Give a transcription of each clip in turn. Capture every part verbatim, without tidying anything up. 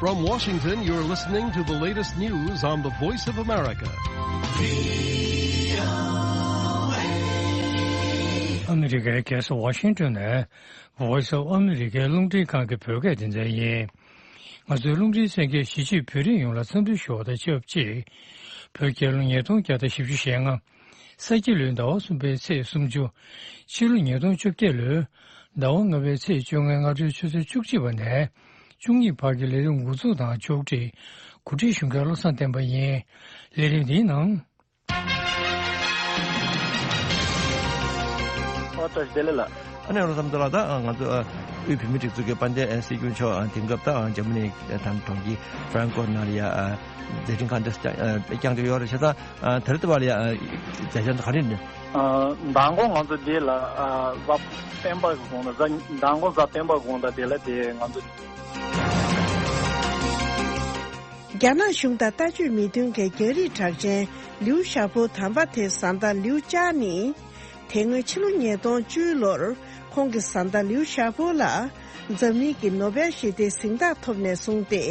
From Washington, you're listening to the latest news on the Voice of America. ཨ་མི་རི་ཀའི་རྒྱལ་ས་ཝ་ཤིང་ཏོན་ནས་Voice of America རླུང་འཕྲིན་ཁང་གི་བོད་སྐད་སྡེ་ཚན་ཡིན། ང་ཚོའི་རླུང་འཕྲིན་གསན་མཁན་གཞིས་བྱེས་བོད་རིགས་ཡོངས་ལ་འཚམས་འདྲི་ཞུ་བ་དང་ཆབས་ཅིག་བོད་རྒྱལ་ལོ་ཉིས་སྟོང་བརྒྱ་དང་བཞི་བཅུ་ཞེ་ལྔ། ས་ཁྱི་ལོའི་ཟླ་བ་གསུམ་པའི་ཚེས་སུམ་ཅུ། ཕྱི་ལོ་ཉིས་སྟོང་བཅོ་བརྒྱད་ལོའི་ཟླ་བ་ལྔ་པའི་ཚེས་བཅོ་ལྔའི་སྔ་དྲོའི་ཆུ་ཚོད་བཅུ་གཅིག་པ་ནས་བཅུ་གཉིས་བར་གྱི་ལས་རིམ་འགོ་འཛུགས་དང་ཕྱོགས་སྒྲིག་གོ་སྒྲིག་ཞུ་མཁན་བློ་བཟང་བསྟན་པ་ཡིན། ལས་རིམ་འདིའི་ནང་། ཨོ་བཀྲ་ཤིས་བདེ་ལེགས་ལགས། ཨ་ནེ་བློ་བཟང་བསྟན་ལགས། ད་ང་ཚོ་དབུས་བོད་མིའི་སྒྲིག་འཛུགས་ཀྱི་དཔལ་ལྡན་སྲིད་སྐྱོང་མཆོག་དེང་སྐབས་ད་འཇར་མ་ནི་དང་གྲོང་ཁྱེར་ཧྥ་རན་ཀོ་ནང་ལ་ཡ་མཛད་འཕྲིན་གང་འདྲ་བསྐྱངས་བསྐྱངས་བསྡད་ཡོད་རེད། བྱས་ཙང་དེ་རིང་དུ་བ་ལ་ཡ་མཛད་འཆར་ག་རེ་འདུག་མདང་དགོང་ང་ཚོ་འདི་ལ་གཟའ་སྤེན་པ་གི་དགོང་དག་གཟའ་མདང་དགོང་གཟའ་སྤེན་པ་དགོང་དག་དེ་ལ་དེ་ང་ཚོ། རྒྱ་ནག་གཞུང་དང་ལྟ་སྤྱོད་མི་མཐུན་མཁན་རྒྱ་རིགས་གྲགས་ཅན་ལིའུ་ཞའོ་པོ་དམ་པ་ཐེ་བཟའ་ཟླ་ལིའུ་ཅཱ་ནི། དེ་སྔོན་ཕྱི་ལོ་ཉིས་སྟོང་བཅུ་ལོར་ཁོང་གི་བཟའ་ཟླ་ལིའུ་ཞའོ་པོ་ལ་འཛམ་གླིང་གི་ནོ་བེལ་ཞི་བདེའི་གཟེངས་རྟགས་ཐོབ་ནས་བཟུང་སྟེ།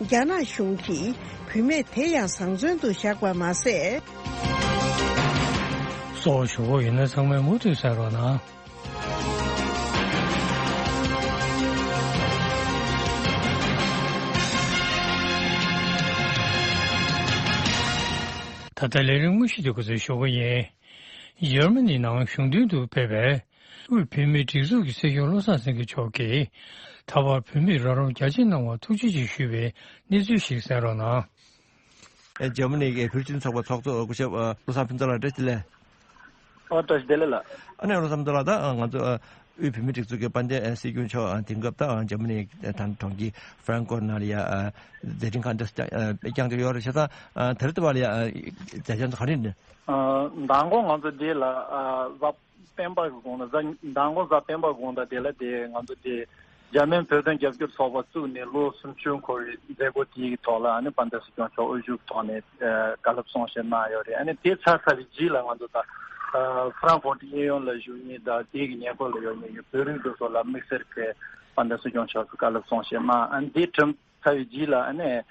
རྒྱ་ནག་གཞུང་གིས་བུད་མེད་དེ་ཡང་བཟང་བཙོན་དུ་བཞག་པ་མ་ཟད། གསོ་བ་ཞུ་བ་ཡིན་ན་ཚང་མས་མུ་མཐུད་གསན་རོགས་གནང་། ད་ལྟ་ལས་རིམ་དངོས་གཞི་དེ་འགོ་འཛུགས་ཞུ་གི་ཡིན། འཇར་མ་ནི་ནང་གཞུང་མདུན་དུ་ཕེབས་པའི་དབུས་བོད་མིའི་སྒྲིག་འཛུགས་ཀྱི་སྲིད་སྐྱོང་བློ་བཟང་སེང་གེ་མཆོག་གིས་ད་བར་བོད་མིར་རོགས་རམ་རྒྱ་ཆེ་གནང་བར་ཐུགས་རྗེ་ཆེ་ཞུས་པའི་གནས་ཚུལ་ཞིག་གསན་རོགས་གནང་། ཨེ། འཇར་མ་ནི་གི་བོད་རིགས་སྤྱི་མཐུན་ཚོགས་པའི་ཚོགས་གཙོ་སྐུ་ཞབས་བློ་བཟང་ཕུན་ཚོགས་ལགས་བཀྲ་ཤིས་བདེ་ལེགས། ཨོ་བཀྲ་ཤིས་བདེ་ལེགས་ལགས། ཨ་ནེ་བློ་བཟང་ཕུན་ཚོགས་ལགས། ད་ང་ཚོ་དབུས་བོད་མིའི་སྒྲིག་འཛུགས་ཀྱི་དཔལ་ལྡན་སྲིད་སྐྱོང་མཆོག་དེང་སྐབས་ད་འཇར་མ་ནི་ད་གྲོང་ཁྱེར་ཧྥ་རན་ཀོ་ནང་ལ་ཡ་མཛད་འཕྲིན་གང་འདྲ་བསྐྱངས་བསྐྱངས་བསྡད་ཡོད་རེད། བྱས་ཙང་དེ་རིང་དུ་བ་ལ་ཡ་མཛད་འཆར་ག་རེ་འདུག་མདང་དགོང་ང་ཚོ་འདི་ལ་གཟའ་སྤེན་པ་གི་དགོང་ལ་གཟའ་མདང་དགོང་གཟའ་སྤེན་པ་དགོང་དག་དེ་ལ་དེ་ང་ཚོ་དེ་འཇར་མན་བོད་དོན་རྒྱབ་སྐྱོར་ཚོགས་པ་བཙུགས་ནས་ལོ་སུམ་ཅུ་འཁོར་བའི་མཛད་སྒོ་དེའི་ཐོག་ལ་ཨ་ནི་དཔལ་ལྡན་སྲིད་སྐྱོང་མཆོག་དབུ་བཞུགས་ཐོག་ནས་བཀའ་སློབ་གསུང་བཤད་གནང་ཡོད་རེད། ཨ་ནི་དེ་ཚར་ཚར་བའི་རྗེས་ལ་ང་ཚོ་ད་ཧྥ་རན་ཧྥོར་དབྱིན་ཡུལ་ལ་བཞུགས་མཁན་དང་དེའི་ཉེ་འཁོར་ལ་ཡོད་མཁན་གྱི་བོད་རིགས་དེ་ཚོ་ལ་དམིགས་བསལ་གྱི་དཔལ་ལྡན་སྲིད་སྐྱོང་མཆོག་གིས་བཀའ་སློབ་གསུང་བཤད་གནང་། ཨ་ནི་དེ་གྲུབ་ཚར་བའི་རྗེས་ལ་ཨ་ནི། ཨ།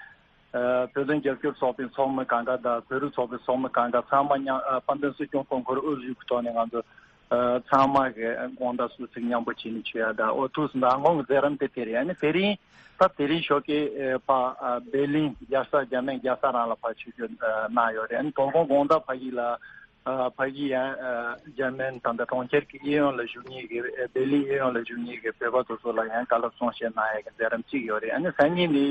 བོད་དོན་རྒྱབ་སྐྱོར་ཚོགས་པའི་ཚོགས་མི་གང་ག་དང་བོད་རིགས་ཚོགས་པའི་ཚོགས་མི་གང་ག་ཚང་མ་མཉམ། ཨ། དཔལ་ལྡན་སྲིད་སྐྱོང་སྐུ་འཁོར་དབུ་བཞུགས་ཀྱི་ཐོག་ནས་ང་ཚོ། ཨ། ཚང་མ་གི་དགོང་དག་གསོལ་ཚིགས་མཉམ་པོ་བྱས་ནས་མཆོད་ཡ་དང་། ཨོ་ཐུགས་སུ་མདང་དགོང་གི་མཛད་རིམ་དེ་དེ་རེད། ཨ་ནི་དེ་རིང་ད་དེ་རིང་ཞོགས་ཀས་ཨ་ཕར་ཨ་སྦེར་ལིན་རྒྱལ་ས། འཇར་མན་རྒྱལ་ས་རང་ལ་ཕར་ཆིབས་བསྒྱུར་ཨ་གནང་ཡོད་རེད། ཨ་ནི་དོ་དགོང་དགོང་དག་ཕ་གི་ལ། ཨ། ཕ་གི་ཡང་ཨ་འཇར་མན་ད་ལྟ་གྲོང་ཁྱེར་གྱི་གཡས་གཡོན་ལ་བཞུགས་མཁན་གྱི། ཨ། སྦེར་ལིན་གཡས་གཡོན་ལ་བཞུགས་མཁན་གྱི་བོད་པ་དེ་ཚོ་ལ་ཡང་བཀའ་སློབ་གསུང་བཤད་གནང་ཡས་ཀྱི་མཛད་རིམ་གཅིག་ཡོད་རེད། ཨ་ནི་སང་ཉིན་ནི་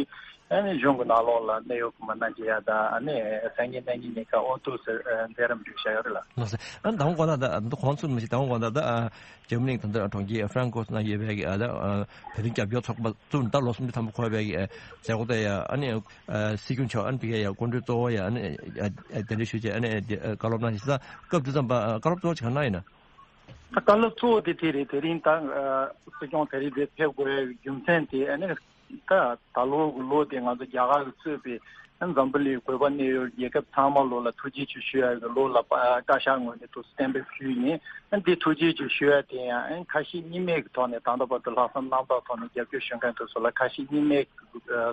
ཨ་ནི་གཞུང་གི་ནང་ལོགས་ལ་གནད་ཡོད་སྐུ་མ་གནང་རྒྱུ་ཡ་དང་། ཨ་ནི་སང་ཉིན་གནངས་ཉིན་གཉིས་ཀ་ཨོ་ཐུགས་སུ་ཨ་མཛད་རིམ་བསྒྲིགས་བཞག་ཡོད་རེད་ལགས། ལགས་སོ། ཨ་ནི་དང་པོ་དགོང་དག་ད་ད་གོང་ཚུད་མི་ཞིག་དང་པོ་དགོང་དག་ད་ཨ་འཇར་མ་ནི་ད་ལྟ་གྲོང་ཁྱེར་ཧྥ་རན་ཀོ་ནང་ཡོད་པའི་གི་ཨ་ད་ཨ་བོད་དོན་རྒྱབ་སྐྱོར་ཚོགས་པ་བཙུགས་ནས་ད་ལོ་སུམ་ཅུ་ཐམ་པ་འཁོར་བའི་གི་ཨ་མཛད་སྒོ་དེ་ཡ། ཨ་ནི། ཨ། སྲིད་སྐྱོང་མཆོག་ཨ་ནི་ཕ་གིར་ཡ་སྐུ་མགྲོན་གཙོ་བོ་ཡ་ཨ་ནི་ཨ་ཨ་གདན་འདྲེན་ཞུས་བྱས། ཨ་ནི་ཨ་བཀའ་སློབ་གནང་ཞིང་། ད་སྐབས་དེ་ཙམ་པ་ཨ་བཀའ་སློབ་གཙོ་བོ་ཅིག་ག་གནང་ཡིན་ན། ད་བཀའ་སློབ་གཙོ་བོ་དེ་དེ་རེད། དེ་རིང་ད་ཨ་སྲིད་སྐྱོང་དེ་རིང་འདིར་ཕེབས་དགོས་ཡ་རྒྱུ་མཚན་དེ་ཨ་ནི་ད་ད་ལོ་གི་ལོ་དེ་ང་ཚོ་རྒྱ་གར་གྱིས་གཙོས་པའི་ཨ་འཛམ་བུ་གླིང་བོད་པ་གནས་ཡུལ་རྒྱལ་ཁབ་ཚང་མ་ལོ་ལ་ཐུགས་རྗེ་ཆེ་ཞུ་ཡ་གི་ལོ་ལ་ཨ་བཀའ་ཤག་ངོས་ནས་ཐུགས་གཏན་འབེབས་ཞུས་ཡིན། ཨ་འདི་ཐུགས་རྗེ་ཆེ་ཞུ་ཡ་དེ་ཡང་ཨ་ཁ་ཞེ་གཉིས་མེད་ཀྱི་ཐོག་ནས། ད་ལྟ་བར་དུ་ལྷག་བསམ་རྣམ་དག་ཐོག་ནས་རྒྱབ་སྐྱོར་ཞུ་མཁན་དེ་ཚོ་ལ་ཁ་ཞེ་གཉིས་མེད་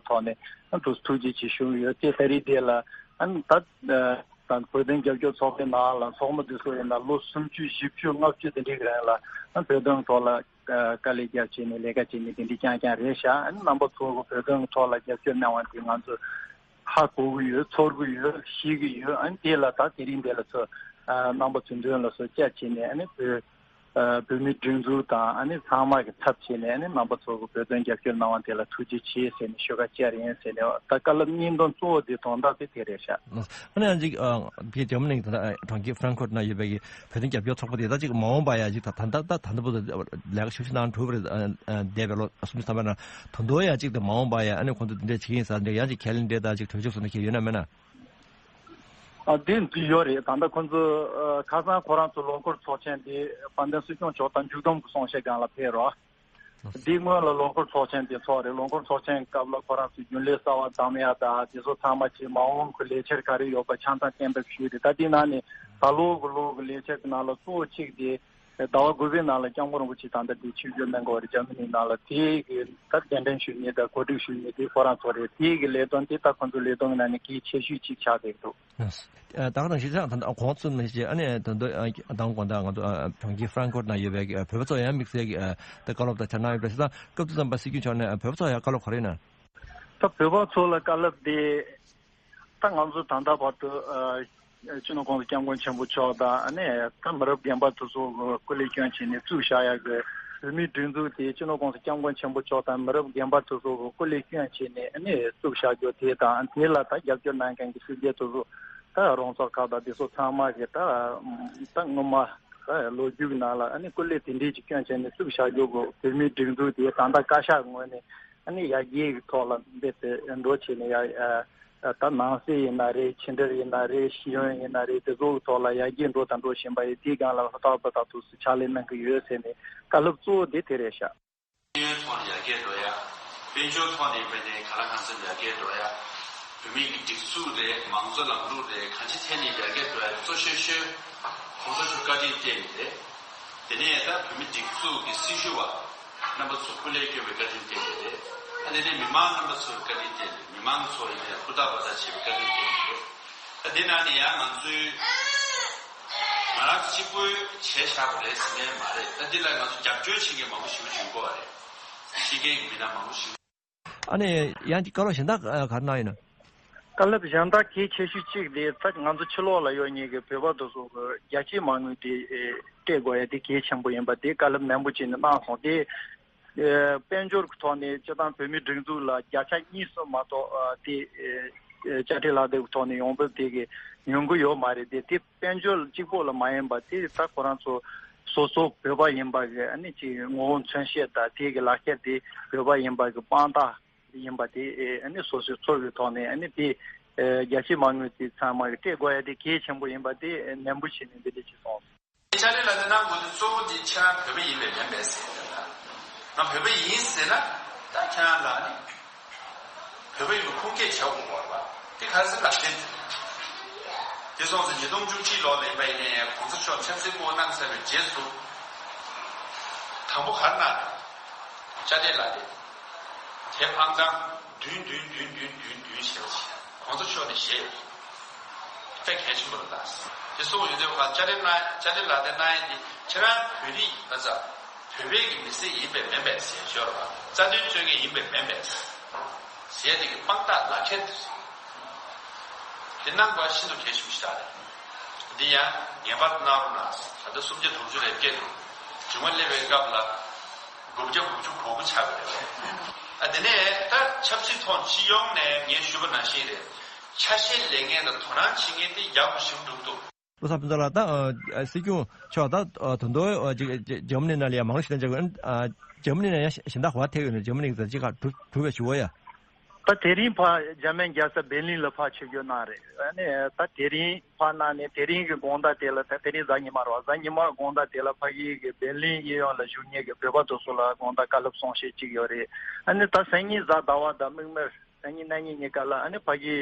ཐོག་ནས་ཨ་ཐུགས་རྗེ་ཆེ་ཞུ་གི་ཡོད། དེ་ད་རེས་དེ་ལ་ཨ་ནི་ད་ད་བོད་དོན་རྒྱབ་སྐྱོར་ཚོགས་པའི་ནང་ལ་ཚོགས་མི་དེ་ཚོ་ཡིན་ན་ལོ་སུམ་ཅུ་བཞི་བཅུ་ལྔ་བཅུ་དེ་འདྲའི་རིང་ལ་ཨ་བོད་དོན་ཐོག་ལ་དཀའ་ལས་རྒྱབ་བྱས་ནས་ལས་ཀ་བྱས་ནས་དེ་འདྲའི་རྐྱང་རྐྱང་རེད་ཤག་ཨ་ནི་རྣམ་པ་ཚོ་གི་བོད་དོན་ཐོག་ལ་རྒྱབ་སྐྱོར་གནང་བ་དེ་ང་ཚོ་ཧ་གོ་གི་ཡོད། ཚོར་གི་ཡོད། ཤེས་ཀྱི་ཡོད། ཨ་ནི་དེ་ལ་ད་དེ་རིང་དེ་ལ་ཚོ་ཨ་རྣམ་པ་ཚོའི་མདུན་ལ་ཚོ་བཅར་བྱས་ནས་ཨ་ནི་བོད། ཨ་བོད་མིའི་སྒྲིག་འཛུགས་དང་ཨ་ནི་ཚང་མ་གི་ཚབ་བྱས་ནས་ཨ་ནི་རྣམ་པ་ཚོ་གི་བོད་དོན་རྒྱབ་སྐྱོར་གནང་བ་དེ་ལ་ཐུགས་རྗེ་ཆེ་ཟེར་ནས་ཞུ་བ་བཅར་ཡིན་ཟེར་ནས། ད་བཀའ་སློབ་སྙིང་དོན་གཙོ་བོ་དེ་དོན་དག་དེ་དེ་རེད་ཤག་ཨ་ནི་ཨ་ཅིག་ཨ་ཕྱི་འཇར་མ་ནི་ད་ལྟ་གྲོང་ཁྱེར་ཧྥ་རན་ཁོ་ཊི་ནང་ཡོད་པའི་གི་བོད་དོན་རྒྱབ་སྐྱོར་ཚོགས་པ་དེ་ད་ཅིག་མ་འོངས་པ་ཡ་ཅིག་ད་ད་ད་ད་ད་ལྟ་བར་དུ་ལས་ཀ་ཤུགས་ཆེ་གནང་གྲུབ་རེད། ཨ་ཨ་འདས་པའི་ལོ་སུམ་ཅུ་ཐམ་པའི་ནང་ད་དུང་ཡ་ཅིག་ད་མ་འོངས་པ་ཡ་ཨ་ནི་ཁོང་ཚོ་འདི་འདྲས་བྱེད་ཀྱི་ཡིན་ཟེར་འདྲ་ཡང་ཅིག་ཁས་ལེན་འདྲ་དང་ཅིག་གྲོས་ཆོད་སོགས་འདྲ་ཁྱེད་ཡོད་ན་མེད་ན། ཨ་དེ་འདི་ཡོད་རེད། ད་ལྟ་ཁོང་ཚོ་ཨ་ཁ་སང་ཁོ་རང་ཚོ་ལོ་འཁོར་ཚོགས་ཆེན་དེ་དཔལ་ལྡན་སྲིད་སྐྱོང་མཆོག་དང་མཇུག་བསྡོམས་ཀྱི་གསུང་བཤད་སྒང་ལ་ཕེབས་རོགས། འདི་སྔོན་ལ་ལོ་འཁོར་ཚོགས་ཆེན་དེ་ཚོགས་རེད། ལོ་འཁོར་ཚོགས་ཆེན་སྐབས་ལ་ཁོ་རང་ཚོས་རྒྱུན་ལས་གསར་པ་བདམས་ཡ་དང་དེ་ཚོ་ཚང་མ་བྱས། མ་འོངས་ཀྱི་ལས་འཆར་ག་རེ་ཡོད་པ་ཆ་ཚང་གཏན་འབེབས་ཞུས་རེད། ད་དེ་ནང་ནས་ད་ལོ་གི་ལོ་གི་ལས་འཆར་གྱི་ནང་ལ་གཙོ་བོ་གཅིག་དེ་ ཟླ་བ་དགུ་པའི་ནང་ལ་སྐྱབས་མགོན་རིན་པོ་ཆེ་ད་ལྟ་འདི་ཆིབས་བསྒྱུར་གནང་གི་ཡོད་རེད། འཇར་མ་ནི་ནང་ལ། དེའི་གི་ད་གདན་འདྲེན་ཞུ་མཁན་དང་གོ་སྒྲིག་ཞུ་མཁན་དེ་ཁོ་རང་ཚོ་རེད། དེའི་གི་ལས་དོན་དེ་ད་ཁོ་ཚོའི་ལས་དོན་གི་ནང་ནས་གལ་ཆེ་ཤོས་ཅིག་ཆགས་བསྡད་འདུག། ད་ག་དང་གཞིས་ཆགས་ད་ལྟ་གོང་ཚུད་ནས་ཅི་ཨ་ནི་ད་ལྟ་དང་དགོང་དག་ང་ཚོ་གྲོང་ཁྱེར་ཧྥ་རན་ཀོར་ན་ཡོད་པའི་བོད་པ་ཚོ་ཡང་དམིགས་བསལ་གྱི་ད་བཀའ་སློབ་དང་ཆ་གནང་ཡོད་པ་ཞིག་དང་། སྐབས་དེ་ཙམ་པ་སྲིད་སྐྱོང་མཆོག་ནས་བོད་པ་ཚོ་ཡང་བཀའ་སློབ་ག་རེ་གནང་། ད་བོད་པ་ཚོ་ལ་བཀའ་སློབ་དེ། ད་ང་ཚོ་ད་ལྟ་བར་དུ་ཨ་སྤྱི་ནོར་༸གོང་ས་༸སྐྱབས་མགོན་ཆེན་པོ་མཆོག་དང་ཨ་ནི་ད་མི་རབས་རྒན་པ་དེ་ཚོ་གི་སྐུ་ལས་བསྐྱོན་བྱས་ནས་བཙུགས་བཞག་ཡག་གི་བོད་མིའི་སྒྲིག་འཛུགས་དེ་སྤྱི་ནོར་༸གོང་ས་༸སྐྱབས་མགོན་ཆེན་པོ་མཆོག་དང་མི་རབས་རྒན་པ་དེ་ཚོ་གི་སྐུ་ལས་བསྐྱོན་བྱས་ནས་ཨ་ནི་བཙུགས་བཞག་རྒྱུ་དེ་དང་། དེ་ལ་ད་རྒྱབ་སྐྱོར་གནང་མཁན་གྱི་སྲིད་འཛིན་དེ་ཚོ་ད་རོང་ཚོགས་ཁག་དང་དེ་ཚོ་ཚང་མ་གི་ད་ད་སྔོན་མ་ད་ལོ་རྒྱུས་ཀྱི་ནང་ལ་ཨ་ནི་སྐུ་ལས་དེ་འདྲས་ཀྱི་བསྐྱོན་བྱས་ནས་བཙུགས་བཞག་རྒྱུ་གི་བོད་མིའི་སྒྲིག་འཛུགས་དེ་ད་ལྟ་བཀའ་ཤག་ངོས་ནས་ཨ་ནི་ཡར་རྒྱས་ཀྱི་ཐོག་ལ་འབད་དེ་འགྲོ་བྱས་ནས་ཡ། ད་ནང་སྲིད་ཡིན་ན་རེད། ཕྱི་འབྲེལ་ཡིན་ན་རེད། ཤེས་ཡོན་ཡིན་ན་རེད། དེ་ཚོ་གི་ཐོག་ལ་ཡར་རྒྱས་འགྲོ་དང་འགྲོ་བཞིན་པ་ཡིན། དེའི་སྒང་ལ་ལྷག་པར་དུ་ཕྱག་ལས་གནང་གི་ཡོད་ཟེར་ནས་བཀའ་སློབ་གཙོ་བོ་དེ་དེ་རེད་ཤག། ཤེས་ཡོན་ཐོག་ནས་ཡར་རྒྱས་འགྲོ་ཡ། དཔལ་འབྱོར་ཐོག་ནས་ཡིན་པ་ནས་ག་ལ་གང་འཚམ་ཡར་རྒྱས་འགྲོ་ཡ། བོད་མི་གི་སྒྲིག་འཛུགས་རེད། མང་གཙོ་ལམ་ལུགས་རེད། གང་ཅི་ཐད་ནས་ཡར་རྒྱས་འགྲོ་ཡ་གཙོ་ཤོས་ཤོས་༸གོང་ས་མཆོག་བཀའ་དྲིན་བརྟེན་ནས་རེད། དེ་ནས་ད་བོད་མི་སྒྲིག་འཛུགས་ཀྱི་སྲི་ཞུ་བ་རྣམ་པ་ཚོ་སྐུ་ལས་བསྐྱོན་པའི་བཀའ་དྲིན་བརྟེན་ནས་རེད། ཨ་དེ་ནས་མི་མང་རྣམ་པ་ཚོའི་བཀའ་དྲིན་བརྟེན་ནས། མི་མང་ཚོ་ཡིན་ནའི་ཧུར་ཐག་འབད་ཐག་བྱས་པའི་བཀའ་དྲིན་བརྟེན་ནས་རེད། ཨ་དེ་ནང་ནས་ཡང་ང་ཚོའི་ང་རང་གཅིག་པུས་བྱས་བཞག་པ་རེད་ཟེར་མཁན་མ་རེད། ད་འདི་ལ་ང་ཚོ་རྒྱབ་སྐྱོར་བྱེད་མཁན་མང་པོ་ཞེ་པོ་ཅིག་ཡོད་རེད། ཕྱི་རྒྱལ་གྱི་མི་སྣ་མང་པོ་ཞེ་པོ། ཨ་ནི་ཡང་ཅིག་བཀའ་སློབ་གཞན་དག་ག་རེ་གནང་ཡོད་ན། བཀའ་སློབ་གཞན་དག་གལ་ཆེ་ཤོས་གཅིག་དེ་ད་ང་ཚོ་ཕྱི་ལོགས་ལ་ཡོད་མཁན་གྱི་བོད་པ་དེ་ཚོ་གི་རྒྱལ་གཅེས་མ་དངུལ་དེ་སྤྲད་དགོས་ཡ་དེ་གལ་ཆེན་པོ་ཡིན་པ་དེ་བཀའ་སློབ་ནན་པོ་བྱས་ནས་གནང་སོང་། དེ་དཔལ་འབྱོར་གྱི་ཐོག་ནས་སྤྱིར་བཏང་བོད་མིའི་སྒྲིག་འཛུགས་ལ་བརྒྱ་ཆ་གཉིས་གསུམ་མ་གཏོགས་དེ་དཔྱ་ཁྲལ་ལག་དེབ་ཀྱི་ཐོག་ནས་ཡོང་འབབ་དེ་གི་ཉུང་གི་ཡོད་མ་རེད། དེ་དེ་དཔལ་འབྱོར་གཅིག་པོ་ལ་མ་ཡིན་པ་དེ་ད་ཁོ་རང་ཚོ་སོ་སོ་བོད་པ་ཡིན་པ་གི་ཨ་ནི་ཅིག་ངོ་བོ་མཚོན་བཤད་དང་དེ་གི་ལག་ཁྱེར་དེ་བོད་པ་ཡིན་པ་གི་དཔང་རྟགས་ཡིན་པ་དེ་ཨ་ནི་སོ་སོའི་ཚོར་བའི་ཐོག་ནས་ཨ་ནི་དེ་རྒྱལ་གཅེས་མ་དངུལ་དེ་ཚང་མ་གི་སྤྲད་དགོས་ཡ་དེ་གལ་ཆེན་པོ་ཡིན་པ་དེ་ནན་པོ་བྱས་ནས་འདི་འདྲ་ཅིག་གསུངས་སོང་། ཕྱག་ལས་ལ་དེ་གནང་དགོས་དུས་གཙོ་བོ་དེ་ཁྱེད་རང་བོད་པ་ཡིན་པས་མིན་པས་ཟེར་ཡ་དེ་ལ། ང་བོད་པ་ཡིན་ཟེར་ན་ད་ཁྱེད་རང་ལ་ནི་བོད་པ་ཡིན་པའི་ཁུངས་སྐྱེལ་བྱ་དགོས་པ་རེད་པ། དེ་ག་རེ་ཟེར་ན་ལག་ཁྱེར་དེ། དེ་སོང་ཙང་ཉིས་སྟོང་བཅུ་གཅིག་ལོ་ལ་ཡིན་པ་ཡིན་ནའི་གོང་ས་མཆོག་ཆབ་སྲིད་སྐུ་ངོ་གནང་ཚར་བའི་རྗེས་སུ་དང་པོ་ག་རེ་གནང་རེད། དཔྱ་ཁྲལ་ལག་དེབ། དེ་ཕངས་གཙང་བདུན་བདུན་བདུན་བདུན་བདུན་བདུན་ཞེས་པ་ཞིག་གོང་ས་མཆོག་ནས་བཞེས་ཡོད། དཔེ་གལ་ཆེན་པོ་རེད་ད། དེ་སོགས་ཡོད་དུས་ཁ་དཔྱ་ཁྲལ་གནང་དཔྱ་ཁྲལ་ལག་དེབ་གནང་ཡས་དེ་ཁྱེད་རང་བོད་རིགས་ཡིན་ན་ཙང་བོད་པའི་གི་མི་སེར་ཡིན་པས་མིན་པས་ཟེར་ཤོར་བ། རྩ་དོན་རྩོད་མཁན་ཡིན་པས་མིན་པས་ཟེར་ཡས་དེ་གི་དཔང་རྟགས་ལག་ཁྱེར་དེ་རེད། དེ་གནང་དགོས་ཤིན་ཏུ་གལ་ཆེན་པོ་ཞིག་རེད། འདི་ཡང་ངེས་པར་དུ་གནང་རོགས་གནང་། ད་ལྟ་སུམ་བརྒྱ་དྲུག་ཅུ་རེ་བརྒྱད་འདུག། མཇུག་མ་སླེབས་པའི་སྐབས་ལ་དགུ་བརྒྱ་དགུ་བཅུ་གོ་དགུ་ཆགས་པ་རེད། ཨ་དེ་ནས་ད་ཆབ་སྲིད་ཐོག་སྤྱི་ཡོངས་ནས་ངས་ཞུས་པ་ནང་བཞིན་རེད། ཆ་ཤས་ལེན་མཁན་དང་དོ་སྣང་བྱེད་མཁན་དེ་ཡག་པོ་ཞིག་འདུག་འདུག། བློ་བཟང་ཕུན་ཚོགས་ལགས། ད་ཨ་སྲིད་སྐྱོང་མཆོག་ད་ཨ་ད་དུང་ཨ་ཅིག་ཇར་མ་ནི་ནང་ལ་ཡང་མང་པོ་ཞིག་བསྡད་ཀྱི་ཡོད། ཨ་ཇར་མ་ནི་ནང་ཡང་གཞན་དག་ག་པར་ཐེག་ཡོད་ན། ཇར་མ་ནི་གི་ཟེར་ཅིག་ག་གྲུབ་གྲུབ་པའི་ཞུ་བ་ཡ། ད་དེ་རིང་ཕར་འཇར་མན་རྒྱལ་ས་བྷེར་ལིན་ལ་ཕར་ཆིབས་བསྒྱུར་གནང་རེད། ཨ་ནི་ད་དེ་རིང་ཕར་གནང་ནས་དེ་རིང་གི་དགོང་དག་དེ་ལ། ད་དེ་རིང་གཟའ་ཉི་མ་རེད་པ། གཟའ་ཉི་མ་དགོང་དག་དེ་ལ་ཕ་གི་གི་བྷེར་ལིན་གཡས་གཡོན་ལ་བཞུགས་མཁན་གི་བོད་པ་དེ་ཚོ་ལ་དགོང་དག་བཀའ་སློབ་གསུང་བཤད་ཅིག་ཡོད་རེད། ཨ་ནི་ད་སང་ཉིན་གཟའ་ཟླ་བ་དང་མིག་དམར། སང་ཉིན་གནངས་ཉིན་གཉིས་ཀ་ལ་ཨ་ནི་ཕ་གི་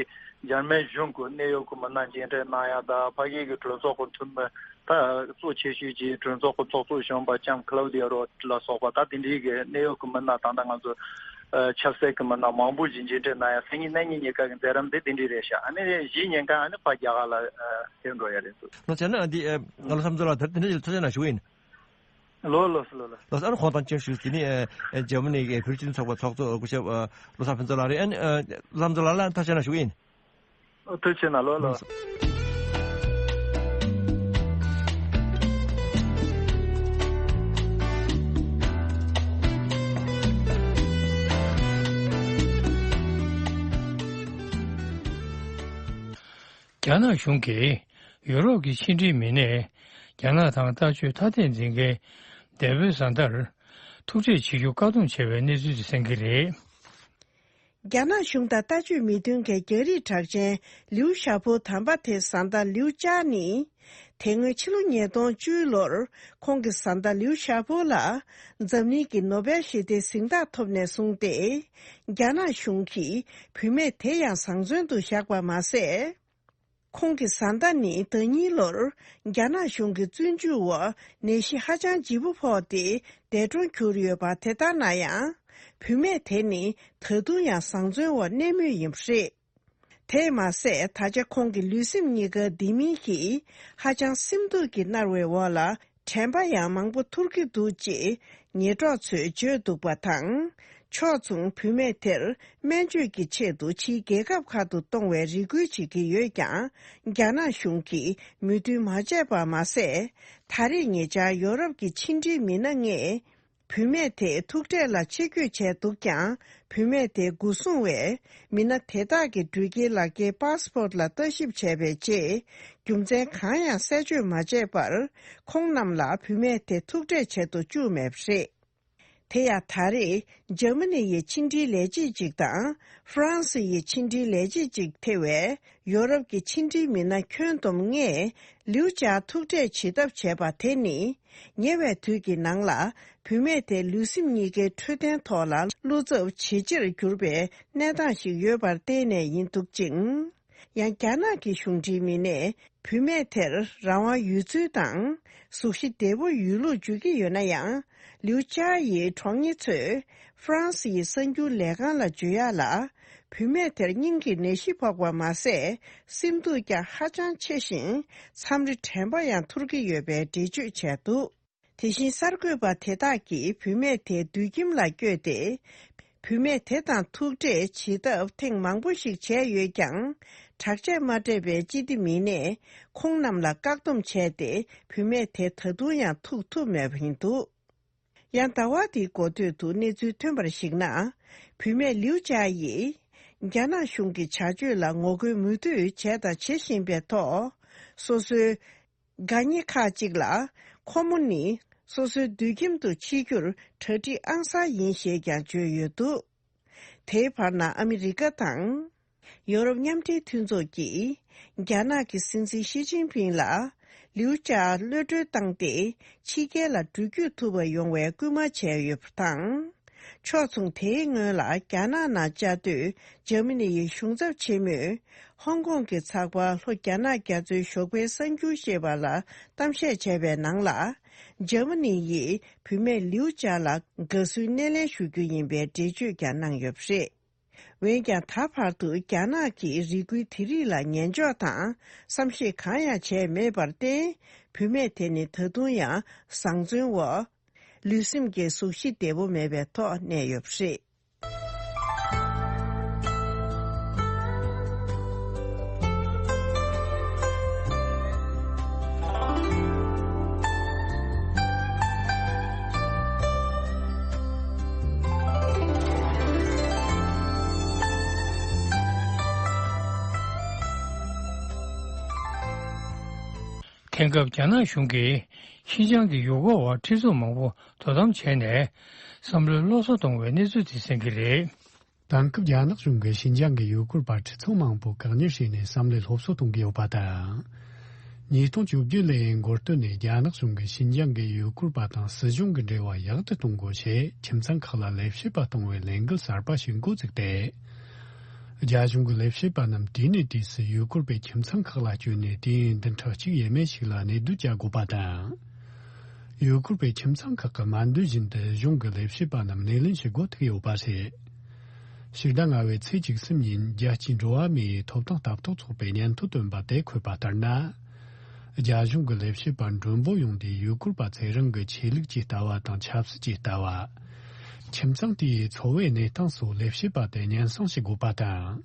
འཇར་མན་གཞུང་གི་གནད་ཡོད་གི་མི་སྣ་མཇལ་འཕྲད་གནང་ཡ་དང་། ཕ་གི་གི་གྲོས་ཚོགས་གི་འཐུས་མི་ད་གཙོ་ཆེ་ཤོས་ཀྱི་གྲོས་ཚོགས་གི་ཚོགས་གཙོ་གཞོན་པ་ལྕམ་ཀླའུ་དི་ཡ་རོ་ལ་སོགས་པ་ད་དེ་འདྲའི་གི་གནད་ཡོད་གི་མི་སྣ། ད་ལྟ་ང་ཚོ་ཨ་ཆབ་སྲིད་གི་མི་སྣ་མང་པོ་ཞིག་མཇལ་འཕྲད་གནང་ཡ། སང་ཉིན་གནངས་ཉིན་གཉིས་ཀ་གི་མཛད་རིམ་དེ་དེ་འདྲའི་རེད་ཤག། ཨ་ནི་གཞིས་ཉིན་གང་ཨ་ནི་ཕར་རྒྱ་གར་ལ་ཨ་ཕེབས་འགྲོ་ཡ་རེད་འདུག། ནོར་བྱས་ན་འདི་ཨ་ང་ལོ་བསམ་ཚོར་ལ་དེ་དེ་འདྲ་ཞིག་ཐུགས་རྗེ་གནང་ཞུ་གི་ཡིན། ལོ་ལོ་ལོ་ལོ། ལོ་ཨ་ནི་ཁོང་དང་བཅར་ཞུས། དེ་ནི་ཨ་ཨ་འཇར་མ་ནི་གི་བོད་རིགས་སྤྱི་མཐུན་ཚོགས་པ་ཚོགས་གཙོ་སྐུ་ཞབས་ཨ་བློ་བཟང་ཕུན་ཚོགས་ལགས་རེད། ཨ་ནི་ཨ་བློ་བཟང་ཕུན་ཚོགས་ལགས་ལ་ཐུགས་རྗེ་གནང་ཞུ་གི་ཡིན། ཨོ་ཐུགས་རྗེ་གནང་ལོ་ལོ། རྒྱ་ནག་གཞུང་གིས་ཡུ་རོབ་ཀྱི་ཕྱི་འབྲེལ་མི་སྣས་རྒྱ་ནག་དང་ལྟ་སྤྱོད་ཐ་དད་འཛིན་མཁན་འདས་པོའི་བཟའ་ཟླར་ཐུག་འཕྲད་བྱེད་རྒྱུ་བཀག་སྡོམ་བྱས་པའི་གནས་ཚུལ་དེ་གསན་གྱི་རེད། རྒྱ་ནག་གཞུང་དང་ལྟ་སྤྱོད་མི་མཐུན་མཁན་རྒྱ་རིགས་གྲགས་ཅན་ལིའུ་ཞའོ་པོ་དམ་པ་དེའི་བཟའ་ཟླ་ལིའུ་ཅཱ་ནི། དེ་སྔོན་ཕྱི་ལོ་ཉིས་སྟོང་བཅུ་ལོར་ཁོང་གི་བཟའ་ཟླ་ལིའུ་ཞའོ་པོ་ལ་འཛམ་གླིང་གི་ནོ་བེལ་ཞི་བདེའི་གཟེངས་རྟགས་ཐོབ་ནས་བཟུང་སྟེ། རྒྱ་ནག་གཞུང་གིས་བུད་མེད་དེ་ཡང་བཟང་བཙོན་དུ་བཞག་པ་མ་ཟད། ཁོང་གི་བཟའ་ཟླ་ནི་ཟླ་གཉིས་ལོར་རྒྱ་ནག་གཞུང་གི་བཙོན་འཇུག་འོག་ནད་གཞི་ཧ་ཅང་ལྗིད་པོ་ཕོག་སྟེ་འདས་གྲོངས་གྱུར་ཡོད་པ། དེ་ལྟར་ན་ཡང་། བུད་མེད་དེ་ནི་ད་དུང་ཡང་བཟང་བཙོན་འོག་གནས་མུས་ཡིན་པ་རེད། དེས་མ་ཟད། ད་ཆ་ཁོང་གི་ལུས་སེམས་གཉིས་ཀ་ལྡེ་མིག་གིས་ཧ་ཅང་སེམས་སྡུག་གིས་མནར་བའི་འོག་ལ། དྲན་པ་ཡང་མང་པོ་འཐོར་གྱི་འདུག་ཅེས་ཉེ་གྲོགས་ཚོས་བརྗོད་འདུག་པ་དང་། ཕྱོགས་མཚུངས། བུད་མེད་དེར་སྨན་བཅོས་ཀྱི་ཆེད་དུ་ཕྱིའི་རྒྱལ་ཁབ་ཁག་ཏུ་གཏོང་བའི་རེ་སྐུལ་བྱེད་ཀྱི་ཡོད་ཀྱང་། རྒྱ་ནག་གཞུང་གིས་མོས་མཐུན་མ་བྱས་པ་མ་ཟད། ད་རེས་ཉེ་ཆར་ཡོ་རོབ་ཀྱི་ཕྱི་འབྲེལ་མི་སྣ་ལྔས། བུད་མེད་དེ་ཐུག་འཕྲད་ལ་ཆེད་བསྐྱོད་བྱས་འདུག་ཀྱང་། བུད་མེད་དེ་སྒོ་སྲུང་བས་མི་སྣ་དེ་དག་གི་འགྲུལ་སྐྱེལ་ལག་འཁྱེར་པཱ་སི་པོར་ཊི་ལ་ལྟ་ཞིབ་བྱས་པའི་རྗེས། རྒྱུ་མཚན་གང་ཡང་གསལ་བརྗོད་མ་བྱས་པར། ཁོང་རྣམས་ལ་བུད་མེད་དེ་ཐུག་འཕྲད་བྱེད་དུ་བཅུག་མེད་པ་རེད། དེ་ཡང་། ད་རེས་འཇར་མ་ནི་ཡི་ཕྱི་འབྲེལ་ལས་བྱེད་ཅིག་དང་ཧྥ་རན་སི་ཡི་ཕྱི་འབྲེལ་ལས་བྱེད་ཅིག་ཐེ་བའི་ཡོ་རོབ་ཀྱི་ཕྱི་འབྲེལ་མི་སྣ་ཁྱོན་བསྡོམས་ལྔས་ལིའུ་ཅཱ་ཐུག་འཕྲད་བྱེད་ཐབས་བྱས་པ་དེ་ནི། ཉེ་བའི་དུས་ཀྱི་ནང་ལ་བུད་མེད་དེ་ལུས་སེམས་གཉིས་ཀའི་འཕྲོད་བསྟེན་ཐོག་ལ་བློ་འཚབ་ཇེ་ཆེར་གྱུར་པའི་གནས་སྟངས་ཤིག་ཡོད་པར་བརྟེན་ནས་ཡིན་འདུག་ཅིང་། ཡང་རྒྱ་ནག་གི་གཞུང་འབྲེལ་མི་སྣས་བུད་མེད་དེར་རང་དབང་ཡོད་ཚུལ་དང་། གཟུགས་གཞི་བདེ་པོ་ཡོད་ལུགས་བརྗོད་ཀྱི་ཡོད་ན་ཡང་། ལིའུ་ཅཱ་ཡི་གྲོགས་གཉེར་ཚོས་ཧྥ་རན་སི་ཡི་གསར་འགྱུར་ལས་ཁང་ལ་བརྗོད་ཡག་ལ། བུད་མེད་དེར་སྙིང་གི་ནད་གཞི་ཕོག་པ་མ་ཟད། སེམས་སྡུག་ཀྱང་ཧ་ཅང་ཆེ་ཞིང་། མཚམས་རེ་དྲན་པ་ཡང་འཐོར་གྱི་ཡོད་པའི་འགྲེལ་བརྗོད་བྱས་འདུག་དེ་བཞིན་གསར་འགོད་པ་དེ་དག་གིས་བུད་མེད་དེ་དུད་ཁྱིམ་ལ་བསྐྱོད་དེ། བུད་མེད་དེ་དང་ཐུག་འཕྲད་བྱེད་ཐབས་ཐེངས་མང་པོ་ཞིག་བྱས་ཡོད་ཀྱང་། དྲག་ཆས་མ་སྤྲད་པའི་སྤྱི་བདེ་མི་སྣས་ཁོང་རྣམས་ལ་བཀག་སྡོམ་བྱས་ཏེ། བུད་མེད་དེ་ད་དུང་ཡང་ཐུག་ཐུབ་མེད་པ་ཡིན་འདུག་ཡང་ཟླ་བ་འདིའི་འགོ་སྟོད་དུ་གནས་ཚུལ་ཐོན་པར་གཞིགས་ན། བུད་མེད་ལིའུ་ཅཱ་ཡིས། རྒྱ་ནག་གཞུང་གི་བྱ་སྤྱོད་ལ་ངོ་རྒོལ་མུ་མཐུད་བྱས་དང་བྱེད་བཞིན་པའི་ཐོག་སོ་སོའི་དགའ་ཉེ་ཁག་ཅིག་ལ། ཁོ་མོ་ནི་སོ་སོའི་དུད་ཁྱིམ་དུ་ཕྱིར་རྒྱུར་གྲ་སྒྲིག་ཨང་གསར་ཡིན་ཞེས་ཀྱང་བརྗོད་ཡོད་འདུག་དེའི་བར་ན་ཨ་མི་རི་ཀ་དང་། ཡོ་རོབ་མཉམ་འབྲེལ་མཐུན་ཚོགས་ཀྱིས། རྒྱ་ནག་གི་སྲིད་འཛིན་ཞི་ཅིན་ཕིང་ལ། ལིའུ་ཅཱ་གློད་གྲོལ་བཏང་སྟེ། ཕྱི་རྒྱལ་ལ་འགྲོ་སྐྱོད་ཐུབ་པ་ཡོང་བའི་སྐུལ་མ་བྱས་ཡོད་པ་དང་། ཕྱོགས་མཚུངས། དེའི་སྔོན་ལ་རྒྱ་ནག་ནང་བཅའ་སྡོད་འཇར་མ་ནི་ཡི་གཞུང་ཚབ་ཆེན་མོས། ཧོང་ཀོང་གི་ཚགས་པར་ལྷོ་རྒྱ་ནག་རྒྱ་མཚོའི་ཞོགས་པའི་གསར་འགྱུར་ཞེས་པ་ལ་གཏམ་བཤད་བྱས་པའི་ནང་ལ། འཇར་མ་ནི་ཡིས་བུད་མེད་ལིའུ་ཅཱ་ལ་དགའ་བསུའི་སྣེ་ལེན་ཞུ་རྒྱུ་ཡིན་པའི་འགྲེལ་བརྗོད་ཀྱང་གནང་ཡོད་པ་རེད། འོན་ཀྱང་། ད་བར་དུ་རྒྱ་ནག་གིས་རེ་སྐུལ་དེ་རིགས་ལ་ཉན་འཇོག་དང་བསམ་ཤེས་གང་ཡང་བྱས་མེད་པར་བརྟེན། བུད་མེད་དེ་ནི་ད་དུང་ཡང་བཟང་བཙོན་འོག་ལུས་སེམས་ཀྱི་གཟུགས་གཞི་བདེ་པོ་མེད་པའི་ཐོག་གནས་ཡོད་པ་རེད། དེང་སྐབས་རྒྱ་ནག་གཞུང་གིས་ཤིན་ཅང་གི་ཡུལ་སྐོར་བ་ཁྲི་ཚོ་མང་པོ་དོ་དམ་བྱས་ནས་བསམ་བློའི་སློབ་གསོ་གཏོང་བའི་གནས་ཚུལ་དེ་གསན་གྱི་རེད། དེང་སྐབས་རྒྱ་ནག་གཞུང་གིས་ཤིན་ཅང་གི་ཡུལ་སྐོར་བ་ཁྲི་ཚོ་མང་པོ་བཀག་ཉར་བྱས་ནས་བསམ་བློའི་སློབ་གསོ་གཏོང་གི་ཡོད་པ་དང་། ཉིས་སྟོང་བཅུ་བརྒྱད་ལོའི་འགོ་སྟོད་ནས་རྒྱ་ནག་གཞུང་གིས་ཤིན་ཅང་གི་ཡུལ་སྐོར་བ་དང་སྲིད་གཞུང་གི་འབྲེལ་བ་ཡག་ཏུ་གཏོང་དགོས་ཞེས་ཁྱིམ་ཚང་ཁག་ལ་ལས་བྱེད་པ་གཏོང་བའི་ལས་འགུལ་གསར་པ་ཞིག་འགོ་བཙུགས་ཏེ། རྒྱ་གཞུང་གི་ལས་བྱེད་པ་རྣམས་དུས་ནས་དུས་སུ་ཡུལ་སྐོར་བའི་ཁྱིམ་ཚང་ཁག་ལ་བསྐྱོད་ནས་དུས་ཡུན་བདུན་ཕྲག་གཅིག་ཡས་མས་ཤིག་ལ་གནས་སྡོད་བྱ་དགོས་པ་དང་། ཡུལ་སྐོར་བའི་ཁྱིམ་ཚང་ཁག་གི་སྨན་དོན་བཞིན་དུ་གཞུང་གི་ལས་བྱེད་པ་རྣམས་སྣེ་ལེན་བྱེད་སྒོ་ཐུག་ཡོད་པ་རེད། ཕྱི་ཟླ་ལྔ་པའི་ཚེས་བཅུ་གསུམ་ཉིན་རྒྱལ་སྤྱིའི་འགྲོ་བ་མིའི་ཐོབ་ཐང་ལྟ་རྟོག་ཚོགས་པས་སྙན་ཐོ་བཏོན་པ་དེ་འཁོད་པ་ལྟར་ན། རྒྱ་གཞུང་གི་ལས་བྱེད་པ་མགྲོན་པོ་ཡོང་དུས་ཡུལ་སྐོར་བ་ཚོས་རང་གི་ཆོས་ལུགས་ཀྱི་ལྟ་བ་དང་ཆབ་སྲིད་ཀྱི་ལྟ་བ། ཁྱིམ་ཚང་དེའི་འཚོ་བའི་གནས་སྟངས་སོགས་ལས་བྱེད་པ་དེ་སྙན་སེང་ཞུ་དགོས་པ་དང་།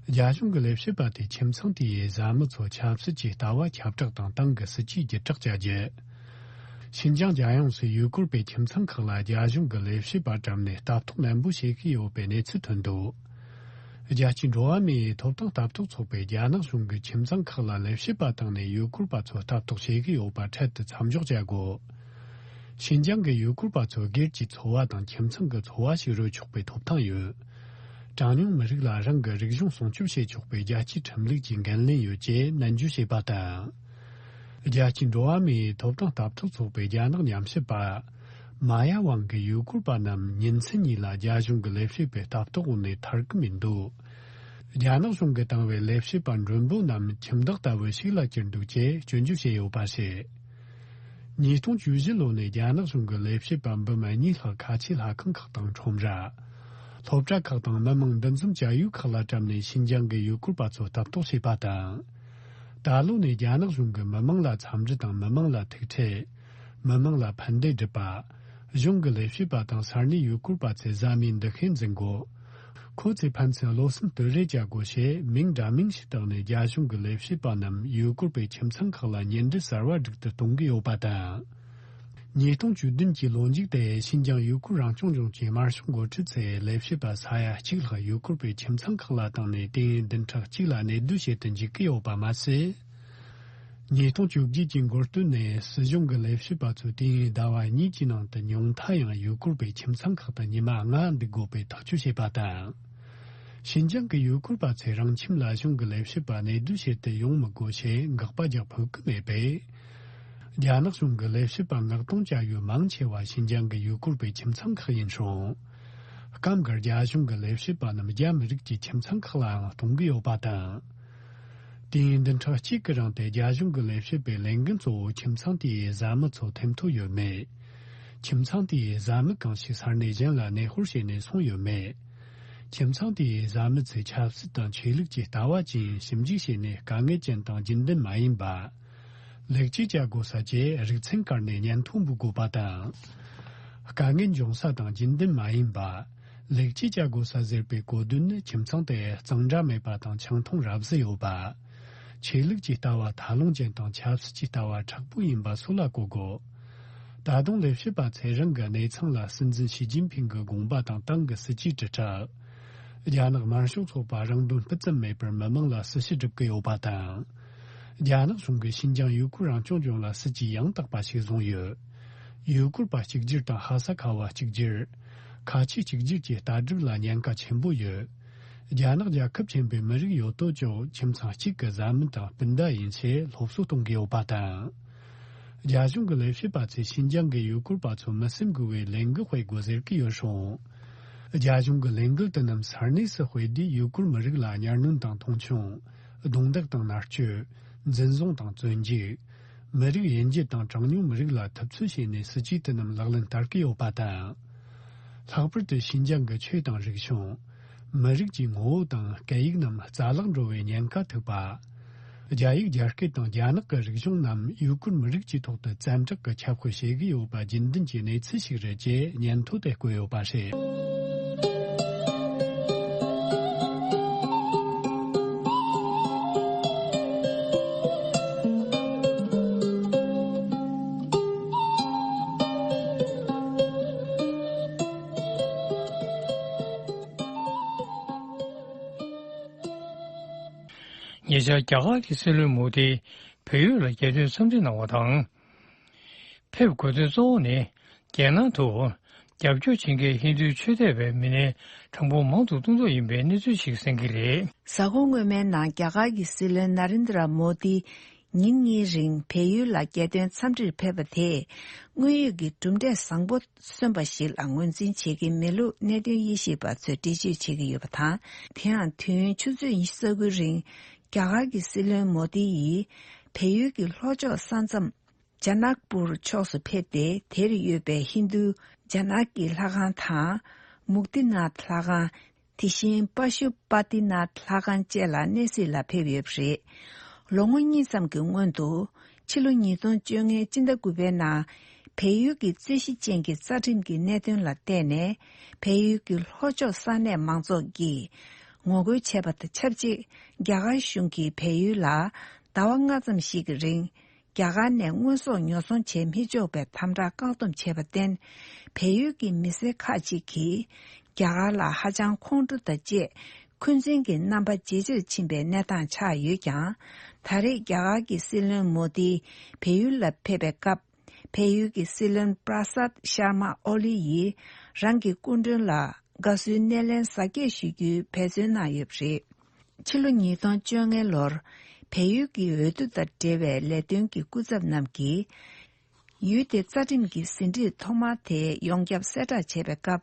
རྒྱ་གཞུང་གི་ལས་བྱེད་པ་དེས་ཁྱིམ་ཚང་དེའི་བཟའ་མི་ཚོ་ཆབ་སྲིད་ཀྱི་ལྟ་བ་ཁྱབ་བསྒྲགས་དང་ཏང་གི་སྲིད་ཇུས་བརྒྱུད་བསྒྲགས་བྱ་རྒྱུ། ཤིན་ཅང་རྒྱལ་ཡོངས་སུ་ཡུལ་སྐོར་བའི་ཁྱིམ་ཚང་ཁག་ལ་རྒྱ་གཞུང་གི་ལས་བྱེད་པ་བཀྲམ་ནས་ལྟ་རྟོག་ནན་པོ་བྱེད་ཀྱི་ཡོད་པའི་གནས་ཚུལ་ཐོན་འདུག་རྒྱལ་སྤྱིའི་འགྲོ་བ་མིའི་ཐོབ་ཐང་ལྟ་རྟོག་ཚོགས་པས་རྒྱ་ནག་གཞུང་གིས་ཁྱིམ་ཚང་ཁག་ལ་ལས་བྱེད་པ་བཏང་ནས་ཡུལ་སྐོར་བ་ཚོ་ལྟ་རྟོག་བྱེད་ཀྱི་ཡོད་པ་འཕྲལ་དུ་མཚམས་འཇོག་བྱ་དགོས། ཤིན་ཅང་གི་ཡུལ་སྐོར་བ་ཚོ་སྒེར་གྱི་འཚོ་བ་དང་ཁྱིམ་ཚང་གི་འཚོ་བ་ཞིག་རོལ་ཆོག་པའི་ཐོབ་ཐང་ཡོད། གྲངས་ཉུང་མི་རིགས་ལ་རང་གི་རིག་གཞུང་སྲུང་སྐྱོབ་བྱེད་ཆོག་པའི་རྒྱལ་སྤྱིའི་ཁྲིམས་ལུགས་ཀྱི་འགན་ལེན་ཡོད་ཅེས་ནན་བརྗོད་བྱས་པ་དང་། རྒྱལ་སྤྱིའི་འགྲོ་བ་མིའི་ཐོབ་ཐང་ལྟ་རྟོག་ཚོགས་པའི་རྒྱ་ནག་ཉམས་ཞིབ་པ། མ་ཡ་ཝང་གིས་ཡུལ་སྐོར་བ་རྣམས་ཉིན་མཚན་གཉིས་ལ་རྒྱ་གཞུང་གི་ལས་བྱེད་པའི་ལྟ་རྟོག་འོག་ནས་ཐར་གྱི་མི་འདུག་རྒྱ་ནག་གཞུང་གིས་བཏང་བའི་ལས་བྱེད་པ་མགྲོན་པོ་རྣམས་ཁྱིམ་བདག་ལྟ་བུ་ཞིག་ལ་གྱུར་འདུག་ཅེས་སྐྱོན་བརྗོད་བྱས་ཡོད་པ་རེད། ཉིས་སྟོང་བཅུ་བཞི་ལོ་ནས་རྒྱ་ནག་གཞུང་གིས་ལས་བྱེད་པ་འབུམ་གཉིས་ལྷག་ཁ་ཆེའི་ལྷ་ཁང་ཁག་དང་ཁྲོམ་ར། སློབ་གྲྭ་ཁག་དང་མི་མང་འདུ་འཛོམས་བྱ་ཡུལ་ཁག་ལ་བཀྲམ་ནས་ཤིན་ཅང་གི་ཡུལ་སྐོར་པ་ཚོ་ལྟ་རྟོག་བྱས་པ་དང་། ད་ལོ་ནས་རྒྱ་ནག་གཞུང་གིས་མི་མང་ལ་འཚམས་འདྲི་དང་མི་མང་ལ་ཐུག་འཕྲད། མི་མང་ལ་ཕན་བདེ་སྒྲུབ་པ། གཞུང་གི་ལས་བྱེད་པ་དང་ས་གནས་ཡུལ་སྐོར་པ་ཚོས་བཟའ་མིའི་འདུ་ཤེས་འཛིན་དགོས། ཁོ་ཚོས་ཕན་ཚུན་བློ་སེམས་བསྟུད་རེས་བྱ་དགོས་ཞེས་མིང་འདྲ་མིན་ཞིག་བཏགས་ནས་རྒྱ་གཞུང་གི་ལས་བྱེད་པ་རྣམས་ཡུལ་སྐོར་པའི་ཁྱིམ་ཚང་ཁག་ལ་ཉེ་འབྲེལ་གསར་བ་སྒྲིག་ཏུ་གཏོང་གི་ཡོད་པ་དང་། ཉིས་སྟོང་བཅུ་བདུན་གྱི་ལོ་མཇུག་ཏུ་ཤིན་ཅང་ཡུལ་སྐོར་རང་སྐྱོང་ལྗོངས་ཀྱི་དམར་ཤོག་འགོ་ཁྲིད་ཚོས་ལས་བྱེད་པ་ས་ཡ་གཅིག་ལྷག་ཡུལ་སྐོར་པའི་ཁྱིམ་ཚང་ཁག་ལ་བཏང་ནས་དུས་ཡུན་བདུན་ཕྲག་གཅིག་ལ་གནས་སྡོད་བྱེད་དུ་འཇུག་གི་ཡོད་པ་མ་ཟད། ཉིས་སྟོང་བཅོ་བརྒྱད་ཀྱི་འགོ་སྟོད་ནས་སྲིད་གཞུང་གི་ལས་བྱེད་པ་ཚོས་དུས་ཡུན་ཟླ་བ་གཉིས་ཀྱི་ནང་དུ་ཉུང་མཐའ་ཡང་ཡུལ་སྐོར་པའི་ཁྱིམ་ཚང་ཁག་ཏུ་ཉི་མ་ལྔ་འདུག་དགོས་པའི་ཐག་གཅོད་བྱས་པ་དང་། ཤིན་ཅང་གི་ཡུལ་སྐོར་པ་ཚོས་རང་ཁྱིམ་ལ་གཞུང་གི་ལས་བྱེད་པ་གནས་སྡོད་བྱེད་དུ་ཡོང་མི་དགོས་ཞེས་འགག་པ་རྒྱག་ཕོད་ཀྱི་མེད་པས། རྒྱ་ནག་གཞུང་གི་ལས་བྱེད་པ་མངགས་གཏོང་བྱ་ཡུལ་མང་ཆེ་བ་ཤིན་ཅང་གི་ཡུལ་སྐོར་པའི་ཁྱིམ་ཚང་ཁག་ཡིན་རུང་། སྐབས་འགར་རྒྱ་གཞུང་གི་ལས་བྱེད་པ་རྣམས་རྒྱ་མི་རིགས་ཀྱི་ཁྱིམ་ཚང་ཁག་ལའང་གཏོང་གི་ཡོད་པ་དང་། དུས་ཡུན་བདུན་ཕྲག་གཅིག་གི་རིང་དུ་རྒྱ་གཞུང་གི་ལས་བྱེད་པའི་ལས་འགན་གཙོ་བོ་ཁྱིམ་ཚང་དེའི་བཟའ་མི་ཚོ་ཐེམ་ཐོ་ཡོད་མེད། ཁྱིམ་ཚང་དེའི་བཟའ་མི་གང་ཞིག་ས་གནས་གཞན་ལ་གནས་སྤོར་བྱས་ནས་སོང་ཡོད་མེད། ཁྱིམ་ཚང་དེའི་བཟའ་མི་ཚོས་ཆབ་སྲིད་དང་ཆོས་ལུགས་ཀྱི་ལྟ་བ་བཅས་ཞིབ་འཇུག་བྱས་ནས་དཀའ་ངལ་ཅན་དང་རྒྱུན་ལྡན་མ་ཡིན་པ། ལེགས་བཅོས་བྱ་དགོས་ས་བཅས་རིག་ཚན་བཀར་ནས་སྙན་ཐོ་འབུལ་དགོས་པ་དང་། དཀའ་ངལ་འབྱུང་ས་དང་རྒྱུན་ལྡན་མ་ཡིན་པ། ལེགས་བཅོས་བྱ་དགོས་ས་ཟེར་བའི་གོ་དོན་ནི་ཁྱིམ་ཚང་དེ་གཙང་སྦྲ་མེད་པ་དང་ཆང་འཐུང་རབ་བཟི་ཡོད་པ། ཆོས་ལུགས་ཀྱི་ལྟ་བ་ཐལ་རླུང་ཅན་དང་ཆབ་སྲིད་ཀྱི་ལྟ་བ་མཁྲེགས་པོ་ཡིན་པ་སོགས་ལ་གོ་དགོས། ད་དུང་ལས་བྱེད་པ་ཚོས་རང་གི་གནས་ཚང་ལ་སྲིད་འཛིན་ཞི་ཅིན་ཕིང་གི་དགོངས་པ་དང་ཏང་གི་སྲིད་ཇུས་དྲིལ་བསྒྲགས། རྒྱ་ནག་དམར་ཤོག་ཚོགས་པ་རང་དོན་སྤུ་ཙམ་མེད་པར་མི་མང་ལ་སྲི་ཞུ་སྒྲུབ་ཀྱི་ཡོད་པ་དང་། རྒྱ་ནག་གཞུང་གིས་ཤིན་ཅང་ཡུལ་སྐོར་རང་སྐྱོང་ལྗོངས་ལ་སྲིད་ཇུས་ཡང་དག་པ་ཞིག་བཟུང་ཡོད། ཡུལ་སྐོར་པ་གཅིག་གྱུར་དང་ཧ་ས་ཁ་བ་གཅིག་གྱུར། ཁ་ཆེ་གཅིག་གྱུར་གྱི་ལྟ་གྲུབ་ལ་ཉེན་ཁ་ཆེན་པོ་ཡོད། རྒྱ་ནག་རྒྱལ་ཁབ་ཆེན་པོའི་མི་རིགས་ཡོད་དོ་ཅོག་ཁྱིམ་ཚང་གཅིག་གི་བཟའ་མི་དང་སྤུན་ཟླ་ཡིན་ཞེས་སློབ་གསོ་གཏོང་གི་ཡོད་པ་དང་། རྒྱ་གཞུང་གི་ལས་བྱེད་པ་ཚོས་ཤིན་ཅང་གི་ཡུལ་སྐོར་པ་ཚོ་མི་སེམས་འགུལ་བའི་ལས་འགུལ་སྤེལ་དགོས་ཟེར་གྱི་ཡོད་རུང་། རྒྱ་གཞུང་གི་ལས་འགུལ་དེ་རྣམས་ས་གནས་སུ་སྤེལ་དུས་ཡུལ་སྐོར་མི་རིགས་ལ་གཉའ་གནོན་དང་མཐོང་ཆུང་། རྡུང་རྡེག་དང་མནར་གཅོད། འཛིན་བཟུང་དང་བཙོན་འཇུག། མི་རིགས་དབྱེ་འབྱེད་དང་གྲངས་ཉུང་མི་རིགས་ལ་ཐུབ་ཚོད་བྱས་ནས་སྲིད་ཇུས་དེ་རྣམས་ལག་ལེན་བསྟར་གྱི་ཡོད་པ་དང་། ལྷག་པར་དུ་ཤིན་ཅང་གི་ཆོས་དང་རིག་གཞུང་། མི་རིགས་ཀྱི་ངོ་བོ་དང་སྐད་ཡིག་རྣམས་རྩ་བརླག་འགྲོ་བའི་ཉེན་ཁ་ཐུག་པ། རྒྱ་ཡིག་རྒྱ་སྐད་དང་རྒྱ་ནག་གི་རིག་གཞུང་རྣམས་ཡུལ་སྐོར་མི་རིགས་ཀྱི་ཐོག་ཏུ་བཙན་དྲག་གི་ཁྱབ་སྤེལ་བྱེད་ཀྱི་ཡོད་པ་རྒྱུན་ལྡན་གྱི་གནས་ཚུལ་ཞིག་རེད་ཅེས་སྙན་ཐོ་དེ་བཀོད་ཡོད་པ་རེད། ཉེ་ཆར་རྒྱ་གར་གྱི་སྲིད་བློན་མོ་དི་བལ་ཡུལ་ལ་རྒྱལ་དོན་འཚམས་འདྲི་གནང་བ་དང་། ཕེབས་དགོས་དོན་གཙོ་བོ་ནི། རྒྱལ་ནང་དུ་རྒྱབ་སྐྱོར་བྱེད་མཁན་ཧིན་རྡུའི་ཆོས་དད་པའི་མི་སྣའི་གྲངས་འབོར་མང་དུ་གཏོང་ཐབས་ཡིན་པའི་གནས་ཚུལ་ཞིག་གསན་གྱི་རེད། གཟའ་འཁོར་སྔོན་མའི་ནང་རྒྱ་གར་གྱི་སྲིད་བློན་ན་རིན་དྲ་མོ་དི་ཉིན་གཉིས་རིང་བལ་ཡུལ་ལ་རྒྱལ་དོན་འཚམས་འདྲིར་ཕེབས་པ་དེས་དངོས་ཡོད་ཀྱི་གྲུབ་འབྲས་བཟང་པོ་སོན་པ་ཞིག་ལ་ངོས་འཛིན་བྱེད་ཀྱི་མེད་ལུགས་གནད་དོན་དབྱེ་ཞིབ་པ་ཚོས་འགྲེལ་བརྗོད་བྱེད་ཀྱི་ཡོད་པ་དང་། དེ་ཡང་དུས་ཡུན་ཆུ་ཚོད་ཉི་ཤུ་རྩ་དགུའི་རིང་རྒྱ་གར་གྱི་སྲིད་བློན་མོ་དི་ཡིས་བལ་ཡུལ་གྱི་ལྷོ་ཕྱོགས་ས་མཚམས་ཇ་ནག་པུར་ཕྱོགས་སུ་ཕེབས་ཏེ། དེར་ཡོད་པའི་ཧིན་རྡུ་ཇ་ནག་གི་ལྷ་ཁང་དང་། མུག་ཏི་ནཱཐ་ལྷ་ཁང་། དེ་བཞིན་པ་ཤུ་པ་ཏི་ནཱཐ་ལྷ་ཁང་བཅས་ལ་གནས་གཟིགས་ལ་ཕེབས་ཡོད་པ་རེད། ལོ་ངོ་གཉིས་ཙམ་གྱི་སྔོན་དུ། ཕྱི་ལོ་ཉིས་སྟོང་བཅོ་ལྔའི་སྤྱི་ཟླ་དགུ་པའི་ནང་། བལ་ཡུལ་གྱི་རྩོད་གཞི་ཅན་གྱི་རྩ་ཁྲིམས་ཀྱི་གནད་དོན་ལ་བརྟེན་ནས། བལ་ཡུལ་གྱི་ལྷོ་ཕྱོགས་ས་གནས་མང་ཚོགས་ཀྱིས་ངོ་རྒོལ་བྱས་པ་དང་ཆབས་ཅིག་རྒྱ་གར་གཞུང་གིས་བལ་ཡུལ་ལ་ཟླ་བ་ལྔ་ཙམ་ཞིག་གི་རིང་རྒྱ་གར་ནས་དངོས་ཟོག་ཉོ་ཚོང་བྱེད་མི་ཆོག་པའི་དམ་དྲག་བཀག་སྡོམ་བྱས་པར་བརྟེན། བལ་ཡུལ་གྱི་མི་སེར་ཁག་ཅིག་གིས་རྒྱ་གར་ལ་ཧ་ཅང་ཁོང་ཁྲོ་དང་བཅས་འཁོན་འཛིན་གྱི་རྣམ་པ་ཇེ་ཆེར་ཕྱིན་པའི་གནས་སྟངས་ཆགས་ཡོད་ཀྱང་། ད་རེས་རྒྱ་གར་གྱི་སྲིད་བློན་མོ་དི་བལ་ཡུལ་ལ་ཕེབས་པའི་སྐབས། བལ་ཡུལ་གྱི་སྲིད་བློན་པྲ་སཱད་ཤར་མ་ཨོ་ལི་ཡིས་རང་གི་སྐུ་མགྲོན་ལ་དགའ་བསུའི་སྣེ་ལེན་གཟབ་རྒྱས་ཞུ་རྒྱུའི་འབད་བརྩོན་གནང་ཡོད་པ་རེད། ཕྱི་ལོ་ཉིས་སྟོང་བཅོ་ལྔའི་ལོར། བལ་ཡུལ་གྱི་འོས་བསྡུ་དང་འབྲེལ་བའི་ལས་དོན་གྱི་སྐུ་ཚབ་རྣམས་ཀྱིས། ཡུལ་དེའི་རྩ་ཁྲིམས་ཀྱི་ཟིན་བྲིས་ཐོག་མ་དེ་ཡོངས་ཁྱབ་གསལ་བསྒྲགས་བྱས་པའི་སྐབས།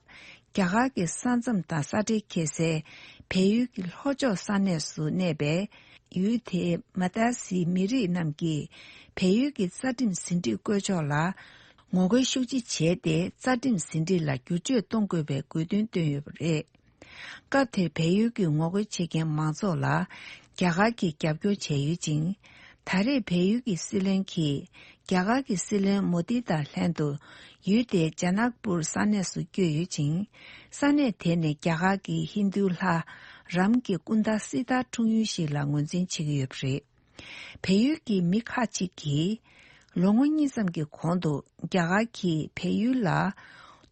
རྒྱ་གར་གྱི་ས་མཚམས་དང་ས་ཁྲའི་ཁྱད་གསད། བལ་ཡུལ་གྱི་ལྷོ་ཕྱོགས་ས་གནས་སུ་གནས་པའི་ཡུལ་དེའི་མ་ཏཱ་སིའི་མི་རིགས་རྣམས་ཀྱིས་བལ་ཡུལ་གྱི་རྩ་ཁྲིམས་ཟིན་བྲིས་བཀོད་ཕྱོགས་ལ་ངོ་རྒོལ་ཤུགས་ཆེ་བྱས་ཏེ། རྩ་ཁྲིམས་ཟིན་བྲིས་ལ་བསྒྱུར་བཅོས་གཏོང་དགོས་པའི་དགོས་འདུན་བཏོན་ཡོད་པ་རེད། སྐབས་དེར་བལ་ཡུལ་གྱི་ངོ་རྒོལ་བྱེད་མཁན་མང་ཚོགས་ལ་རྒྱ་གར་གྱིས་རྒྱབ་སྐྱོར་བྱས་ཡོད་ཅིང་། ད་རེས་བལ་ཡུལ་གྱི་སྲིད་བློན་གྱིས་རྒྱ་གར་གྱི་སྲིད་བློན་མོ་དི་དང་ལྷན་དུ་ཡུལ་དེའི་ཇ་ནག་པུར་ས་གནས་སུ་བསྐྱོད་ཡོད་ཅིང་། ས་གནས་དེ་ནི་རྒྱ་གར་གྱི་ཧིན་རྡུའི་ལྷ་རམ་གྱི་སྐུ་འདྲ་སི་ཏཱ་འཁྲུངས་ཡུལ་ཞིག་ལ་ངོས་འཛིན་བྱེད་ཀྱི་ཡོད་པ་རེད། བལ་ཡུལ་གྱི་མི་ཁག་ཅིག་གིས་ལོ་ངོ་གཉིས་ཙམ་གྱི་གོང་དུ་རྒྱ་གར་གྱིས་བལ་ཡུལ་ལ་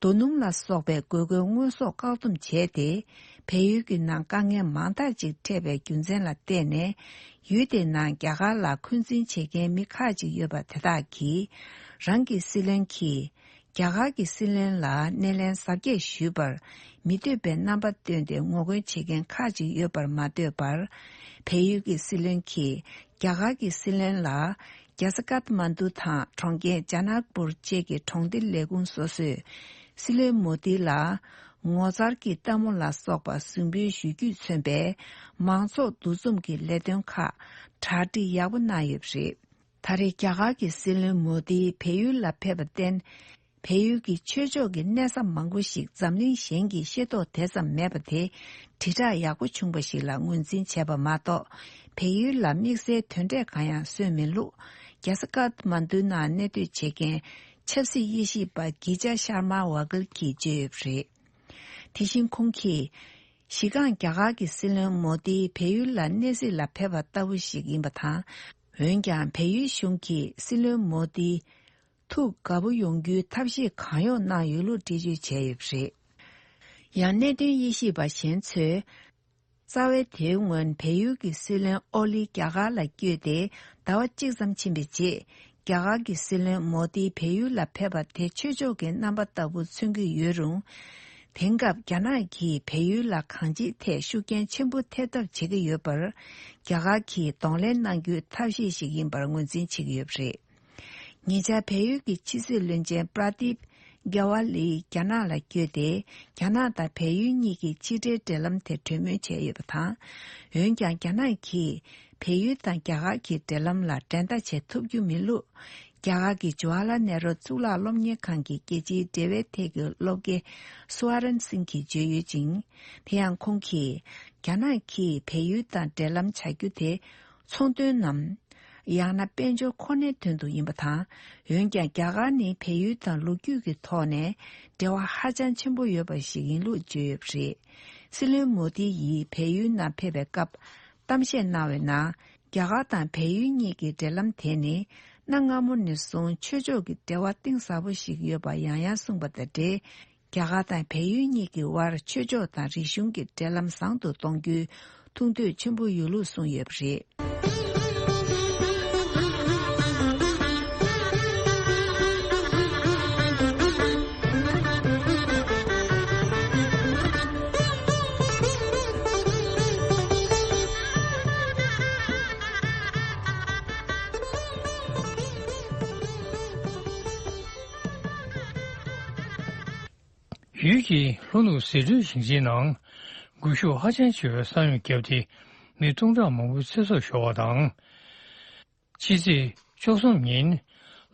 རྡོ་སྣུམ་ལ་སོགས་པའི་དགོས་མཁོའི་དངོས་ཟོག་བཀག་སྡོམ་བྱས་ཏེ། བལ་ཡུལ་གྱི་ནང་དཀའ་ངལ་མང་དག་ཅིག་འཕྲད་པའི་རྒྱུ་མཚན་ལ་བརྟེན་ནས། ཡུལ་དེའི་ནང་རྒྱ་གར་ལ་འཁོན་འཛིན་བྱེད་མཁན་མི་ཁག་ཅིག་ཡོད་པ་དེ་དག་གིས། རང་གི་སྲིད་བློན་གྱིས་རྒྱ་གར་གྱི་སྲིད་བློན་ལ་སྣེ་ལེན་གཟབ་རྒྱས་ཞུས་པར་མི་འདོད་པའི་རྣམ་པ་བཏོན་ཏེ་ངོ་རྒོལ་བྱེད་མཁན་ཁག་ཅིག་ཡོད་པར་མ་ལྟོས་པར། བལ་ཡུལ་གྱི་སྲིད་བློན་གྱིས་རྒྱ་གར་གྱི་སྲིད་བློན་ལ་རྒྱ་ས་ཀཏ་མན་ཌུ་དང་གྲོང་ཁྱེར་ཇ་ནག་པུར་བཅས་ཀྱི་གྲོང་སྡེ་ལས་ཁུངས་སོ་སོས་སྲིད་བློན་མོ་དི་ལ་ངོ་མཚར་གྱི་ལྟད་མོ་ལ་སོགས་པ་གཟིགས་འབུལ་ཞུ་རྒྱུས་མཚོན་པའི་མང་ཚོགས་འདུ་འཛོམས་ཀྱི་ལས་དོན་ཁག་གྲ་སྒྲིག་ཡག་པོ་གནང་ཡོད་པ་རེད། ད་རེས་རྒྱ་གར་གྱི་སྲིད་བློན་མོ་དི་བལ་ཡུལ་ལ་ཕེབས་པར་བརྟེན། བལ་ཡུལ་གྱི་ཆོས་ཕྱོགས་ཀྱི་གནས་ས་མང་པོ་ཞིག་འཛམ་གླིང་གཞན་གྱིས་ཤེས་རྟོགས་དེ་ཙམ་མེད་པ་དེ་དྲིལ་བསྒྲགས་ཡག་པོ་བྱུང་བ་ཞིག་ལ་ངོས་འཛིན་བྱས་པ་མ་གཏོགས། བལ་ཡུལ་ལ་དམིགས་བསལ་དོན་འབྲས་གང་ཡང་སོན་མེད་ལུགས། རྒྱ་ས་ཀཏ་མན་ཌུ་ནང་གནས་སྡོད་བྱེད་མཁན་ཆབ་སྲིད་དབྱེ་ཞིབ་པ་གི་ཅཱ་ཤར་མ་ཝ་གལ་གྱིས་བརྗོད་ཡོད་པ་རེད། དེ་བཞིན་ཁོང་གིས། གཞི་རྐང་རྒྱ་གར་གྱི་སྲིད་བློན་མོ་དི་བལ་ཡུལ་ལ་གནས་གཟིགས་ལ་ཕེབས་པ་ལྟ་བུ་ཞིག་ཡིན་པ་དང་། འོན་ཀྱང་། བལ་ཡུལ་གཞུང་གིས་སྲིད་བློན་མོ་དི་ཐུགས་དགའ་པོ་ཡོང་རྒྱུའི་ཐབས་ཤེས་གང་ཡོང་གནང་ཡོད་ལུགས་འགྲེལ་བརྗོད་བྱས་ཡོད་པ་རེད། ཡང་། གནད་དོན་དབྱེ་ཞིབ་པ་གཞན་ཚོས། རྩ་བའི་དེའི་སྔོན་བལ་ཡུལ་གྱི་སྲིད་བློན་ཨོ་ལི་རྒྱ་གར་ལ་བསྐྱོད་དེ་ཟླ་བ་གཅིག་ཙམ་ཕྱིན་པའི་རྗེས། རྒྱ་གར་གྱི་སྲིད་བློན་མོ་དི་བལ་ཡུལ་ལ་ཕེབས་པ་དེ་ཆོས་ཕྱོགས་ཀྱི་རྣམ་པ་ལྟ་བུ་མཚོན་གྱི་ཡོད་རུང་། དེང་སྐབས་རྒྱ་ནག་གིས་བལ་ཡུལ་ལ་གང་ཅིའི་ཐད་ཤུགས་རྐྱེན་ཆེན་པོ་ཐེབས་ཐབས་བྱེད་ཀྱི་ཡོད་པར། རྒྱ་གར་གྱིས་གདོང་ལེན་གནང་རྒྱུའི་ཐབས་ཤེས་ཤིག་ཡིན་པར་ངོས་འཛིན་བྱེད་ཀྱི་ཡོད་པ་རེད། ཉེ་ཆར་བལ་ཡུལ་གྱི་ཕྱི་སྲིད་བློན་ཆེན་པྲ་དིབ་གྷེ་ཝ་ལི་རྒྱ་ནག་ལ་བསྐྱོད་དེ། རྒྱ་ནག་དང་བལ་ཡུལ་གཉིས་ཀྱི་ཕྱི་འབྲེལ་འབྲེལ་ལམ་དེ་གྲོས་མོལ་བྱས་ཡོད་པ་དང་། འོན་ཀྱང་། རྒྱ་ནག་གིས་བལ་ཡུལ་དང་རྒྱ་གར་གྱི་འབྲེལ་ལམ་ལ་འགྲན་ཟླ་བྱེད་ཐུབ་རྒྱུ་མིན་ལུགས། རྒྱ་གར་གྱི་ཇུ་ཝ་ལ་ནེ་རོ་གཙུག་ལག་སློབ་གཉེར་ཁང་གི་རྒྱལ་སྤྱིའི་འབྲེལ་བའི་ཐད་ཀྱི་སློབ་དགེ་སུ་ཝ་རན་སིང་གིས་བརྗོད་ཡོད་ཅིང་། དེ་ཡང་ཁོང་གིས། རྒྱ་ནག་གིས་བལ་ཡུལ་དང་འབྲེལ་ལམ་བྱ་རྒྱུ་དེ་ཚོང་དོན་ནམ། ཡང་ན་དཔལ་འབྱོར་ཁོ་ནའི་དོན་དུ་ཡིན་པ་དང་། འོན་ཀྱང་། རྒྱ་གར་ནི་བལ་ཡུལ་དང་ལོ་རྒྱུས་ཀྱི་ཐོག་ནས་འབྲེལ་བ་ཧ་ཅང་ཆེན་པོ་ཡོད་པ་ཞིག་ཡིན་ལུགས་བརྗོད་ཡོད་པ་རེད། སྲིད་བློན་མོ་དི་ཡིས་བལ་ཡུལ་ནང་ཕེབས་པའི་སྐབས་གཏམ་བཤད་གནང་བའི་ནང་། རྒྱ་གར་དང་བལ་ཡུལ་གཉིས་ཀྱི་འབྲེལ་ལམ་དེ་ནི་གནའ་སྔ་མོ་ནས་བཟུང་ཆོས་ཕྱོགས་ཀྱི་འབྲེལ་བ་གཏིང་ཟབ་པོ་ཞིག་ཡོད་པ་ཡང་ཡང་གསུངས་པ་དང་འབྲེལ། རྒྱ་གར་དང་བལ་ཡུལ་གཉིས་ཀྱི་དབར་ཆོས་ཕྱོགས་དང་རིག་གཞུང་གི་འབྲེལ་ལམ་བཟང་དུ་གཏོང་རྒྱུའི་ཐུགས་འདོད་ཆེན་པོ་ཡོད་ལུགས་གསུངས་ཡོད་པ་རེད། ཡུལ་གྱི་ལྷོ་ནུབ་ཟི་ཁྲོན་ཞིང་ཆེན་ནང་སྒུལ་ཤུགས་ཧ་ཅང་ཆེ་བའི་ས་ཡོམ་བརྒྱབ་སྟེ། མི་སྟོང་ཕྲག་མང་པོའི་ཚེ་སྲོག་ཤོར་བ་དང་། ཕྱི་ཚེས་བཅུ་གསུམ་ཉིན་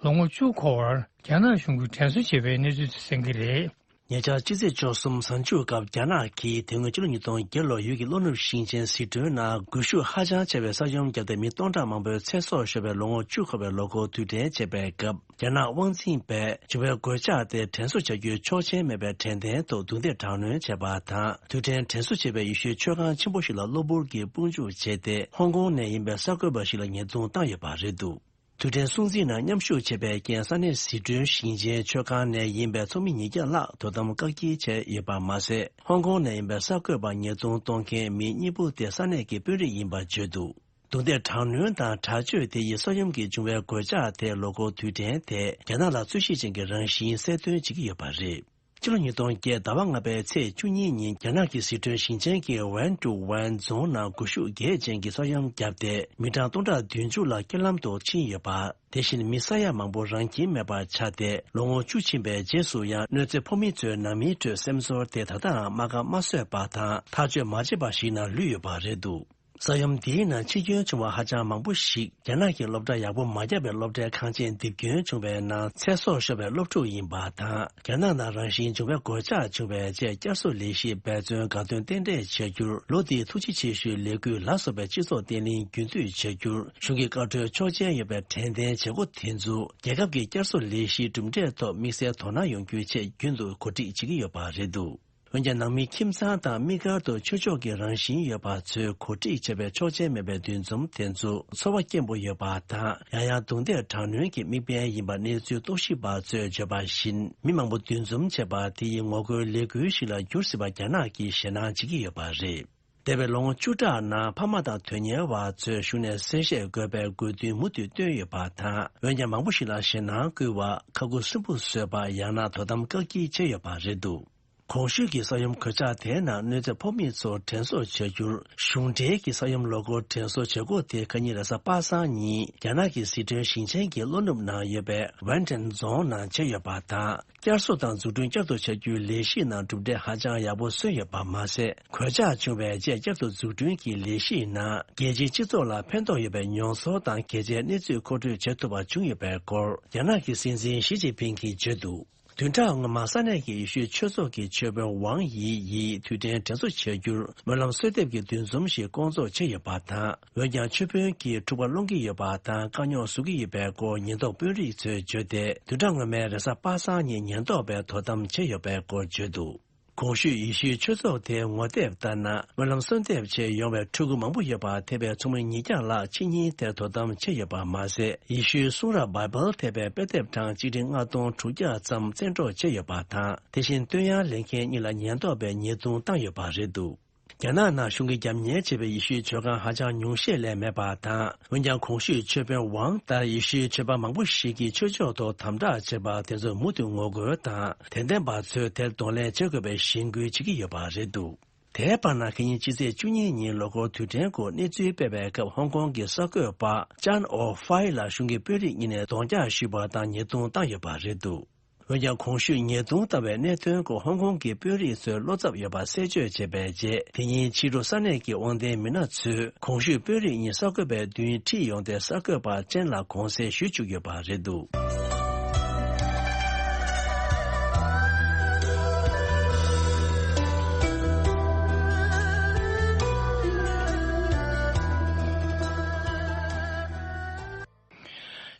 ལོ་ངོ་བཅུ་འཁོར་བར་རྒྱ་ནག་གཞུང་གིས་དྲན་གསོ་བྱས་པའི་གནས་ཚུལ་དེ་གསན་གྱི་རེད། ཉེ་ཆར་ཕྱི་ཚེས་བཅུ་གསུམ་གཟའ་མཇུག་སྐབས་རྒྱ་ནག་གིས་དེ་སྔོན་ཕྱི་ལོ་ཉིས་སྟོང་བརྒྱད་ལོར་ཡུལ་གྱི་ལྷོ་ནུབ་ཞིང་ཆེན་ཟི་ཁྲོན་ནང་སྒུལ་ཤུགས་ཧ་ཅང་ཆེ་བའི་ས་ཡོམ་བརྒྱབ་སྟེ་མི་སྟོང་ཕྲག་མང་པོའི་ཚེ་སྲོག་ཤོར་བའི་ལོ་ངོ་བཅུ་འཁོར་བའི་ལོ་འཁོར་དུས་དྲན་བྱེད་པའི་སྐབས། རྒྱ་ནག་དབང་འཛིན་པས་བྱུང་བའི་གོད་ཆག་དེ་དྲན་གསོ་བྱ་རྒྱུའི་ཆོག་མཆན་མེད་པའི་དྲན་རྟེན་ཐོག་རྡུང་རྡེག་དྲག་གནོན་བྱས་པ་དང་། དུས་དྲན་དྲན་གསོ་བྱེད་པའི་ཡེ་ཤུའི་མཆོད་ཁང་ཆེན་པོ་ཞིག་ལ་གློ་བུར་གྱིས་དཔུང་འཇུག་བྱས་ཏེ། ཧོང་ཀོང་ནས་ཡིན་པའི་གསར་འགོད་པ་ཞིག་ལ་ཉེས་རྡུང་བཏང་ཡོད་པ་རེད་འདུག་དུས་དྲན་སྲུང་བརྩིའི་ནང་མཉམ་ཞུགས་བྱས་པའི་རྐྱེན། ས་གནས་ཟི་ཁྲོན་ཞིང་ཆེན་མཆོད་ཁང་ནས་ཡིན་པའི་ཚོགས་མི་ཉིས་བརྒྱ་ལྷག་དོ་དམ་བཀག་སྐྱིལ་བྱས་ཡོད་པ་མ་ཟད། ཧོང་ཀོང་ནས་ཡིན་པའི་གསར་འགོད་པ་ཉེས་རྡུང་གཏོང་མཁན་མི་གཉིས་པོ་དེ་ས་གནས་ཀྱི་དཔོན་རིགས་ཡིན་པར་བརྗོད་འདུག་རྡུང་རྡེག་དྲག་གནོན་དང་དྲག་སྤྱོད་དེ་ཡིས་ས་ཡོམ་གྱིས་བྱུང་བའི་གོད་ཆག་དེའི་ལོ་འཁོར་དུས་དྲན་དེ་རྒྱ་ནག་ལ་འཚོལ་ཞིབ་ཅན་གྱི་རང་བཞིན་གསལ་སྟོན་བྱེད་ཀྱི་ཡོད་པ་རེད། ཕྱི་ལོ་ཉིས་སྟོང་བརྒྱད་ཟླ་བ་ལྔ་པའི་ཚེས་བཅུ་གཉིས་ཉིན་རྒྱ་ནག་གི་སི་ཁྲོན་ཞིང་ཆེན་གྱི་ཝན་ཀྲུའུ་ཝན་རྫོང་ནང་སྒུལ་ཤུགས་རྒྱས་ཅན་གྱི་ས་ཡོམ་བརྒྱབ་སྟེ་མི་གྲངས་སྟོང་ཕྲག་བདུན་ཅུ་ལ་རྐྱེན་ལམ་དུ་ཕྱིན་ཡོད་པ། དེ་བཞིན་མི་ས་ཡ་མང་པོ་རང་ཁྱིམ་མེད་པར་ཆགས་ཏེ་ལོ་ངོ་བཅུ་ཕྱིན་པའི་རྗེས་སུ་ཡང་གནོད་འཚེ་ཕོག་མི་ཚོའི་ནང་མིའི་ཁྲོད་སེམས་ཚོར་དེ་ད་ལྟའང་རྨ་ཁ་མ་བཟོད་པ་དང་ཐག་གཅོད་མ་བྱས་པ་ཞིག་ནང་ལུས་ཡོད་པ་རེད་འདུག་ས་ཡོམ་འདིའི་ནང་འཆི་སྐྱོན་བྱུང་བ་ཧ་ཅང་མང་པོ་ཞིག་རྒྱ་ནག་གི་སློབ་གྲྭ་ཡག་པོ་མ་བརྒྱབ་པའི་སློབ་གྲྭའི་ཁང་ཆེན་རྡིབ་སྐྱོན་བྱུང་བའི་ནང་ཚེ་སྲོག་ཤོར་བའི་སློབ་ཕྲུག་ཡིན་པ་དང་། རྒྱ་ནག་ནང་རང་བཞིན་འབྱུང་བའི་གོད་ཆག་བྱུང་བའི་རྗེས་བསྐྱར་གསོ་ལས་གཞིའི་འབད་བརྩོན་དགའ་སྟོན་རྟེན་འབྲེལ་བྱ་རྒྱུར་ལོ་འདིའི་ཐུགས་རྗེ་ཆེ་ཞུའི་ལས་འགུལ་ལ་སོགས་པའི་སྤྱི་ཚོགས་བརྟན་ལྷིང་རྒྱུན་མཐུད་བྱ་རྒྱུར་གཞུང་གི་བཀའ་འཁྲོལ་ཆོག་མཆན་ཡོད་པའི་དྲན་རྟེན་བྱེད་སྒོ་དེ་ཚོ་རྒྱལ་ཁབ་ཀྱི་བསྐྱར་གསོ་ལས་གཞིའི་གྲུབ་འབྲས་ཐོག་དམིགས་བསལ་དོ་སྣང་ཡོང་རྒྱུའི་ཆེད་རྒྱུན་དུ་གོ་སྒྲིག་བྱེད་ཀྱི་ཡོད་པ་རེད་འདུག་འོན་ཀྱང་ནང་མི་ཁྱིམ་ཚང་དང་དམིགས་བཀར་དུ་ཆོས་ཕྱོགས་ཀྱི་རང་བཞིན་ཡོད་པ་ཚོས་གོ་སྒྲིག་བྱས་པའི་ཆོག་མཆན་མེད་པའི་འདུ་འཛོམས་དེ་ཚོ་ཚོར་བ་སྐྱེན་པོ་ཡོད་པ་དང་ཡང་ཡང་རྡུང་རྡེག་དྲག་གནོན་གྱི་དམིགས་འབེན་ཡིན་པ་གནས་ཚུལ་རྟོག་ཞིབ་པ་ཚོས་བརྗོད་པ་བཞིན་མི་མང་པོ་འདུ་འཛོམས་བྱས་པ་དེ་ཡིས་ངོ་རྒོལ་ལས་འགུལ་ཞིག་ལ་འགྱུར་སྲིད་པ་རྒྱ་ནག་གིས་ཞེད་སྣང་བྱེད་ཀྱི་ཡོད་པ་རེད། འདས་པའི་ལོ་ངོ་བཅུ་ཕྲག་ནང་ཕ་མ་དང་དོན་གཉེར་བ་ཚོས་གཞུང་ནས་གསལ་བཤད་དགོས་པའི་དགོས་འདུན་མུ་མཐུད་བཏོན་ཡོད་པ་དང་། འོན་ཀྱང་མང་པོ་ཞིག་ལ་ཞེད་སྣང་བསྐུལ་བ། ཁ་ཁུ་སིམ་པོ་བཟོས་པ། ཡང་ན་དོ་དམ་བཀག་སྐྱིལ་བྱས་ཡོད་པ་རེད་འདུག་གོང་ཞུས་ཀྱི་ས་ཡོམ་གོད་ཆག་དེའི་ནང་གནོད་འཚེ་ཕོག་མི་ཚོར་དྲན་གསོ་བྱ་རྒྱུར་གཞུང་འབྲེལ་གྱི་ས་ཡོམ་ལོ་འཁོར་དྲན་གསོ་བྱེད་སྒོ་དེ་ཁ་ཉིན་རེས་གཟའ་པ་སངས་ཉིན་རྒྱ་ནག་གི་སི་ཁྲོན་ཞིང་ཆེན་གྱི་ལྷོ་ནུབ་ནང་ཡོད་པའི་ཝན་ཀྲན་རྫོང་ནང་བྱས་ཡོད་པ་དང་། བསྐྱར་གསོ་དང་འཛུགས་སྐྲུན་བསྐྱར་དུ་བྱ་རྒྱུའི་ལས་གཞིའི་ནང་གྲུབ་འབྲས་ཧ་ཅང་ཡག་པོ་སོན་ཡོད་པ་མ་ཟད། གོད་ཆག་བྱུང་བའི་རྗེས་བསྐྱར་དུ་འཛུགས་སྐྲུན་གྱི་ལས་གཞིའི་ནང་རྒྱལ་སྤྱིའི་སྤྱི་ཚོགས་ལ་ཕན་ཐོགས་ཡོད་པའི་མྱོང་ཚོར་དང་གལ་ཆེའི་གནས་ཚུལ་མཁོ་སྤྲོད་བྱེད་ཐུབ་པ་བྱུང་ཡོད་པའི་སྐོར་རྒྱ་ནག་གི་སྲིད་འཛིན་ཞི་ཅིན་ཕིང་གིས་བརྗོད་འདུག་བདུན་ཕྲག་སྔོན་མ་ས་གནས་ཀྱི་ཡེ་ཤུའི་ཆོས་ཚོགས་ཀྱི་ཆོས་དཔོན་ཝང་ཡི་ཡིས་དུས་དྲན་དྲན་གསོ་བྱ་རྒྱུར་སྨོན་ལམ་གསོལ་འདེབས་ཀྱི་འདུ་འཛོམས་ཤིག་བསྐོང་ཚོགས་བྱས་ཡོད་པ་དང་། འོན་ཀྱང་ཆོས་དཔོན་གྱིས་འཁྲུག་པ་སློང་གི་ཡོད་པ་དང་དཀའ་རྙོག་བཟོ་གི་ཡོད་པའི་སྐོར་ཉེན་རྟོག་དཔོན་རིགས་ཚོས་བརྗོད་དེ། བདུན་ཕྲག་སྔོན་མའི་རེས་གཟའ་པ་སངས་ཉིན་ཉེན་རྟོག་པས་དོ་དམ་བྱས་ཡོད་པའི་སྐོར་བརྗོད་འདུག་གོང་ཞུས་ཡེ་ཤུའི་ཆོས་ཚོགས་དེའི་ངོ་དེབ་ལྟར་ན། སྨོན་ལམ་གསོལ་འདེབས་ཆེད་ཡོང་བའི་ཕྲུ་གུ་མང་པོ་ཡོད་པ་ཐེ་བའི་ཚོགས་མི་ཉིས་བརྒྱ་ལྷག་ཕྱི་ཉིན་དེར་དོ་དམ་བྱས་ཡོད་པ་མ་ཟད། ཡེ་ཤུའི་གསུང་རབ་བྷའི་བལ་ཐེ་བའི་དཔེ་དེབ་གྲངས་གཅིག་ཁྲི་ལྔ་སྟོང་དྲུག་བརྒྱ་ཙམ་བཙན་འཕྲོག་བྱས་ཡོད་པ་དང་། དེ་བཞིན་བསྟོད་དབྱངས་ལེན་མཁན་གཉིས་ལ་ཉེན་རྟོག་པས་ཉེས་རྡུང་བཏང་ཡོད་པ་རེད་འདུག་རྒྱ་ནག་ནང་གཞུང་གིས་རྒྱབ་གཉེར་བྱས་པའི་ཡེ་ཤུའི་ཆོས་ཁང་ཧ་ཅང་ཉུང་ཤས་ལས་མེད་པ་དང་། འོན་ཀྱང་གོང་ཞུས་ཆོས་དཔོན་ཝང་ལྟར་ཡེ་ཤུའི་ཆོས་པ་མང་པོ་ཞིག་གིས་ཆོས་ཕྱོགས་ཐོག་དམ་དྲག་བྱས་པ་དེ་ཚོར་མུ་མཐུད་ངོ་རྒོལ་དང་། དད་ལྡན་པ་ཚོས་དེར་གདོང་ལེན་བྱེད་དགོས་པའི་གཞེན་སྐུལ་བྱེད་ཀྱི་ཡོད་པ་རེད་འདུག་དེའི་བར་ན་ཁ་ཉིན་ཕྱི་ཚེས་བཅུ་གཉིས་ཉིན་ལོ་འཁོར་དུས་དྲན་སྐོར་གནས་ཚུལ་སྤེལ་བའི་སྐབས་ཧོང་ཀོང་གི་གསར་འགོད་པ་ཅན་ཨོ་ཧྥའི་ལ་གཞུང་གི་དཔོན་རིགས་གཉིས་ནས་གདོང་བཀྱག་ཞུས་པ་དང་ཉེས་རྡུང་བཏང་ཡོད་པ་རེད་འདུག་འོན་ཀྱང་གོང་ཞུས་ཉེས་རྡུང་བཏང་བའི་གནད་དོན་སྐོར་ཧོང་ཀོང་གི་དཔོན་རིགས་ཚོས་བློ་འཚབ་ཡོད་པ་གསལ་བརྗོད་བྱས་པའི་རྗེས། དེ་ཉིན་ཕྱི་དྲོ་ས་གནས་ཀྱི་དབང་ལྡན་མི་སྣ་ཚོས་གོང་ཞུས་དཔོན་རིགས་གཉིས་གསར་འགོད་པའི་མདུན་ཁྲིད་ཡོང་སྟེ་གསར་འགོད་པ་ཅན་ལ་དགོངས་སེལ་ཞུ་བཅུག་ཡོད་པ་རེད་འདུག་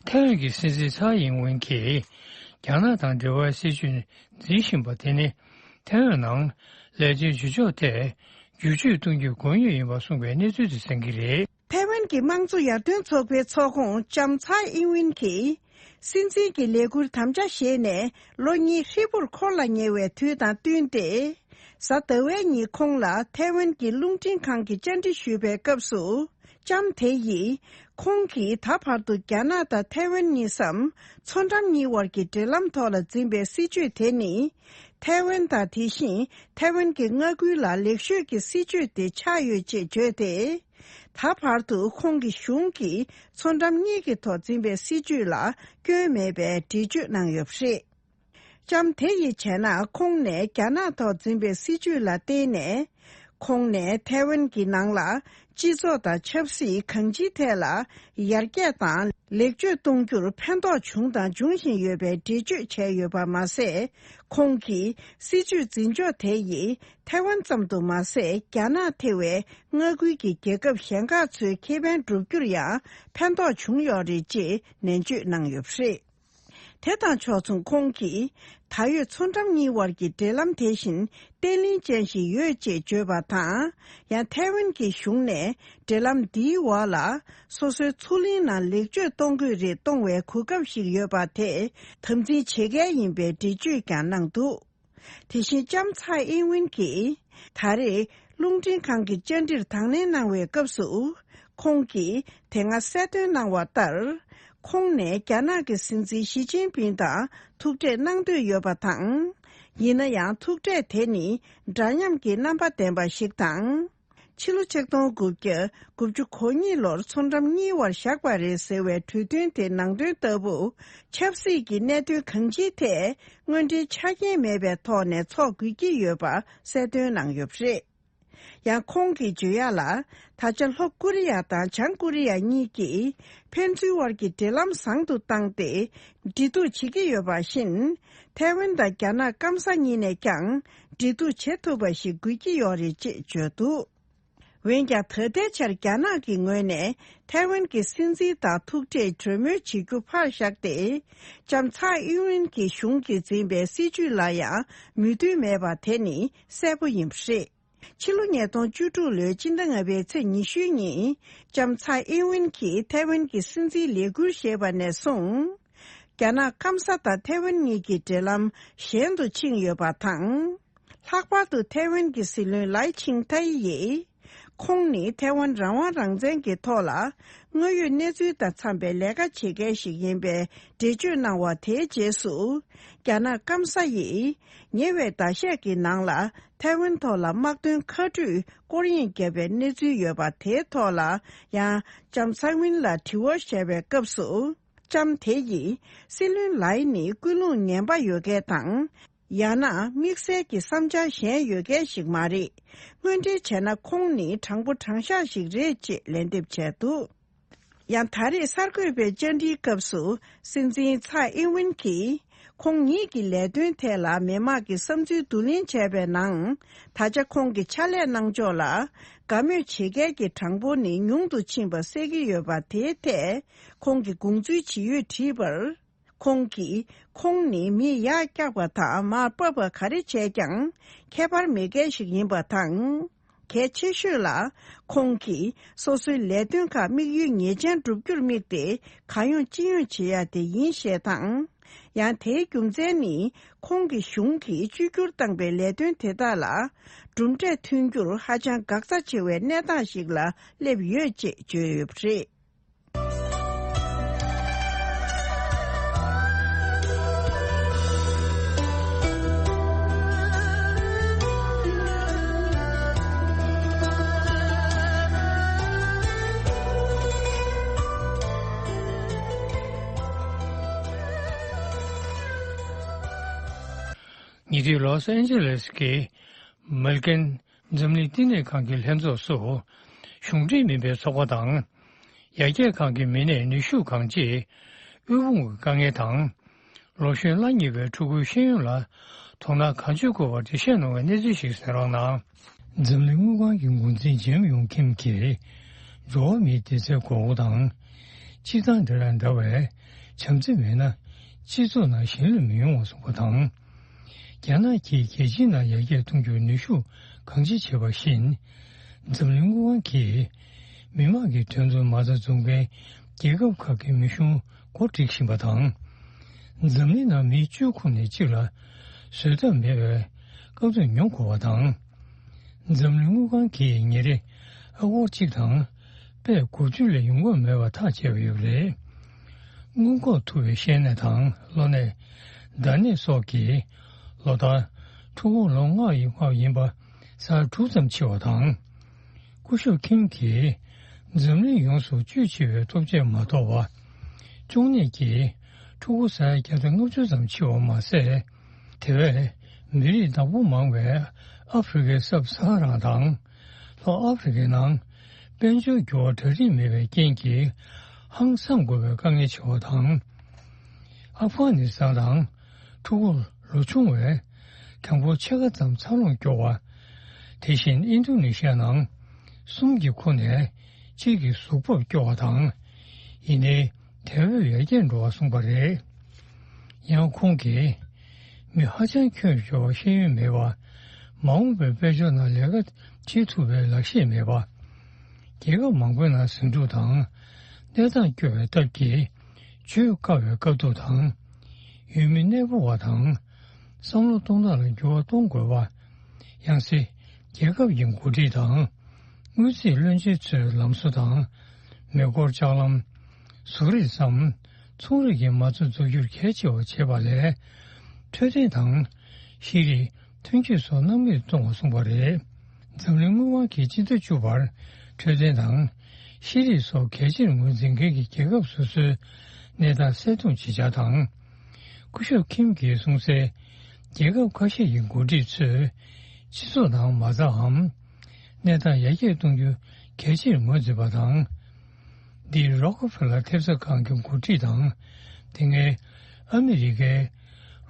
ཐའེ་ཝན་གྱི་སྲིད་འཛིན་ཚའེ་ཨིན་ཝེན་གྱིས་རྒྱ་ནག་དང་འབྲེལ་བའི་སྲིད་ཇུས་འཛིན་བཞིན་པ་དེ་ནི་ཐའེ་ཝན་ནང་ལས་བྱའི་ཇུས་ཕྱོགས་ཐད་བསྒྱུར་བཅོས་གཏོང་རྒྱུའི་དགོས་མཁོ་ཡོད་པ་གསུངས་པའི་གནས་ཚུལ་དེ་གསན་གྱི་རེད། ཐའེ་ཝན་གྱི་དམངས་གཙོ་ཡར་ཐོན་ཚོགས་པའི་ཚོགས་ཁོངས་ལྕམ་ཚའེ་ཨིན་ཝེན་གྱིས་སྲིད་འཛིན་གྱི་ལས་འཁུར་དམ་བཅའ་བཞེས་ནས་ལོ་གཉིས་ཧྲིལ་པོར་འཁོར་ལ་ཉེ་བའི་དུས་དང་བསྟུན་ཏེ། གཟའ་ཟླ་བའི་ཉིན་ཁོང་ལ་ཐའེ་ཝན་གྱི་རླུང་འཕྲིན་ཁང་གིས་བཅར་འདྲི་ཞུས་པའི་སྐབས་སུ། ལྕམ་དེ་ཡིས་ཁོང་གིས་ད་བར་དུ་རྒྱ་ནག་དང་ཐའེ་ཝན་གཉིས་སམ་མཚོ་འགྲམ་གཉིས་བར་གྱི་འབྲེལ་ལམ་ཐོག་ལ་འཛིན་པའི་སྲིད་ཇུས་དེ་ནི། ཐའེ་ཝན་དང་དེ་བཞིན་ཐའེ་ཝན་གྱི་མངའ་ཁུལ་ལ་ལེགས་ཤོས་ཀྱི་སྲིད་ཇུས་དེ་ཆགས་ཡོད་ཅེས་བརྗོད་དེ། ད་བར་དུ་ཁོང་གི་གཞུང་གིས་མཚོ་འགྲམ་གཉིས་ཀྱི་ཐོག་འཛིན་པའི་སྲིད་ཇུས་ལ་སྐྱོན་མེད་པའི་འགྲེལ་བརྗོད་གནང་ཡོད་པ་རེད། ལྕམ་དེ་ཡིས་བྱས་ན་ཁོང་ནས་རྒྱ་ནག་ཐོག་འཛིན་པའི་སྲིད་ཇུས་ལ་བརྟེན་ནས། ཁོང་ནས་ཐའེ་ཝན་གྱི་ནང་ལ་སྤྱི་ཚོགས་དང་ཆབ་སྲིད་གང་ཅིའི་ཐད་ལ་ཡར་རྒྱས་དང་ལེགས་བཅོས་གཏོང་རྒྱུར་ཕན་ཐོགས་བྱུང་དང་འབྱུང་བཞིན་ཡོད་པའི་འགྲེལ་བརྗོད་བྱས་ཡོད་པ་མ་ཟད། ཁོང་གིས་སྲིད་ཇུས་འཛིན་ཕྱོགས་དེ་ཡིས་ཐའེ་ཝན་ཙམ་དུ་མ་ཟད། རྒྱ་ནག་ཐེ་བའི་མངའ་ཁུལ་གྱི་རྒྱལ་ཁབ་གཞན་ཁག་ཚོའི་ཁེ་ཕན་བསྒྲུབ་རྒྱུར་ཡང་ཕན་ཐོགས་བྱུང་ཡོད་རེད་ཅེས་ནན་བརྗོད་གནང་ཡོད་པ་རེད། དེ་དང་ཕྱོགས་མཚུངས་ཁོང་གིས་ད་ཡོད་མཚོ་འགྲམ་གཉིས་བར་གྱི་འབྲེལ་ལམ་དེ་བཞིན་བརྟན་ལྷིང་ཅན་ཞིག་ཡོད་ཅེས་བརྗོད་པ་དང་། ཡང་ཐའེ་ཝན་གྱི་གཞུང་ནས་འབྲེལ་ལམ་འདིའི་འོག་ལ་སོ་སོའི་མཚོ་གླིང་ནང་ལེགས་བཅོས་གཏོང་དགོས་རེད་གཏོང་བའི་གོ་སྐབས་ཤིག་ཡོད་པ་དེ་དམ་འཛིན་བྱེད་གལ་ཡིན་པའི་འགྲེལ་བརྗོད་ཀྱང་གནང་འདུག་དེ་བཞིན་ལྕམ་ཚའེ་ཨིན་ཝིན་གྱིས་ད་རེས་རླུང་འཕྲིན་ཁང་གི་བཅར་འདྲིར་དང་ལེན་གནང་བའི་སྐབས་སུ། ཁོང་གིས་དེ་སྔ་གསལ་སྟོན་གནང་བ་ལྟར། ཁོང་ནས་རྒྱ་ནག་གི་སྲིད་འཛིན་ཞི་ཅིན་ཕིང་དང་ཐུག་འཕྲད་གནང་འདོད་ཡོད་པ་དང་། ཡིན་ན་ཡང་ཐུག་འཕྲད་དེ་ནི་འདྲ་མཉམ་གྱི་རྣམ་པ་ལྡན་པ་ཞིག་དང་། ཕྱི་ལོ་ཆིག་སྟོང་དགུ་བརྒྱ་དགུ་བཅུ་གོ་གཉིས་ལོར་མཚོ་འགྲམ་གཉིས་བར་བཞག་པ་རེད་ཟེར་བའི་གྲོས་མཐུན་དེ་ནང་དོན་ལྟ་བུ། ཆབ་སྲིད་ཀྱི་གནད་དོན་གང་ཅིའི་ཐད་དངོས་འབྲེལ་ཆ་རྐྱེན་མེད་པའི་ཐོག་ནས་ཚོགས་དགོས་ཀྱི་ཡོད་པ་གསལ་སྟོན་གནང་ཡོད་པ་རེད། ཡང་ཁོང་གིས་བརྗོད་ཡ་ལ། ད་ཆ་ལྷོ་ཀོ་རི་ཡ་དང་བྱང་ཀོ་རི་ཡ་གཉིས་ཀྱིས་ཕན་ཚུན་དབར་གྱི་འབྲེལ་ལམ་བཟང་དུ་བཏང་སྟེ་འབྲེལ་གཏུག་བྱེད་ཀྱི་ཡོད་པ་བཞིན། ཐའེ་ཝན་དང་རྒྱ་ནག་སྐམ་ས་གཉིས་ནས་ཀྱང་འབྲེལ་གཏུག་བྱེད་ཐུབ་པ་ཞིག་དགོས་ཀྱི་ཡོད་རེད་ཅེས་བརྗོད་འདུག་འོན་ཀྱང་ད་ལྟའི་ཆར་རྒྱ་ནག་གི་ངོས་ནས་ཐའེ་ཝན་གྱི་སྲིད་འཛིན་དང་ཐུག་འཕྲད་གྲོས་མོལ་བྱེད་རྒྱུ་ཕར་བཞག་སྟེ། ལྕམ་ཚའེ་ཨིན་ཝིན་གྱི་གཞུང་གིས་འཛིན་པའི་སྲིད་བྱུས་ལ་ཡང་མོས་མཐུན་མེད་པ་དེ་ནི་གསལ་པོ་ཡིན་པ་རེད། ཕྱི་ལོ་ཉིས་སྟོང་བཅུ་དྲུག་ལོའི་སྤྱི་ཟླ་ལྔ་པའི་ཚེས་ཉི་ཤུའི་ཉིན། ལྕམ་ཚའེ་ཨིན་ཝིན་གྱིས་ཐའེ་ཝན་གྱི་སྲིད་འཛིན་ལས་འཁུར་བཞེས་པ་ནས་བཟུང་། རྒྱ་ནག་སྐམ་ས་དང་ཐའེ་ཝན་གཉིས་ཀྱི་འབྲེལ་ལམ་ཞན་དུ་ཕྱིན་ཡོད་པ་དང་། ལྷག་པར་དུ་ཐའེ་ཝན་གྱི་སྲིད་བློན་ལའེ་ཆིང་ཐའེ་ཡིས། ཁོང་ནི་ཐའེ་ཝན་རང་དབང་རང་བཙན་གྱི་ཐོག་ལ་དངོས་ཡོད་གནས་ཚུལ་དང་འཚམས་པའི་ལས་ཀ་བྱེད་མཁན་ཞིག་ཡིན་པའི་འགྲེལ་བརྗོད་གནང་བ་དེའི་རྗེས་སུ། རྒྱ་ནག་སྐམ་ས་ཡིས་ཉེ་བའི་ཟླ་ཤས་ཀྱི་ནང་ལ་ཐའེ་ཝན་ཐོག་ལ་དམག་དོན་མཁའ་འགྲུལ་སྐོར་གཡེང་བརྒྱབ་པའི་གནས་ཚུལ་ཡོད་པ་དེའི་ཐོག་ལ་ཡང་ལྕམ་ཚའེ་ཝིན་ལ་དྲི་བ་བཤད་པའི་སྐབས་སུ། ལྕམ་དེ་ཡིས་སྲིད་བློན་ལའེ་ནི་ཀུན་སློང་ངན་པ་ཡོད་མཁན་དང་། ཡང་ན་དམིགས་བསལ་གྱི་བསམ་འཆར་གཞན་ཡོད་མཁན་ཞིག་མ་རེད། དངོས་འབྲེལ་བྱས་ན་ཁོང་ནི་དྲང་པོ་དྲང་བཞག་ཞིག་རེད་ཅེས་ལན་འདེབས་བྱས་འདུག་ཡང་ད་རེས་གསར་འགོད་པའི་བཅར་འདྲིའི་སྐབས་སུ་སྲིད་འཛིན་ཚའེ་ཨིན་ཝིན་གྱིས། ཁོང་ཉིད་ཀྱི་ལས་དོན་ཐད་ལ་མི་དམངས་ཀྱི་བསམ་ཚུལ་བསྡུ་ལེན་བྱས་པའི་ནང་། ད་ཆ་ཁོང་གི་ཕྱག་ལས་གནང་ཕྱོགས་ལ་དགའ་མོས་བྱེད་མཁན་གྱི་གྲངས་འབོར་ནི་ཉུང་དུ་ཕྱིན་པ་གསལ་གྱི་ཡོད་པ་དེའི་ཐད་ཁོང་གིས་དགོངས་ཚུལ་ཇི་ཡོད་དྲིས་པར། ཁོང་གིས་ཁོང་ནི་མི་ཡར་བཀྱག་པ་དང་མར་ཕབ་པ་ག་རེ་བྱས་ཀྱང་ཁྱད་པར་མེད་མཁན་ཞིག་ཡིན་པ་དང་། གལ་ཆེ་ཤོས་ལ་ཁོང་གིས་སོ་སོའི་ལས་དོན་ཁག་དམིགས་ཡུལ་ངེས་ཅན་བསྒྲུབ་རྒྱུར་དམིགས་ཏེ་གང་ཡོང་ཅི་ཡོང་བྱེད་ཡ་དེ་ཡིན་ཞེས་དང་། ཡང་དེའི་རྒྱུ་མཚན་ནི་ཁོང་གི་གཞུང་གིས་བཅོས་བསྒྱུར་བཏང་པའི་ལས་དོན་དེ་དག་ལ་གྲུབ་འབྲས་ཐོན་རྒྱུར་ཧ་ཅང་འགག་རྩ་ཆེ་བའི་གནས་སྟངས་ཤིག་ལ་སླེབས་ཡོད་ཅེས་བརྗོད་ཡོད་པ་རེད། ཉེ་དུས་ལོས་ཨན་ཇེ་ལེས་ཀྱི་མལ་ཀན་འཛམ་གླིང་བསྟི་གནས་ཁང་གི་ལྷན་ཚོགས་སུ། གཞུང་འབྲེལ་མིན་པའི་ཚོགས་པ་དང་། ཡར་རྒྱས་ཁང་གི་མི་སྣས་ནུས་ཤུགས་གང་ཆེ་དབུལ་ཕོངས་ཀྱི་དཀའ་ངལ་དང་། ལོ་གཞོན་བླ་ཉེ་བའི་ཕྲུ་གུའི་ཤེས་ཡོན་ལ་དོ་སྣང་གང་ཆེ་དགོས་པར་འགྲེལ་བཤད་གནང་བའི་གནས་ཚུལ་ཞིག་གསན་རོགས་གནང་། འཛམ་གླིང་དངུལ་ཁང་གི་འགོ་འཛིན་ཇེམ་ཡོང་ཁིམ་གྱིས། འགྲོ་བ་མིའི་བདེ་རྩའི་དགོས་མཁོ་དང་། སྤྱིར་བཏང་འབྲེལ་ལ་འདྲ་བའི་བྱམས་བརྩེ་མེད་ན། སྤྱི་ཚོགས་ནང་ཞི་ལྷོད་མི་ཡོང་བ་གསུངས་པ་དང་། རྒྱ་ནག་གིས་རྒྱལ་སྤྱིའི་ནང་ཡར་རྒྱས་གཏོང་རྒྱུར་ནུས་ཤུགས་གང་ཆེ་བྱེད་པ་བཞིན། འཛམ་གླིང་དངུལ་ཁང་གིས་མི་དམངས་ཀྱི་དོན་དུ་མ་རྩ་འཛུགས་མཁན་རྒྱལ་ཁབ་ཁག་གི་མི་གཞུང་མགོ་སྒྲིག་བཞིན་པ་དང་། འཛམ་གླིང་ནང་མི་བཅུ་ཁོངས་ནས་གཅིག་ལ་བཟོད་ཐབས་མེད་པའི་དཀའ་སྡུག་མྱོང་དགོས་པ་དང་། འཛམ་གླིང་དངུལ་ཁང་གིས་ཉིན་རེ་ཨ་སྒོར་གཅིག་དང་པད་དགུ་བཅུ་ལས་ཡོང་གི་མེད་པ་ཐག་བཅད་པ་ཡོད་པ་རེད། སྔོན་འགོག་ཐུབ་པའི་བཤལ་ནད་དང་གློ་ནད། འདར་ནད་སོགས་ཀྱིས་ལོ་ལྟར་ཕྲུ་གུ་ལོ་ལྔ་ཡི་བར་ཡིན་པ་ཚར་དྲུག་ཙམ་འཆི་བ་དང་། སྐུ་ཞབས་ཁིམ་གྱིས་འཛམ་གླིང་ཡོངས་སུ་བཅོས་ཆེ་བའི་ཐོབ་ཆས་མ་གཏོགས་པ། གཅོང་ནད་ཀྱིས་ཕྲུ་གུ་ས་ཡ་བརྒྱ་དང་ལྔ་བཅུ་ཙམ་འཆི་བ་མ་ཟད། དེ་བས་མི་རིགས་བདག་པོ་མང་བའི་ཨ་ཧྥེ་རི་ཁའི་སབ་ས་ཧ་རང་དང་། ལྷོ་ཨ་ཧྥེ་རི་ཁའི་ནང་དཔལ་འབྱོར་འགྱུར་བ་གྲ་སྒྲིག་མེད་པའི་རྐྱེན་གྱིས་ཧང་སང་དགོས་པའི་དཀའ་ངལ་ཆེ་བ་དང་། ཨབ་གྷ་ནི་སི་ཐན་དང་ཕྲུ་གུ་ལོ་ཆུང་བས་གྲངས་འབོར་ཕྱེད་ཀ་ཙམ་འཚར་ལོངས་སྐྱོ་བ། དེ་བཞིན་ཨིན་དོ་ནེ་ཤི་ཡ་ནང་གསུམ་གྱི་ཁོངས་ནས་གཅིག་གི་གཟུགས་བབ་སྐྱོ་བ་དང་། ཡིན་ནའི་དལ་བུས་ཡར་རྒྱས་འགྲོ་བ་གསུངས་པ་རེད། ཡང་ཁོང་གིས་མི་ཧ་ཅང་ཁྱོན་ཆེ་བ་ཤེས་ཡོན་མེད་པ། མ་འོངས་པའི་དཔལ་འབྱོར་ནང་ལས་ཀ་བྱེད་ཐུབ་པའི་ལག་ཤེས་མེད་པ། རྒྱལ་ཁབ་མང་པོའི་ནང་ཟིང་འཁྲུག་དང་གནས་སྟངས་སྐྱོ་བའི་སྟབས་ཀྱིས་བརྗོད་དཀའ་བའི་དཀའ་སྡུག་དང་། ཡུལ་མི་གནས་སྤོ་བ་དང་། བསམ་བློ་གཏོང་སྟངས་ལ་འགྱུར་བ་གཏོང་དགོས་པ། ཡང་སྲིད་རྒྱལ་ཁབ་ཀྱི་འགོ་ཁྲིད་དང་། དངུལ་རྩིས་བློན་ཆེན་ཚོའི་ལམ་བཟོ་དང་། མེ་འཁོར་ལྕགས་ལམ། གཟུགས་རིས་སམ། ཚོང་རིགས་ཀྱི་མ་རྩ་འཛུགས་རྒྱུར་གལ་ཆེ་བ་བྱེད་པ་ལས། འཕྲོད་བསྟེན་དང་ ཤེས་རིག་ཐོན་སྐྱེད་སོགས་སྣང་མེད་གཏོང་བར་གསུངས་པ་རེད། འཛམ་གླིང་དངུལ་ཁང་གིས་སྤྱི་ཟླ་བཅུ་པར་འཕྲོད་བསྟེན་དང་ཤེས་རིག་སོགས་གལ་ཆེར་ངོས་འཛིན་མཁན་གྱི་རྒྱལ་ཁབ་སོ་སོའི་གནས་སྟངས་གསལ་སྟོན་བྱེད་འཆར་དང་། སྐུ་ཞབས་ཁིམ་གྱིས་གསུངས་གསལ། རྒྱལ་ཁབ་ཁ་ཤས་ཀྱི་འགོ་ཁྲིད་ཚོས་སྤྱི་ཚོགས་ནང་མ་རྩའམ་གནས་སྟངས་ཡར་རྒྱས་གཏོང་རྒྱུ་གལ་ཆེར་ངོས་འཛིན་པ་དང་། འདིར་རོ་ཀ་ཕེ་ལར་ཐེབས་རྩ་ཁང་གི་འགོ་ཁྲིད་དང་། དེ་སྔའི་ཨ་མི་རི་ཀའི་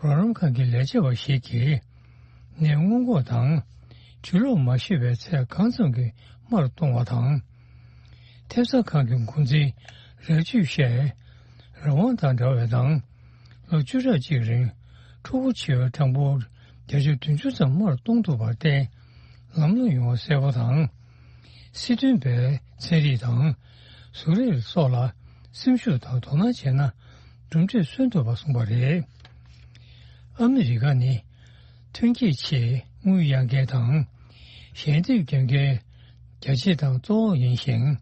རོགས་རམ་ཁང་གི་ལས་བྱེད་པ་ཞིག་གིས། ནས་སྔོན་འགོག་དང་། ཕྱིར་ལོག་མ་བྱས་པའི་ཚད་གང་འཚམ་གྱིས་མར་གཏོང་བ་དང་། ཐེབས་རྩ་ཁང་གི་འགོ་འཛིན་ར་ཇིབ་ཤཱའི་རང་དབང་དང་འབྲེལ་བའི་དང་། ལོ་བཅུ་ཕྲག་གཅིག་རིང་ཕྲུ་གུ་འཆི་བའི་གྲངས་འབོར་བརྒྱ་ཆ་བདུན་ཅུ་ཙམ་མར་གཏོང་ཐུབ་པར་བརྟེན། ལམ་ལྷོང་ཡོང་བ་གསལ་པོ་དང་། སྲིད་དོན་པའི་ཚན་རིག་དང་། གཟུགས་རིས་སོགས་ལ་སེམས་ཤུགས་དང་དོ་སྣང་བྱས་ན། གྲུབ་འབྲས་སོན་ཐུབ་པ་གསུངས་པ་རེད། ཨ་མི་རི་ཀ་ནི། ཐོན་སྐྱེད་ཆེད་དངུལ་གཡར་མཁན་དང་། ཞལ་འདེབས་རྒྱག་མཁན་རྒྱ་ཆེ་དང་གཙོ་བོ་ཡིན་ཞིང་།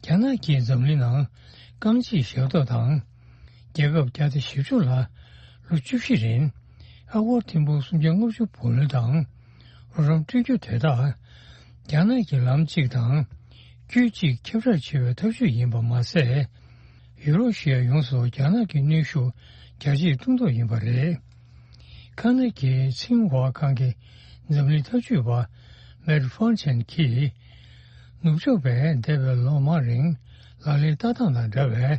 རྒྱ་ནག་གིས་འཛམ་གླིང་ནང་རྐང་རྗེས་ཞབས་ཏོག་དང་། རྒྱལ་ཁབ་བརྒྱ་དང་བཞི་བཅུ་ལ་ལོ་བཅུ་བཞི་རིང་ཨ་སྒོར་ཐེར་འབུམ་སུམ་བརྒྱ་ལྔ་བཅུ་བུ་ལོན་དང་རོགས་རམ་སྤྲོད་རྒྱུ་དེ་དག་རྒྱ་ནག་གི་ལམ་གཅིག་དང་རྒྱུད་གཅིག་ཁྱབ་བསྒྲགས་བྱེད་པའི་ཐབས་ཇུས་ཡིན་པ་མ་ཟད། ཡུ་རོབ་ཤར་ཡོངས་སུ་རྒྱ་ནག་གི་གནོན་ཤུགས་རྒྱ་ཆེར་གཏོང་ཐབས་ཡིན་པ་རེད། ཁ་ན་གིའི་ཚིང་ཧྭ་ཁང་གི་འཛམ་གླིང་འཐབ་ཇུས་པ་མེད་ཧྥང་ཆན་གྱིས། ནུབ་ཕྱོགས་པས་འདས་པའི་ལོ་མང་རིང་ལག་ལེན་བསྟར་སྟངས་དང་འདྲ་བའི་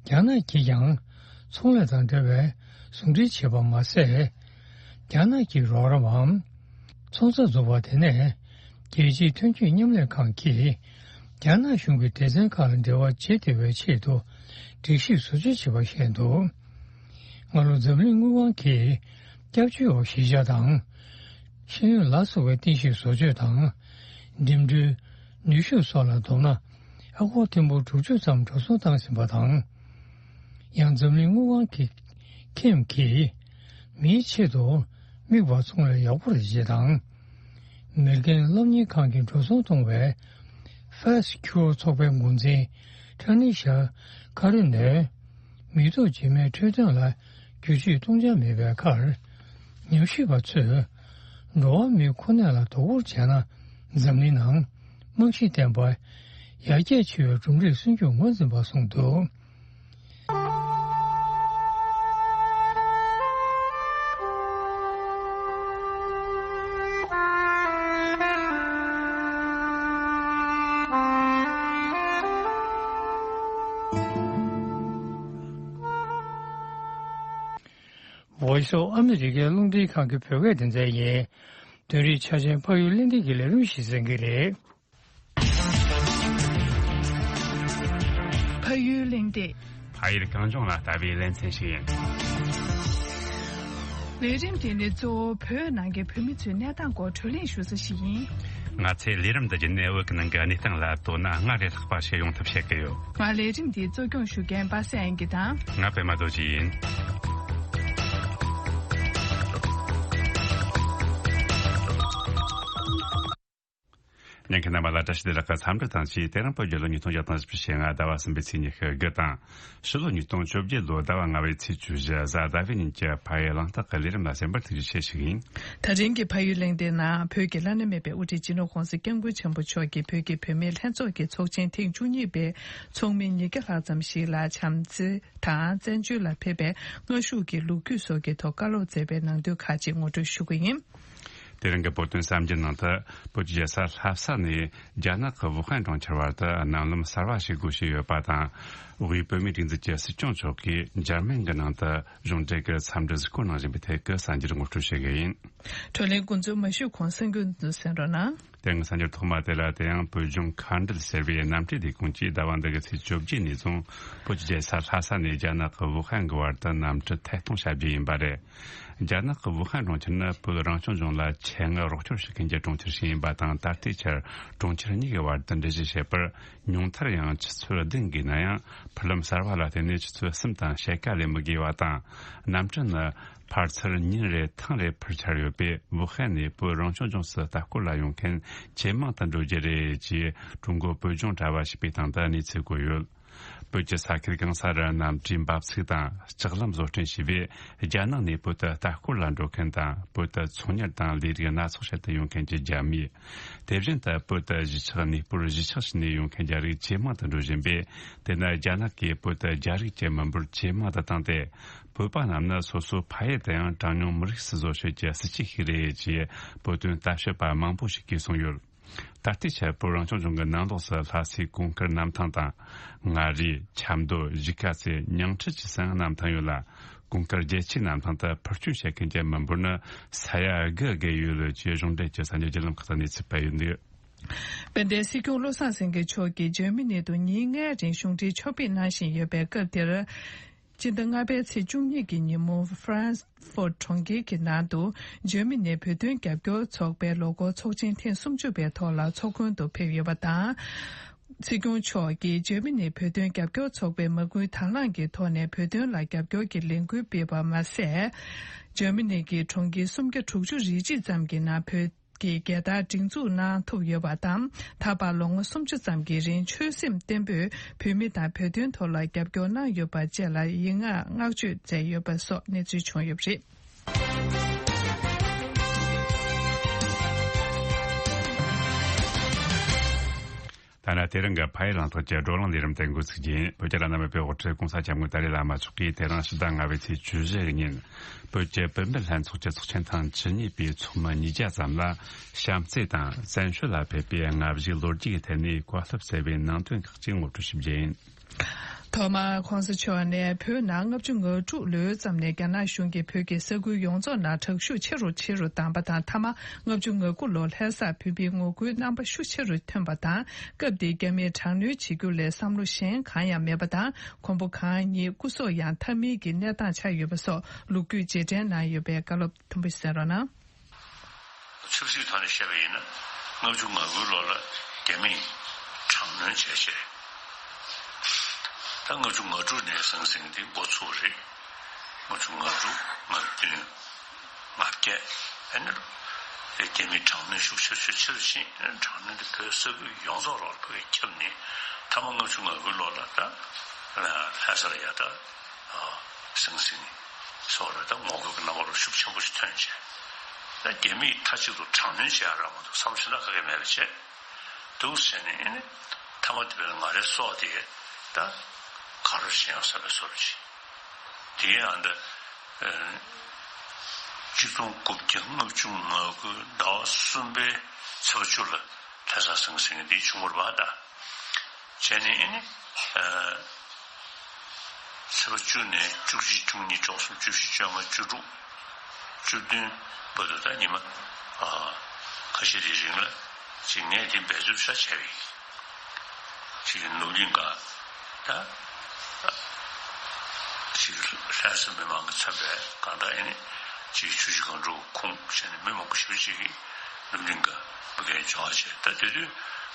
རྒྱ་ནག་གིས་ཀྱང་ཚོང་ལས་དང་འབྲེལ་བའི་ཟུང་འབྲེལ་བྱས་པ་མ་ཟད། རྒྱ་ནག་གི་རོགས་རམ་འམ་ཚོང་རྩ་འཛུགས་པ་དེ་ནས་རྒྱལ་སྤྱིའི་ཐོན་སྐྱེད་མཉམ་ལས་ཁང་གིས་རྒྱ་ནག་གཞུང་གི་སྡེ་ཚན་ཁག་ལ་འབྲེལ་བ་བྱེད་བདེ་བའི་ཆེད་དུ་སྒྲིག་གཞི་བཟོ་བཅོས་བྱས་པ་བཤད་འདུག་སྔ་ལོ་འཛམ་གླིང་དངུལ་ཁང་གིས་སྐྱབས་བཅོལ་བ་གཞིས་ཆགས་དང་། ཤེས་ཡོན་ལ་སོགས་པའི་རྟེན་གཞི་བཟོ་བཅོས་དང་། འགྲིམ་འགྲུལ། ནུས་ཤུགས་སོགས་ལ་བསྡོམས་ན་ཨ་སྒོར་ཐེར་འབུམ་དྲུག་ཅུ་ཙམ་འགྲོ་སོང་བཏང་ཟིན་པ་དང་། ཡང་འཛམ་གླིང་དངུལ་ཁང་གི་ཁེམ་གྱིས་མིའི་ཆེད་དུ་དམིགས་པ་ཚོང་ལས་ཡག་པོ་རེ་བྱེད་དང་། མེར་ཀན་སློབ་གཉེར་ཁང་གི་འགྲོ་སོང་གཏོང་བའི་ཧྥེ་སི་ཁྱུར་ཚོགས་པའི་འགོ་འཛིན་ཁྲ་ནི་ཤ་ཁ་རི་ནོས། མི་ཐོག་རྗེས་མའི་འཕྲོད་བསྟེན་ལ་བསྒྱུར་བཅོས་གཏོང་འཆར་མེད་པའི་ཁར། ཉམས་ཞིབ་པ་ཚོས་འགྲོ་བ་མིའི་ཁོ་གནས་ལ་དོ་ཁུར་བྱས་ན། འཛམ་གླིང་ནང་རྨང་གཞི་བརྟན་པ་ཡར་རྒྱས་ཆེ་བའི་གྲུབ་འབྲས་སོན་རྒྱུར་ངོས་འཛིན་པ་གསུངས་འདུག Voice of America རླུང་འཕྲིན་ཁང་གི་བོད་སྐད་སྡེ་ཚན་ཡིན། དོན་རིག་ཆ་ཅན་ཕ་ཡུལ་གླེང་སྟེགས་ཀྱི་ལས་རིམ་ཞིག་གསན་གྱི་རེད། ཕ་ཡུལ་གླེང་སྟེགས། ཕ་ཡུལ་གངས་ལྗོངས་ལ་ལྟ་བའི་ལེ་ཚན་ཞིག་ཡིན། ལས་རིམ་འདི་ནི་གཙོ་བོ་བོད་ནང་གི་བོད་མི་ཚོའི་གནས་སྟངས་སྐོར་བགྲོ་གླེང་ཞུ་ས་ཞིག་ཡིན། ང་ཚོས་ལས་རིམ་འདི་བརྒྱུད་ནས་བོད་ཀྱི་ནང་གི་གནས་སྟངས་ལ་དོ་སྣང་སྔར་ལས་ལྷག་པ་བྱེད་ཡོང་ཐབས་བྱེད་ཀྱི་ཡོད། ང་ལས་རིམ་འདི་གཙོ་སྐྱོང་ཞུ་མཁན་པ་སངས་དབྱངས་སྐྱིད་དང་། ང་པད་མ་རྡོ་རྗེ་ཡིན། ཉན་མཁན་རྣམ་པ་ལ་བཀྲ་ཤིས་བདེ་ལེགས་ཀྱི་འཚམས་འདྲི་དང་བཅས། དེ་རིང་བོད་རྒྱལ་ལོ་ཉིས་སྟོང་བརྒྱ་དང་བཞི་བཅུ་ཞེ་ལྔ་ཟླ་བ་གསུམ་པའི་ཚེས་ཉི་ཤུ་དགུ་དང་། ཕྱི་ལོ་ཉིས་སྟོང་བཅོ་བརྒྱད་ལོའི་ཟླ་བ་ལྔ་པའི་ཚེས་བཅུ་བཞི་གཟའ་ཟླ་བའི་ཉིན་གྱི་ཕ་ཡུལ་གླེང་སྟེགས་ཀྱི་ལས་རིམ་ལ་གསན་པར་ཐུགས་རྗེ་ཆེ་ཞུ་གི་ཡིན། ད་རིང་གི་ཕ་ཡུལ་གླེང་སྟེགས་ནང་བོད་ཀྱི་བླ་ན་མེད་པའི་དབུ་ཁྲིད་སྤྱི་ནོར་༸གོང་ས་༸སྐྱབས་མགོན་ཆེན་པོ་མཆོག་གིས་བོད་ཀྱི་བུད་མེད་ལྷན་ཚོགས་ཀྱི་ཚོགས་ཆེན་ཐེངས་བཅུ་གཉིས་པའི་ཚོགས་མི་ཉིས་བརྒྱ་ལྷག་ཙམ་ཞིག་ལ་བྱམས་བརྩེ་དང་བཙན་བྱོལ་ལ་ཕེབས་པའི་སྔ་གཞུག་གི་ལོ་རྒྱུས་སོགས་ཀྱི་ཐོག་བཀའ་སློབ་སྩལ་བའི་ནང་དོན་ཁག་ཅིག་ངོ་སྤྲོད་ཞུ་གི་ཡིན། དེ་རིང་གི་བོད་དོན་གསར་འགྱུར་ནང་དུ། བོད་ཀྱི་རྒྱལ་ས་ལྷ་ས་ནས་རྒྱ་ནག་གི་ཝུ་ཧན་གྲོང་ཁྱེར་བར་དུ་གནམ་ལམ་གསར་བ་ཞིག་སྒོ་ཕྱེ་ཡོད་པ་དང་། དབུས་བོད་མིའི་སྒྲིག་འཛུགས་ཀྱི་སྲིད་སྐྱོང་མཆོག་གིས་འཇར་མན་གྱི་ནང་དུ་གཞུང་འབྲེལ་གྱི་འཚམས་འདྲི་གཟིགས་སྐོར་གནང་བཞིན་པའི་ཐད་ཀྱི་གསར་འགྱུར་ངོ་སྤྲོད་བྱེད་ཀྱི་ཡིན། བགྲོ་གླེང་འགོ་འཛུགས་མ་ཞུས་གོང་གསར་འགྱུར་འདི་གསན་རོགས་གནང་། དེ་སྔའི་གསར་འགྱུར་ཐོག་མ་དེ་ལ། དེ་ཡང་བོད་ལྗོངས་མཁའ་འགྲུལ་ཟེར་བའི་གནམ་གྲུའི་ལས་ཁུངས་ཀྱིས་ཟླ་བ་འདི་གི་ཚེས་བཅོ་བརྒྱད་ནས་བཟུང་བོད་ཀྱི་རྒྱལ་ས་ལྷ་ས་ནས་རྒྱ་ནག་གི་ཝུ་ཧན་གྱི་བར་དུ་གནམ་གྲུ་ཐད་གཏོང་བྱ་རྒྱུ་ཡིན་པ་རེད། རྒྱ་ནག་གི་ཝུ་ཧན་གྲོང་ཁྱེར་ནི་བོད་རང་སྐྱོང་ལྗོངས་ལ་ཆེད་མངགས་རོགས་སྐྱོར་བྱེད་མཁན་གྱི་གྲོང་ཁྱེར་ཞིག་ཡིན་པ་དང་། ད་ལྟའི་ཆར་གྲོང་ཁྱེར་གཉིས་ཀྱི་བར་དུ་འགྲུལ་བཞུད་བྱེད་པར་ཉུང་མཐར་ཡང་ཆུ་ཚོད་བདུན་དགོས་ན་ཡང་། འཕུར་ལམ་གསར་བ་ལ་བརྟེན་ནས་ཆུ་ཚོད་གསུམ་དང་ཕྱེད་ཀ་ལས་མི་དགོས་པ་དང་། གནམ་གྲུ་ནི་ཕར་ཚུར་ཉིན་རེ་ཐེངས་རེ་འཕུར་འཆར་ཡོད་པས། ཝུ་ཧན་ནས་བོད་རང་སྐྱོང་ལྗོངས་སུ་ལྟ་སྐོར་ལ་ཡོང་མཁན་ཇེ་མང་དུ་འགྲོ་རྒྱུ་རེད་ཅེས་ཀྲུང་གོ་བོད་ལྗོངས་དྲ་བ་ཞེས་པའི་སྟེང་དུ་གནས་ཚུལ་བཀོད་ཡོད། བོད་ཀྱི་ས་ཁུལ་གང་ས་རུ་གནམ་གྲུའི་འབབ་ཚུགས་དང་ལྕགས་ལམ་བཟོ་སྐྲུན་བྱས་པས། རྒྱ་ནག་ནས་བོད་དུ་ལྟ་སྐོར་ལ་འགྲོ་མཁན་དང་། བོད་དུ་ཚོང་གཉེར་དང་ལས་རིགས་སྣ་ཚོགས་བྱེད་དུ་ཡོང་མཁན་གྱི་རྒྱ་མི། དེ་བཞིན་དུ་བོད་དུ་གཞིས་ཆགས་གནས་སྤོར་གཞིས་ཆགས་ཕྱི་ནས་ཡོང་མཁན་རྒྱ་རིགས་ཇེ་མང་དུ་འགྲོ་བཞིན་པས། དེས་ན་རྒྱ་ནག་གིས་བོད་དུ་རྒྱ་རིགས་ཀྱི་མི་འབོར་ཇེ་མང་དུ་བཏང་སྟེ། བོད་པ་རྣམས་ནི་སོ་སོའི་ཕ་ཡུལ་དུ་ཡང་གྲངས་ཉུང་མི་རིགས་སུ་བཟོ་བྱེད་ཀྱི་སྲིད་ཇུས་ཤིག་རེད་ཅེས་བོད་དོན་ལྟ་ཞིབ་པ་མང་པོ་ཞིག་གིས་གསུངས་ཡོད། ད་ལྟའི་ཆར་བོད་རང་སྐྱོང་ལྗོངས་ཀྱི་ནང་ལོགས་སུ་ལྷ་སའི་གོང་དཀར་གནམ་ཐང་དང་། མངའ་རིས། ཆབ་མདོ། གཞིས་ཀ་རྩེ། ཉིང་ཁྲི་བཅས་སུ་གནམ་ཐང་ཡོད་ལ། གོང་དཀར་རྒྱལ་ཆེའི་གནམ་ཐང་དུ་འཕུར་སྐྱོད་བྱེད་མཁན་གྱི་མི་འབོར་ནི་ས་ཡ་དགུ་བརྒལ་ཡོད་ལ། ཅེས་གཞུང་འབྲེལ་གྱི་གསར་འགྱུར་བརྒྱུད་ལམ་ཁག་ཏུ་གནས་ཚུལ་སྤེལ་ཡོད་འདུག། དཔལ་ལྡན་སྲིད་སྐྱོང་བློ་བཟང་སེང་གེ་མཆོག་གིས་འཇར་མ་ནི་དུ་ཉིན་ལྔའི་རིང་གཞུང་འབྲེལ་ཕྱོགས་ཕེབས་གནང་བཞིན་ཡོད་པའི་སྐབས་དེར། སྤྱི་ཟླ་ལྔ་པའི་ཚེས་བཅུ་གཉིས་ཀྱི་ཉིན་མོ་ཧྥ་རན་སི་ཕོར་གྲོང་ཁྱེར་གྱི་ནང་དུ་འཇར་མ་ནིའི་བོད་དོན་རྒྱབ་སྐྱོར་ཚོགས་པའི་ལོ་འཁོར་ཚོགས་ཆེན་ཐེངས་སུམ་ཅུ་པའི་ཐོག་ལ་ཚོགས་མགོན་དུ་ཕེབས་ཡོད་པ་དང་། སྲིད་སྐྱོང་མཆོག་གིས་འཇར་མ་ནིའི་བོད་དོན་རྒྱབ་སྐྱོར་ཚོགས་པའི་མ་དངུལ་དང་བླངས་ཀྱི་ཐོག་ནས་བོད་དོན་ལ་རྒྱབ་སྐྱོར་གྱི་ལས་འགུལ་སྤེལ་བ་མ་ཟད། འཇར་མ་ནི་གི་གྲོང་ཁྱེར་སུམ་བརྒྱ་དྲུག་ཅུ་རེ་གཅིག་ཙམ་གྱི་ནང་བོད་ཀྱི་རྒྱལ་དར་སྒྲེང་འཛུགས་གནང་ཐུབ་ཡོད་པ་དང་། ད་བར་ལོ་ངོ་སུམ་ཅུ་ཙམ་གྱི་རིང་ཆོད་སེམས་བརྟན་པོས་བོད་མི་དང་བོད་དོན་ཐོག་ལ་རྒྱབ་སྐྱོར་གནང་ཡོད་པ་བཅས་ལ་ཡིག་ངག་བསྔགས་བརྗོད་མཛད་ཡོད་པ་སོགས་གནས་ཚུལ་བྱུང་ཡོད་པ་རེད། ད་ལྟ་དེ་རིང་གི་ཕ་ཡུལ་གླེང་སྟེགས་ཀྱི་བགྲོ་གླེང་ལས་རིམ་དེ་འགོ་ཚུགས་རྒྱུ་ཡིན། བོད་ཀྱི་བླ་ན་མེད་པའི་དབུ་ཁྲིད་༸གོང་ས་༸སྐྱབས་མགོན་ཏཱ་ལའི་བླ་མ་མཆོག་གིས་དེ་རིང་ཕྱི་ཟླ་ལྔ་པའི་ཚེས་བཅུ་བཞི་ཉིན། བོད་ཀྱི་བུད་མེད་ལྷན་ཚོགས་ཀྱི་ཚོགས་ཆེན་ཐེངས་བཅུ་གཉིས་པའི་ཚོགས་མི་ཉིས་བརྒྱ་ཙམ་ལ་བྱམས་བརྩེ་དང་བཙན་བྱོལ་ལ་ཕེབས་པའི་ལྔ་བཞིའི་ལོ་རྒྱུས་ཀྱི་ཐད་ནས་བཀའ་སློབ་སྩལ་བའི་ནང་དོན་ཁག་ཅིག་ངོ་སྤྲོད་ཞུ་རྒྱུ་ཡིན། ཐོག་མར་༸གོང་ས་མཆོག་ནས་བོད་ནང་ལྔ་བཅུ་ང་དྲུག་ལོའི་ཙམ་ནས་རྒྱ་ནག་གཞུང་གིས་བོད་ཀྱི་ས་ཁུལ་ཡོངས་རྫོགས་ནང་དྲག་ཤུགས་ཆེ་རུ་ཆེ་རུ་བཏང་པ་དང་། མཐའ་མ་ལྔ་བཅུ་ང་དགུ་ལོར་ལྷ་སར་བོད་མིའི་ངོ་རྒོལ་རྣམ་པ་ཤུགས་ཆེ་རུ་ཐོན་པ་དང་། སྐབས་དེའི་རྒྱ་མིས་དྲག་གནོན་བྱེད་རྒྱུ་ལས་བསམ་བློ་གཞན་གང་ཡང་མེད་པ་དང་། མགོན་པོ་གང་ཉིད་སྐུ་སྲོག་ཡང་ཐར་མིན་གྱི་གནས་སྟངས་ཆགས་ཡོད་པ་སོགས་ལོ་རྒྱུས་རྗེས་དྲན་གནང་ཡོད་པའི་བཀའ་སློབ་མཐོན་པོ་གསན་རོགས་གནང་། ཆབ་སྲིད་ཐོག་ནས་བཤད་པ་ཡིན་ན། ལྔ་བཅུ་ང་དགུ་ལོ་ལ་རྒྱ་མིས་དྲག་གནོན་བྱས་བྱས། ད་ལྔ་བཅུ་ང་དྲུག་ནས་ཟང་ཟིང་འདི་འགོ་ཚུགས་རེད། ལྔ་བཅུ་ང་དྲུག་ང་བདུན་ང་བརྒྱད། ཨ་ནི་རྒྱ་མིས་དྲག་གནོན་ཤུགས་ཆེ་ཤུགས་ཆེ་རུ་ཕྱིན། དྲག་གནོན་འདི་བོད་ས་ཁུལ་ཡོངས་རྫོགས་ལ་བོད་ཁྱབ་ནས། མཐའ་མ་ལྔ་བཅུ་ང་དགུ་ལོ་ལ་ད་ལྷ་ས་ལ་ཡ་ད་ཟང་ཟིང་སོགས་ལ་ད་ངོ་རྒོལ་གྱི་རྣམ་པ་ལ་ཤུགས་ཆེན་པོ་ཞིག་ཐོན་བྱས། ད་རྒྱ་མིས་མཐའ་གཅིག་ཏུ་དྲག་གནོན་བྱེད་ཡ་རག་མ་འདུག་བསམ་བློ་ཞེ་དྲག་ག་གེ་མེད་པ་བྱས། འདུག་བྱས་ནས་ཨེ་ནི་མཐའ་མ་དེ་བས་ང་རའི་སྲོག་དེ་ད་ག་རེ་བྱེད་ཡང་བསམ་པའི་བཟོ་འདྲ་ཞིག་དེ་ཡང་ད་ཆིག་སྟོང་དགུ་བརྒྱ་ལྔ་བཅུ་ང་དགུ་ཟླ་བ་གསུམ་པའི་ཚེས་པ་བཅུ་ལ་ལྷ་སར་ཟང་ཟིང་འདི་བྱུང་བ་རེད་པ། ད་བྱས་ནས་ཨེ་ནི་ཚེས་པ་བཅུ་ནས་བཅུ་གཅིག་བཅུ་གཉིས་བཅུ་གསུམ་བཅུ་བཞི་བཅོ་ལྔ་བཅུ་དྲུག་བཅུ་བདུན་བར་དུ་ད་ཉི་མ་ཨ་ཁ་ཤས་དེའི་རིང་ལ་ཅིག་ངས་དེ་འབད་རྩོལ་ཤ་བྱས་པ་ཡིན། ཅིག་ནུབ་གླིང་ག་ད་ཅིག་ལྷ་ས་མི་མང་གི་མཚོན་པའི་གང་ལྟར་ཨེ་ནི་ཅིག་ཆུ་བཞི་སྒང་དྲུག་ཁུངས་བྱས་ནས་མི་མང་པོ་ཞེ་པོ་ཅིག་གིས་ནུབ་གླིང་ག་ཕ་གིར་འབྱོར་བ་བྱས། ད་དེ་དུས་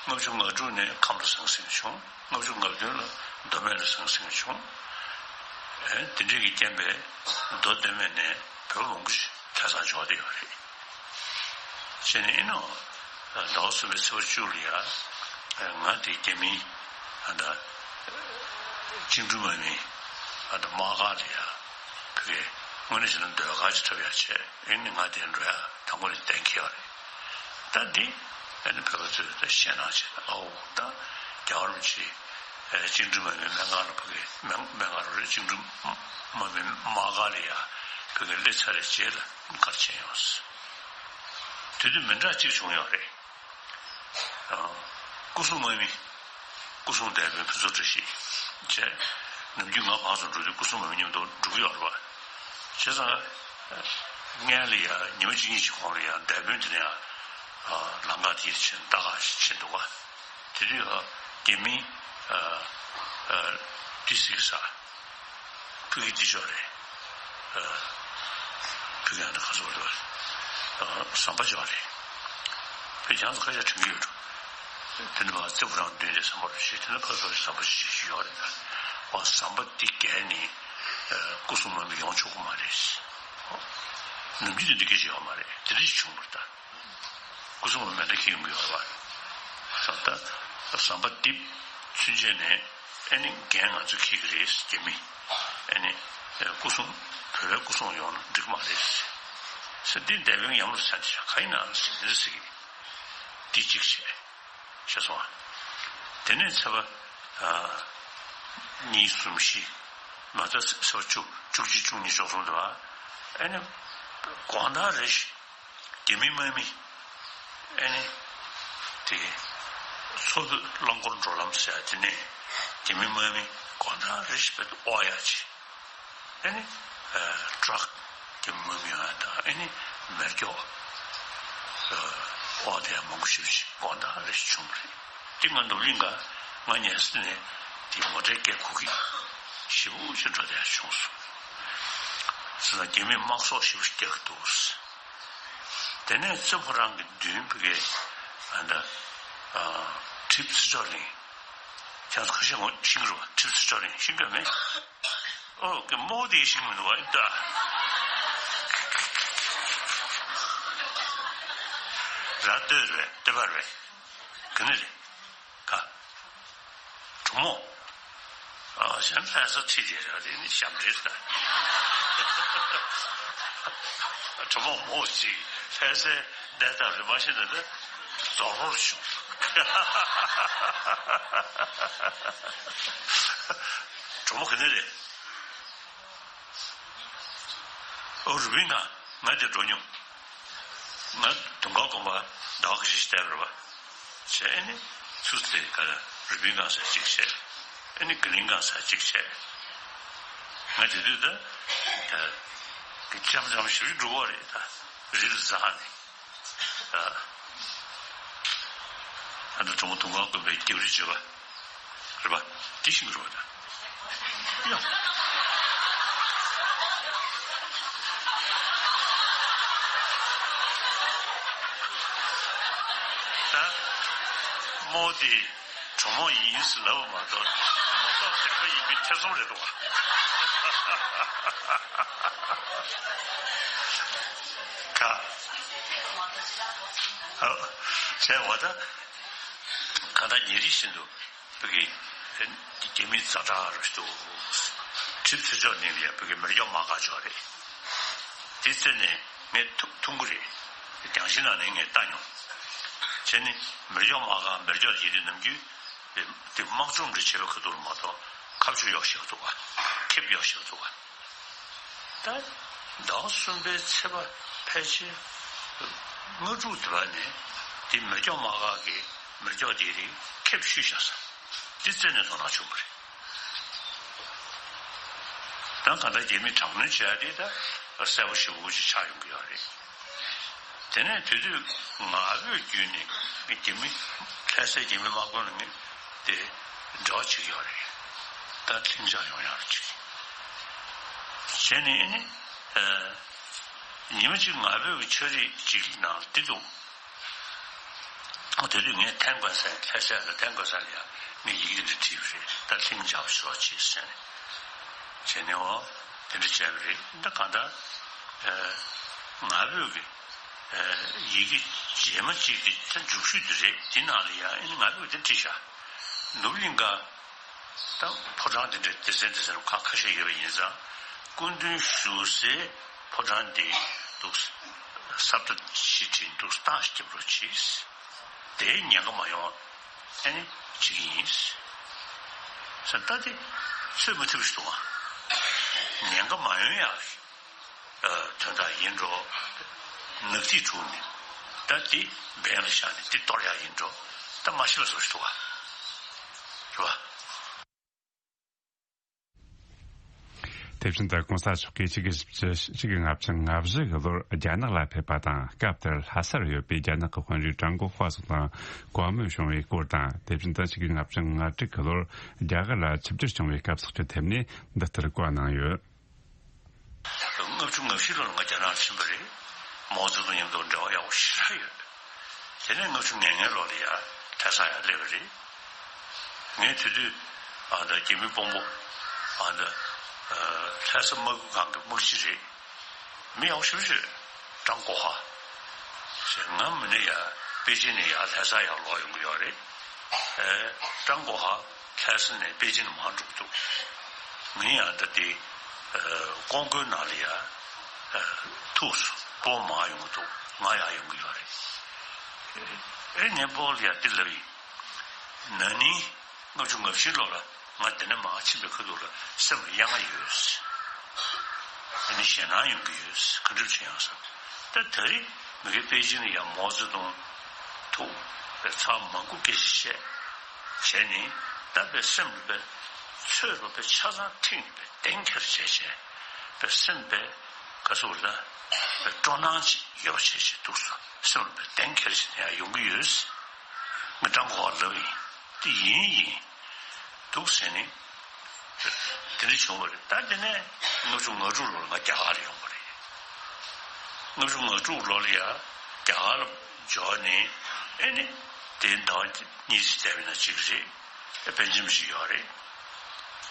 ལྔ་བཅུ་ང་དྲུག་ནས་ཁམས་ལ་ཟང་ཟིང་བྱུང་། ལྔ་བཅུ་ང་བདུན་ལ་མདོ་སྨད་ལ་ཟང་ཟིང་བྱུང་། ཨེ་དེ་འདྲའི་གི་རྐྱེན་པས་མདོ་སྟོད་སྨད་ནས་བོད་པ་མང་པོ་ཞིག་ཐད་གཙང་འབྱོར་བསྡད་ཡོད་རེད། བྱས་ནས་ཨེ་ནོ་ཟླ་བ་གསུམ་པའི་ཚེས་པ་བཅུ་ལ་ཡ་ང་དེ་རྒྱ་མིའི་ཨ་ད་བཅིངས་འགྲོལ་དམག་མི་ཨ་ད་དམག་སྒར་ལ་ཡ་ཕ་གིར་དངོས་གནས་བྱས་ན་ཟློས་གར་ཅིག་འཁྲབ་ཡ་བྱས། ཨེ་ནི་ང་དེ་འགྲོ་ཡ་དང་པོ་ནས་གཏན་འཁེལ་བ་རེད། ད་འདི་ཨ་ནི་བོད་པ་ཚོས་ད་ཞེད་སྣང་བྱས་ནས། ཨའོ་ད་རྒྱལ་བ་རིན་པོ་ཆེ་ཨེ་བཅིངས་འགྲོལ་དམག་མིའི་སྨན་ཁང་ལ་ཕ་གིར་སྨན་སྨན་ཁང་རེད། བཅིངས་འགྲོལ་དམག་མིའི་དམག་སྒར་ལ་ཡ་ཕ་གིར་སླེབས་ཚར་བའི་རྗེས་ལ་ག་རེ་བྱས་ཡོང་ཟེར། དེ་དུས་མི་འདྲ་གཅིག་བྱུང་ཡོད་རེད། ཨ་སྐུ་སྲུང་དམག་མི། སྐུ་སྲུང་སྡེ་དཔོན་ཕུན་ཚོགས་བཀྲ་ཤིས་བྱས། ནམ་རྒྱུན་ང་ཕར་ཚུར་འགྲོ་དུས་སྐུ་སྲུང་དམག་མི་མཉམ་དུ་འགྲོ་གི་ཡོད་རེད་པ། བྱས་ཙང་སྔོན་ལ་ཡ་ཉི་མ་གཅིག་གཉིས་ཀྱི་གོང་ལ་ཡ་སྡེ་དཔོན་དེ་ནས་ཡ་ལམ་ཁ་དེར་ཕྱིན་ལྟ་ག་ཕྱིན་འདུག་ག་དེ་དུས་ཡ་རྒྱ་མིའི་ཨ་ཨ་ཏི་སིག་ས། ཕ་གི་འདི་ཅོག་རེད། ཨ་ཕ་གི་ཨ་ནི་ཁ་སོ་རེད། ཨ་ཟམ་པ་ཅོག་རེད། ཕ་གི་ཡང་ཁ་ཤས་དྲན་གྱི་ཡོད་འགྲོ། དེ་ནི་བ་རྩེ་ཕོ་བྲང་མདུན་དེ་ཟམ་པ་རུ་ཞིག་དེ་ནི་ཕ་གི་ཟམ་པ་ཞིག་ཞིག་ཡོད་རེད། བ་ཟམ་པ་འདི་བརྒལ་ནས་ཨ་སྐུ་སྲུང་དམག་མི་ཡོང་ཆོག་གི་མ་རེད། ནམ་རྒྱུན་དུ་འདི་སྐད་ཆ་ཡོད་མ་རེད། དེ་འདྲ་ཞིག་བྱུང་བ་རེད་ད། སྐུ་སྲུང་མ་མེ་མདའ་འཁྱེར་ཡོང་གི་ཡོད་རེད་པ། ད་ཟམ་པ་འདི་ཚུན་ཆད་ནས་ ཨ་ནི་འགན་ང་ཚོས་འཁྱེར་གྱི་རེད་ཟེར། རྒྱ་མི་ཨ་ནི་སྐུ་སྲུང་བོད་པའི་སྐུ་སྲུང་ཡོང་ན་འགྲིག་མ་རེད་ཟེར། འདི་འདས་པའི་ཉམས་ལ་ཆགས་ཀྱི་ཆགས་ག་ཡིན་ན་ཟེར་འདི་ཟེར་གྱི་འདི་གཅིག་བྱས། ཤེས་སོང་ཨ། དེ་ནས་ཚེས་པ་ཨ་གཉིས་གསུམ་བཞི་མ་ཚད་ཚེས་པ་བཅུ་བཅུ་གཅིག་བཅུ་གཉིས་བཅུ་གསུམ་དུ་ཨ་ནི་དགོང་དག་རེ་བཞིན་རྒྱ་མི་དམག་མི་ཨ་ནི་དེ་མཚོ་བོད་རླངས་འཁོར་འགྲོ་ལམ་ཟེར་ཡ་དེ་ནས་རྒྱ་མི་དམག་མི་དགོང་དག་རེ་བཞིན་དཔེ་དབོར་ཡ་ཅིག་ཨ་ནི་ཨ་ཊྲག་གི་མུ་མུ་ཡོང་ཡ་དང་ཨ་ནི་མེ་སྒྱོགས་ཨ་འོག་དེ་ཡང་མང་པོ་ཞེ་པོ་ཞིག་དགོང་དག་རེ་བྱུང་བ་རེད། དེ་ང་ནུབ་གླིང་ག་ང་ཉལ་ས་ནས་དེ་མོ་ཊའི་སྐད་གོ་གི་ཞེ་པོ་ཞིག་འགྲོ་བསྡད་ཡ་བྱུང་སོང་། ཟེར་ན་རྒྱ་མིས་དམག་སོག་ཞེ་པོ་ཞིག་རྒྱག་གི་འདུག་དེ་ནས་རྩེ་ཕོ་བྲང་གི་མདུན་བུ་གའི་ཨ་ད་ཨ་གྲིབ་ཚེ་མཆོག་གླིང་། ཁྱེད་ཚོ་ཁ་ཤས་ངོ་ཤེས་ཀྱི་རེད་པ། གྲིབ་ཚེ་མཆོག་གླིང་ཤེས་ཀྱི་མེད། ཨོ་ཀེ་མོ་དེ་ཤེས་ཀྱི་མི་འདུག་པ། ཨིན་ད་ར་ལྟོས་རེད་པས། ལྟོས་པ་རེད་པས། ག་ནས་རེད། ག་གྲོགས་མོ། ཨ་གཞན་ལྷ་ས་ཁྲིད་དེ་ར་དེ་ནི་ཞབས་འདྲེས་ད། གྲོགས་མོ་མོ་ཅིག་ལྷ་སའི་གནས་སྟངས་རེ་མ་ཤེས་ན་ད་རྫོགས་རོར་བྱུང་། གྲོགས་མོ་ག་ནས་རེད། ཨོ་རུ་པིན་ང་ང་དེ་འགྲོ་མྱོང་། ང་དུང་དཀར་དགོན་པ་ཟླ་བ་ཁ་ཤས་ཤིག་བསྡད་པ་རེད་པ། བྱས་ཨ་ནི་ཚུར་དེ་ག་ར་རུ་པིན་སྒང་ས་གཅིག་བྱས། ཨ་ནི་ག་ལིང་སྒང་ས་གཅིག་བྱས། ང་དེ་དུས་ད་ད་འཆམ་འཆམ་ཞིག་འགྲོ་བ་རེད་ད། རི་ལ་འཛེགས་ནས་ད། ད་ད་གྲོགས་མོ་དུང་དཀར་དགོན་པའི་རྒྱབ་རི་བྱས་པ། རེད་པ། དེ་ཤེས་ཀྱི་རེད་པ་ད། ཡ། ད་མོ་དེ་གྲོགས་མོ་ཡིན་ཟེར་ལབ་པ་མ་གཏོགས་མ་གཏོགས་དད་པ་ཡིན་པའི་ཐེ་ཚོམ་རེད་འདུག་པ། ག་ཨ་བྱས་པ་ད། གང་ལྟར་ཉིན་རེ་བཞིན་དུ་བོད་ཀྱི་རྒྱ་མི་ཛ་དྲག་རུ་འདུག་གྲིབ་ཚེ་མཆོག་གླིང་ལ་ཡ་བོད་ཀྱི་མེ་སྒྱོགས་དམག་སྒར་ཅིག་ཡོད་རེད། དེ་བཙལ་ནས་ངས་ཐུག་ཐུག་གི་རེད། རྒྱང་ཤིང་ནང་ནས་ངས་ལྟ་མྱོང་། བྱས་ནས་མེ་སྒྱོགས་དམག་སྒར་མེ་སྒྱོགས་ཡིན་དུས་ནམ་རྒྱུན་དེ་དམག་སྦྱོང་འདྲ་བྱེད་པའི་ཁ་ཐུག་ལ་མ་གཏོགས་ཁ་མཆུ་གཡོག་ཤེས་ཀྱི་འདུག་ག་ཁེབས་གཡོག་ཤེས་ཀྱི་འདུག་ག་ད་ཟླ་བ་གསུམ་པའི་ཚེས་པ་ཕལ་ཆེར་ལྔ་དྲུག་དེ་བར་ནས་དེ་མེ་སྒྱོགས་དམག་སྒར་གྱི་མེ་སྒྱོགས་དེ་རིགས་ཁེབས་བཤུས་བཞག་ས་དེ་བཙལ་ནས་དོ་སྣང་བྱུང་བ་རེད། ད་གང་ལྟར་རྒྱ་མི་དྲག་གནོན་བྱེད་ཡ་དེ་ད་གསལ་པོ་ཞེ་པོ་ཅིག་ཆགས་ཡོང་གི་ཡོད་རེད། དེ་ནས་དེ་དུས་ང་ཕོད་བརྒྱུད་ནས་རྒྱ་མི་ལྷ་སའི་རྒྱ་མི་དམག་དཔོན་ལ་ངས་དེ་འབྲེལ་བ་བྱེད་ཀྱི་ཡོད་རེད། ད་ལྷིང་འཇགས་ཡོང་ཡག་ཅིག་བྱས་ནས་ཨ་ནི་ཨ་ཉི་མ་གཅིག་ང་ཕོད་ཀྱི་ཆ་རེ་གཅིག་ནང་དེ་འདུག་ཨ་དེ་དུས་ངས་ཐན་ཀོན་སན་ལྷ་སའི་ལ་ཐན་ཀོན་སན་ལ་ཡ་ངས་ཡི་གེ་འདི་བྲིས་པ་རེད། ད་ལྷིང་འཇགས་པ་ཞིག་བྱེད་ཟེར་ནས་བྱས་ནས་འོ་དེ་འདྲ་བྱས་པ་རེད། ད་གང་ལྟར་ཨ་ང་ཕོད་ཀྱི་ཡི་གེ་རྗེས་མ་གཅིག་དེ་ད་མཇུག་ཤོས་དེ་རེད། དེ་ནང་ལ་ཡང་ཨ་ནི་ང་ཕོད་དེ་བྲིས་ཤག་ནུབ་གླིང་ག་ད་ཕོ་བྲང་དེ་འདྲ་སྡེ་ཚན་སྡེ་ཚན་ཁག་ཁ་ཤས་ཡོད་པ་ཡིན་ཙང་སྐུ་མདུན་བཞུགས་སའི་ཕོ་བྲང་དེ་འདུག་ས་བཀྲ་ཤིས་བྲིས་འདུག་རྟགས་ཤིག་རྒྱབ་རོགས་གྱིས། དེའི་ཉེན་ཁ་མ་ཡོང་ཨ་ནི་བྱེད་ཀྱི་ཡིན་ཟེར། ད་དེ་ཚོད་མ་ཐིག་ཞིག་འདུག་ཨ། ཉེན་ཁ་མ་ཡོང་ཡག་གི་དོན་དག་ཡིན་འགྲོ། ནག་ཐིག་དྲུག་ནི་ད་དེ་འབེན་ལ་བཞག་ནས་དེ་གཏོར་ཡག་ཡིན་འགྲོ། ད་མ་ཤི་བ་བཟོ་ཞིག་འདུག་ག་རེད་པ། དེ་བཞིན་དུ་གོང་ས་མཆོག་གིས་ཆིག་སྟོང་དགུ་བརྒྱ་བཞི་བཅུ་ཞེ་ལྔ་ལོར་རྒྱ་ནག་ལ་ཕེབས་པ་དང་། སྐབས་དེར་ལྷ་སར་ཡོད་པའི་རྒྱ་ནག་གི་དཔོན་རིགས་ཀྲང་གོ་ཧྭ་སོགས་དང་བཀའ་མོལ་བྱུང་བའི་སྐོར་དང་། དེ་བཞིན་དུ་ཆིག་སྟོང་དགུ་བརྒྱ་ལྔ་བཅུ་ང་དྲུག་ལོར་རྒྱ་གར་ལ་ཆིབས་བསྒྱུར་བྱུང་བའི་སྐབས་སོགས་ཀྱི་ཐད་ནས་འདི་ལྟར་བཀའ་གནང་ཡོད། ལྔ་བཅུ་ང་བཞི་ལོར་ང་རྒྱ་ནག་ལ་ཕྱིན་པ་རེད། མའོ་ཙེ་ཏུང་མཉམ་དུ་འབྲེལ་བ་ཡག་པོ་ཞེ་དྲག་ཡོད། དེ་ནས་ལྔ་བཅུ་ང་ལྔ་ལོ་ལ་ཡ་ལྷ་ས་ཡར་སླེབས་པ་རེད། ངས་དེ་དུས་ཨ་ད་རྒྱ་མི་དཔོན་པོ་ཨ་ད་ལྷ་ས་དམག་ཁུལ་ཁང་གི་དམག་སྤྱི་རེད། མི་ཡག་པོ་ཞེ་པོ་ཅིག་རེད། ཀྲང་གོ་ཧྭ་ཟེར། ང་མི་ནས་ཡར་པེ་ཅིན་ནས་ཡར་ལྷ་ས་ཡར་ལོག་ཡོང་གི་ཡོད་རེད། ཨེ་ཀྲང་གོ་ཧྭ། ལྷ་ས་ནས་པེ་ཅིན་མར་འགྲོ་གི་འདུག་ངས་ཡང་ད་དེ་ཀོང་ཀོའི་ནང་ལ་ཡ་ཐུག་སོང་། སྤོ་མར་ཡོང་གི་འདུག་ང་ཡར་ཡོང་གི་ཡོད་རེད། ཨེ་ངས་སྤོ་ལ་ཡ་འདི་ལབ་ཡིན། ན་ནིང་ལྔ་བཅུ་ང་བཞི་ལོ་ལ་ང་འདི་ནས་མར་ཕྱིན་པའི་ཁ་ཐུག་ལ་སེམས་ལ་གཡེང་བ་ཡོད། ཨ་ནི་ཞེད་སྣང་ཡོང་གི་ཡོད། ག་འདྲ་བྱེད་ཡང་བསམ། ད་ད་རེས་མི་གི་པེ་ཅིན་ལ་ཡང་མའོ་ཙེ་ཏུང་ཐུག་པའི་ཚར་མང་པོ་སྐད་ཆ་བཤད། བྱས་ནས་ད་པའི་སེམས་ལ་པའི་ཚོད་ལ་པའི་ཆ་ཚང་ཐིག་ནས་པའི་གདེང་འཁེལ་བྱས་བྱས་པའི་སེམས་པའི་ག་ཚོད་ལ་པའི་སྤྲོ་སྣང་ཅིག་ཡོད་བྱས་བྱས་འདུག་སོ། སེམས་ལ་པའི་གདེང་འཁེལ་བྱས་ནས་ཡང་ཡོང་གི་ཡོད། ངས་ཀྲང་གོ་བ་ལབ་ཡིན། དེ་ཡིན་ཡིན། འདུག་ཟེར་ནས། དེ་འདྲ་བྱུང་བ་རེད། ད་དེ་ནས་ལྔ་བཅུ་ང་དྲུག་ལོར་ང་རྒྱ་གར་ལ་ཡོང་བ་རེད། ལྔ་བཅུ་ང་དྲུག་ལོ་ལ་ཡ་རྒྱ་གར་ལ་འབྱོར་ནས་ཨེ་ནི་དེ་ཟླ་བ་གཉིས་ཙམ་བསྡད་པ་ཡིན་ན་གཅིག་རེད། ཨེ་པན་ཇི་མི་ཞིག་ཡོད་རེད།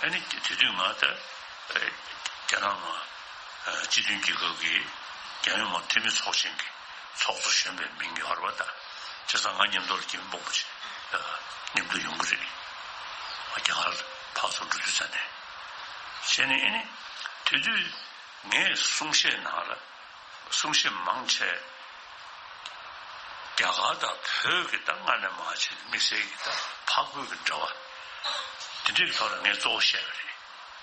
ཨེ་ནི་དེ་དུས་ང་ད་ཨེ་རྒྱ་ནག་ནང་ཨེ་སྤྱི་མཐུན་རྒྱལ་ཁབ་ཀྱི་རྒྱལ་ཡོངས་མ་འཐུས་མི་ཚོགས་ཆེན་གྱི་ཚོགས་གཙོ་གཞོན་པའི་མིང་ཡོད་རེད་པ། ད་བྱས་ཙང་ང་མཉམ་དུ་ལ་རྒྱ་མི་དཔོན་པོ་ཅིག་མཉམ་དུ་ཡོང་གི་རེད། རྒྱ་གར་ཕར་ཚུར་འགྲོ་དུས་ཙ་ནས། བྱས་ནས་ཨེ་ནི་དེ་དུས་ངས་གསུང་བཤད་ནང་ལ་གསུང་བཤད་མང་ཆེ་རྒྱ་གར་དང་བོད་ཀྱི་ད་སྔ་ནས་མར་བྱས་ནས་དམིགས་བསལ་གྱི་ད་འཕགས་བོད་ཀྱི་འབྲེལ་བ་དེ་འདྲའི་ཐོག་ལ་ངས་གཙོ་བོ་བཤད་པ་རེད།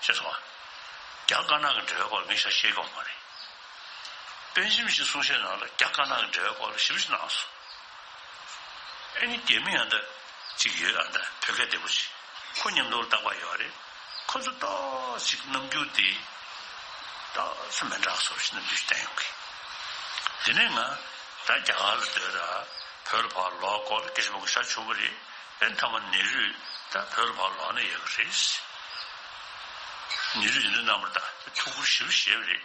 ཤེས་སོང་ཨ། རྒྱ་དཀར་ནག་གི་འབྲེལ་བའི་སྐོར་ལ་ངས་ཤ་བཤད་ཀྱི་ཡོད་མ་རེད། པན་ཇི་མི་ཞིག་གསུང་བཤད་ནང་ལ་རྒྱ་དཀར་ནག་གི་འབྲེལ་བའི་སྐོར་ལ་ཞིབ་ཞིབ་གནང་སོང་། ཨེ་ནི་རྒྱ་མི་ཡང་ད་ཅིག་ཡོད། ཨ་ད་བོད་སྐད་བདེ་པོ་ཅིག་ཁོ་མཉམ་དུ་རྟག་པར་ཡོད་རེད། ཁོ་ཚོ་ཏོག་ཅིག་རྣམ་འགྱུར་དེ་ཏོག་ཙམ་མི་འདྲ་བཟོ་ཞིག་རྣམ་འགྱུར་བསྟན་ཡོང་གི། དེ་ནས་ང་ད་རྒྱ་གར་ལ་སྡོད་ར་བོད་ལ་ཕར་ལོག་སྐོར་ལ་སྐད་ཆ་མང་པོ་བཤད་ཆོག་པ་རེད། ཨེ་མཐའ་མ་ནེ་རུས་ད་བོད་ལ་ཕར་ལོག་ན་ཡག་གི་རེད། ནེ་རུས་ཡིན་དུས་རྣམ་པར་ད་ཐུགས་ཁུར་ཞེ་པོ་བཞེས་པ་རེད།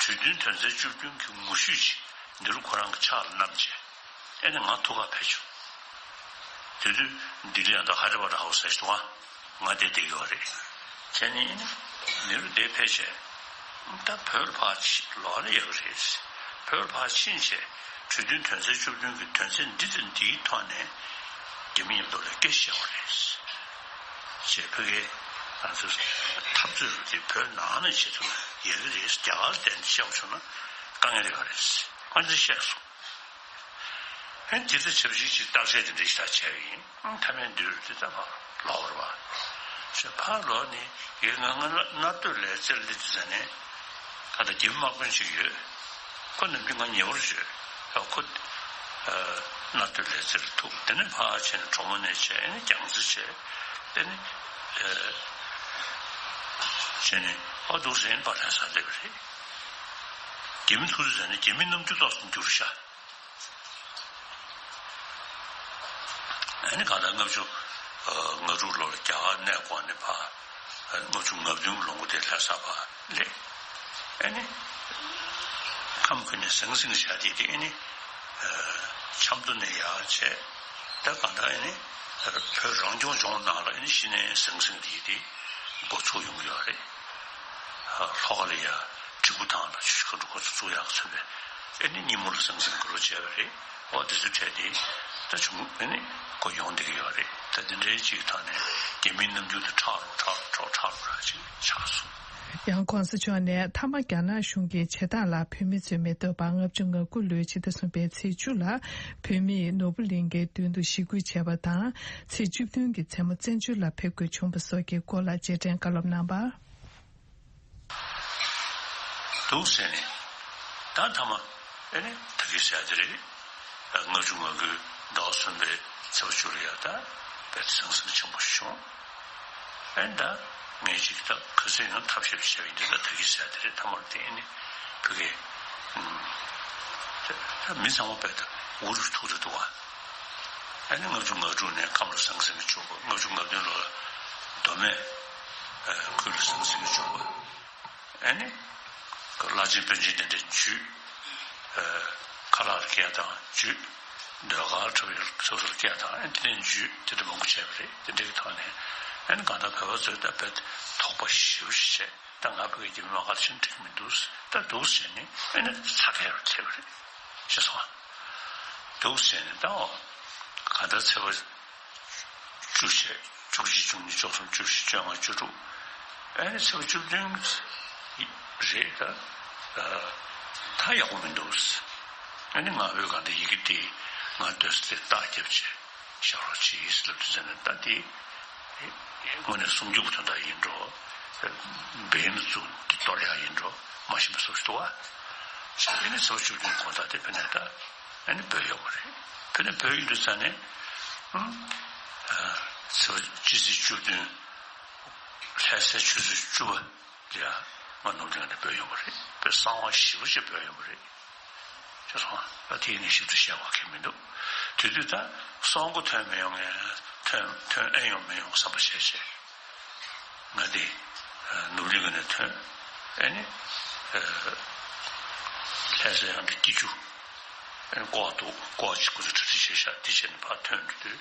གྲོས་མཐུན་དོན་ཚན་བཅུ་བདུན་གྱི་ངོ་བཤུས་ཅིག་ནེ་རུ་ཁོ་རང་གི་ཕྱག་ལ་བསྣམས་བྱས། ཨེ་ནི་ང་ཐུག་ག་ཕེབས་བྱུང་། དེ་དུས་ལྡི་ལི་ཡང་ད་ཧའི་དྲ་བྷ་དྲ་ཧའུ་སི་ཟེར་འདུག་ཨ། ང་དེ་བསྡད་ཡོད་རེད། བྱས་ནས་ཨེ་ནི་ནེ་རུ་དེ་ཕེབས་བྱས། ད་བོད་ལ་ཕར་ཕྱིན་ལོག་ན་ཡག་གི་རེད། བོད་ལ་ཕར་ཕྱིན་བྱས་གྲོས་མཐུན་དོན་ཚན་བཅུ་བདུན་གྱི་དོན་ཚན་འདི་དང་འདིའི་ཐོག་ནས་རྒྱ་མི་མཉམ་དུ་ལ་སྐད་ཆ་བཤད་དགོས་རེད། ཅེས་ཕ་གིའི་ང་ཚོ་འཐབ་རྩོད་རུ་དེ་བོད་ནང་ནས་བྱེད་ཐུབ་ན་ཡག་གི་རེད། རྒྱ་གར་དེ་འདྲ་བཤད་པ་བྱུང་ན་དཀའ་ངལ་ཡོད་རེད། ཨ་འདི་བཤད་སོང་། ཧན་ཇི་ལྟར་བྱབ་ཞིག་ཅིག་བརྟག་དཔྱད་དེ་འདྲ་ཞིག་ད་བྱས་ཡིན། མཐའ་མའི་མདུན་དེ་ད་ཕར་ལོག་ར་བ། ཞེས་ཕར་ལོག་ནས་ཡིན་ང་ང་ལ་མནར་གཅོད་ལས་རྩེར་སླེབས་དུས་ཙ་ནས་ད་ལྟ་རྒྱ་མི་དམག་དཔོན་ཅིག་ཡོད། ཁོ་ནམ་རྒྱུན་ང་ཉེ་བར་བྱོས། ཡང་ཁོ་མནར་གཅོད་ལས་རྩེར་ཐུག་དེ་ནས་ཕར་བྱས་ནས་གྲོ་མོ་ནས་བྱས་ནས་རྒྱང་རྩེ་བྱས། དེ་ནས་བྱས་ནས་ཨ་འདུག་ཟེར་ནས་ཕར་ལྷ་སར་སླེབས་པ་རེད། རྒྱ་མི་ཐུག་དུས་ཙ་ནས་རྒྱ་མིའི་རྣམ་འགྱུར་ཏོག་ཙམ་འགྱུར་ཤག་ཨ་ནི་གང་ལྟར་ལྔ་བཅུ་ང་དྲུག་ལོར་རྒྱ་གར་གནས་སྐོར་ནས་ཕར་ལྔ་བཅུ་ང་བདུན་ལོ་ངོ་དེ་ལྷ་ས་ཕར་སླེབས། ཨ་ནི་ཁམས་ཁུལ་ནས་ཟང་ཟིང་བྱ་དེ་དེ་ཨ་ནི་ཆབ་མདོ་ནས་ཡར་བྱས། ད་གང་ལྟར་ཨ་ནི་བོད་རང་སྐྱོང་ལྗོངས་ནང་ལ་ཨ་ནི་གཞི་ནས་ཟང་ཟིང་དེ་དེ་འགོ་ཚུགས་ཡོང་གི་ཡོད་རེད། ལྷོ་ཁ་ལ་ཡ་དྲིལ་བུ་ཐང་ལ་ཆུ་ཁ་འགྲོ་འགོ་ཚུགས་ཡག་མཚོན་པའི་ཨེ་ནི་སྙི་མོ་ལ་ཟང་ཟིང་གི་རོ་བྱས་པ་རེད། ཨོ་དེ་ཚོའི་གྲས་དེ་ད་བྱུང་ཨེ་ནི་གོ་ཡོང་བསྡད་ཀྱི་ཡོད་རེད། ད་དེ་འདྲའི་ཅིག་ཐོག་ནས་རྒྱ་མིའི་རྣམ་འགྱུར་དེ་ཁྲག་རུ་ཁྲག་རུ་ཁྲག་ཁྲག་རུ་ར་ཅིག་ཆགས་སོང་། ཡང་གོང་ས་མཆོག་ནས་མཐའ་མ་རྒྱ་ནག་གཞུང་གིས་བྱེད་སྟངས་ལ་བོད་མི་ཚོས་མི་འདོད་པ། ལྔ་བཅུ་ང་དགུ་ལོའི་ཕྱི་ཟླ་གསུམ་པའི་ཚེས་བཅུ་ལ་བོད་མིས་ནོར་བུ་གླིང་གའི་མདུན་དུ་ཞི་རྒོལ་བྱས་པ་དང་། ཚེས་བཅུ་བདུན་གྱི་མཚན་མོ་བཙན་བྱོལ་ལ་ཕེབས་དགོས་བྱུང་བ་སོགས་ཀྱི་སྐོར་ལ་རྗེས་དྲན་བཀའ་སློབ་གནང་བ། འདུག་ཟེར་ནས་ད་མཐའ་མ་ཨེ་ནི་ད་གིན་ཟེར་དེ་རེད། ལྔ་བཅུ་ང་དགུའི་ཟླ་བ་གསུམ་པའི་ཚེས་པ་བཅུ་ལ་ཡ་ད་དཔེ་ཟང་ཟིང་ཆེན་པོ་བྱུང་། ཨེ་ད་ངས་ཅིག་ད་ག་ཚོད་ཡང་ཐབས་ཤེས་བྱས་པ་ཡིན་དུས་ད་ད་གིན་ཟེར་དེ་རེད། མཐའ་མར་དེ་ཨེ་ནི་ཕ་གི་ད་མི་ཚང་མ་དཔེ་ད་འུ་རུ་ཐུག་ད་འདུག་བ། ཨེ་ནི་ལྔ་བཅུ་ང་དྲུག་ནས་ཁམས་ལ་ཟང་ཟིང་བྱུང་བ། ལྔ་བཅུ་ང་བདུན་ལོ་ལ་མདོ་སྨད་ཁུལ་ལ་ཟང་ཟིང་བྱུང་བ། ཨེ་ནི། བླ་ཆེན་དཔོན་ཆེན་དེ་འདྲ་འཇུས། ཨ་ཁ་ལག་ལ་སྐད་བཏང་འཇུས། ཟློས་གར་འཁྲབ་ཡུལ་སོ་སོར་སྐད་བཏང་ཨེ་དེ་འདྲ་འཇུས་དེ་འདྲ་མང་པོ་བྱས་པ་རེད། དེ་འདྲ་གི་ཐོག་ནས་ཨེ་ནི་གང་ལྟར་བོད་པ་ཚོས་ད་དཔེ་དོགས་པ་ཞེ་པོ་ཞིག་བྱས། ད་ང་བོད་ཀྱི་རྒྱ་མི་དམག་སྒར་ཕྱིན་འགྲིག་མི་འདུག་ད་འདུག་ཟེར་ནས་ཨེ་ནི་ཚ་གས་རུ་ཐེབས་པ་རེད། ཤེས་སོང་ཨ། འདུག་ཟེར་ནས་ད་འོ་གང་ལྟར་ཚེས་པ་བཅུ་བྱས། བཅུ་གཅིག་བཅུ་གཉིས་བཅུ་གསུམ་བཅུ་བཞི་བཅོ་ལྔ་བཅུ་དྲུག་ཨ་ནི་ཚེས་པ་བཅུ་བདུན་རེད་ད། ད་ཡག་པོ་མི་འདུག་ཨ་ནི་ང་བོད་གང་དུ་ཡི་གེ་དེ་ང་སྡོད་ས་དེ་རྟགས་རྒྱབ་བྱས་བཞག་རོགས་གྱིས་ལབ་དུས་ཙམ་ནས། ད་དེ་དངོས་གནས་སྲུང་སྐྱོབ་དོན་དག་ཡིན་འགྲོ། འབེན་བཙུགས་ཀྱི་གཏོར་ཡག་ཡིན་འགྲོ། མ་ཤེས་པ་སོགས་ཤིག་འདུག་བ། ཨ་ནི་ཚེས་པ་བཅུ་བདུན་དགོང་དག་དེ་ཕ་གི་ནས་ད་ཨ་ནི་བོད་ཡོད་པ་རེད། ཕ་གི་ནས་བོད་ཡོད་དུས་ཙམ་ནས། ཨ་ཚེས་པ་སྤྱི་ཚེས་བཅུ་བདུན་ལྷ་སའི་ཆུ་ཚོད་བཅུ་པ་ལ་ང་ནུབ་གླིང་ནས་བོད་ཡོང་བ་རེད། དཔེ་གསང་བ་ཞེ་པོ་ཅིག་བོད་ཡོང་བ་རེད། ཅེས་སོང་། ཨ་དེ་ནི་ཞིབ་ཏུ་བཤད་པ་གལ་མི་འདུག་དེ་དུས་ད་སྲོག་མགོ་ཐོན་མི་ཡོང་ངས། ཐོན་ཐོན་ཨེ་ཡོང་མི་ཡོང་བསམ་པ་བྱས་བྱས། ང་དེ་ནུབ་གླིང་ནས་ཐོན། ཨ་ནི་ལྷ་ས་ཡང་འདྲ་སྐྱིད་ཆུ། ཨ་ནི་ཀོ་བ་འདུག་ཀོ་བ་ཅིག་ཁོ་ཚོ་གྲ་སྒྲིག་བྱས་ཤག་དེ་བྱས་ནས་ཕར་ཐོན་འགྲོ་དུས།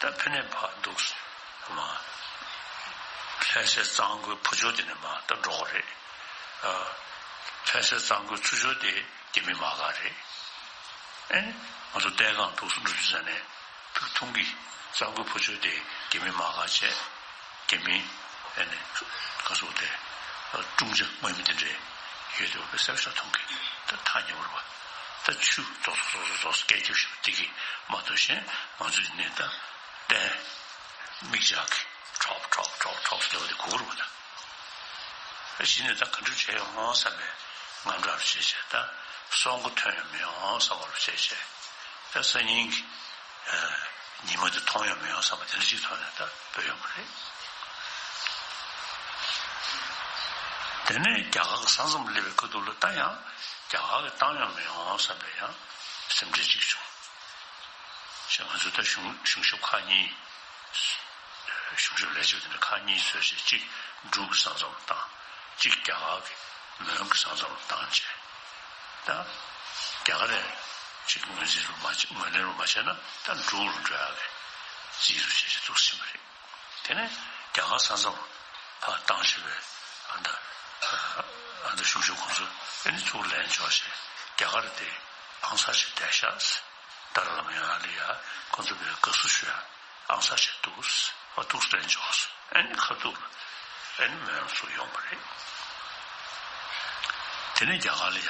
ད་ཕ་གི་ནས་ཕར་འདུག་མ། ལྷ་སའི་གཙང་པོའི་ཕུ་ཕྱོགས་དེ་ནས་མར་ད་འགྲོ་གི་རེད། ཨ། ལྷ་སའི་གཙང་པོའི་ཚུར་ཕྱོགས་དེ་རྒྱ་མི་དམག་སྒར་རེད། ཨེ། ང་ཚོ་ལྟས་ཁང་འདུག་སེ་འགྲོ་དུས་ཙམ་ནས་ཕུག་མཐོང་གི། གཙང་པོའི་ཕུ་ཕྱོགས་དེ་རྒྱ་མི་དམག་སྒར་བྱས། རྒྱ་མི་ཨེ་ནས་ག་ཚོད་དེ་ཀྲུང་ཅ་དམག་མི་དེ་འདྲས་ཡོད་དེ་བ་དཔེ་གསལ་པོ་ཞིག་མཐོང་གི། ད་ཐག་ཉེ་བོར་བ། ད་ཆུ་རྫོགས་རྫོགས་རྫོགས་རྫོགས་སྐད་རྒྱབ་ཞིག་དེ་གི་མ་གཏོགས་གཞན་ང་ཚོ་ཡིན་ནའི་ད་ལྟས། མིག་ལྕགས་ཀྱིས་ཁྲོག་ཁྲོག་ཁྲོག་ཁྲོག་ཟེར་བ་དེ་གོ་གི་རེད་པ། ད་གཞི་ནས་ད་ག་འདྲ་བྱས་ཡོང་ངོ་བསམ་པའི་དངངས་སྐྲག་བྱས་བྱས། ད་སྲོག་མགོ་ཐོན་ཡོང་མི་ཡོང་བསམ་པ་བྱས་བྱས། ད་སང་ཉིན་གྱི་ཉི་མ་དེ་མཐོང་ཡོང་མི་ཡོང་བསམ་པ་དེ་འདྲ་ཅིག་ཐོག་ནས་ད་བོད་ཡོང་བ་རེད། དེ་ནས་རྒྱ་གར་གྱི་ས་མཚམས་སླེབས་པའི་ཁ་ཐུག་ལ་ད་ཡང་རྒྱ་གར་གྱིས་བཏང་ཡོང་མི་ཡོང་བསམ་པའི་ཡང་སེམས་ཁྲལ་ཅིག་བྱུང་། ཞེས་ང་ཚོ་ད་གཞུང་གཞུང་ཞབས་ཁག་གཉིས། གཞུང་ཞབས་ལས་བྱེད་དེ་འདྲ་ཁག་གཉིས་བཟོས་བྱས། གཅིག་འབྲུག་གི་ས་མཚམས་བཏང་། གཅིག་རྒྱ་གར་གྱི་མོན་གྱི་ས་མཚམས་བཏང་བྱས། ད་རྒྱ་གར་ནས་གཅིག་ངོས་འཛིན་རུ་མ་བྱས། ངོས་ལེན་རུ་མ་བྱས་ན་ད་འབྲུག་རུ་འགྲོ་ཡག་གི་རྩིས་རུ་བྱས་བྱས་འདུག་སེ་ཕྱིན་པ་རེད། དེ་ནས་རྒྱ་གར་ས་མཚམས་ཕར་བཏང་བྱས་པའི་ཨ་ད་ཨ་ད་གཞུང་ཞབས་ཁོང་ཚོ་ཨ་ནི་ཚུར་ལན་འབྱོར་བྱས། རྒྱ་གར་དེ་ཨང་གསར་ཞིག་བསྡད་ཤག་ཏཱ་ལའི་བླ་མ་ཡོང་ཡག་ལ་ཡ་ཁོང་ཚོ་དཔེ་དགའ་བསུ་ཞུ་ཡག་ཨང་གསར་ཞིག་འདུག་ཨ་འདུག་ལན་འབྱོར་སོང་། ཨ་ནི་ཁ་ཐུག་ལ་ཨ་ནི་མོན་ལ་ཚུར་ཡོང་བ་རེད། དེ་ནས་རྒྱ་གར་ལ་ཡ་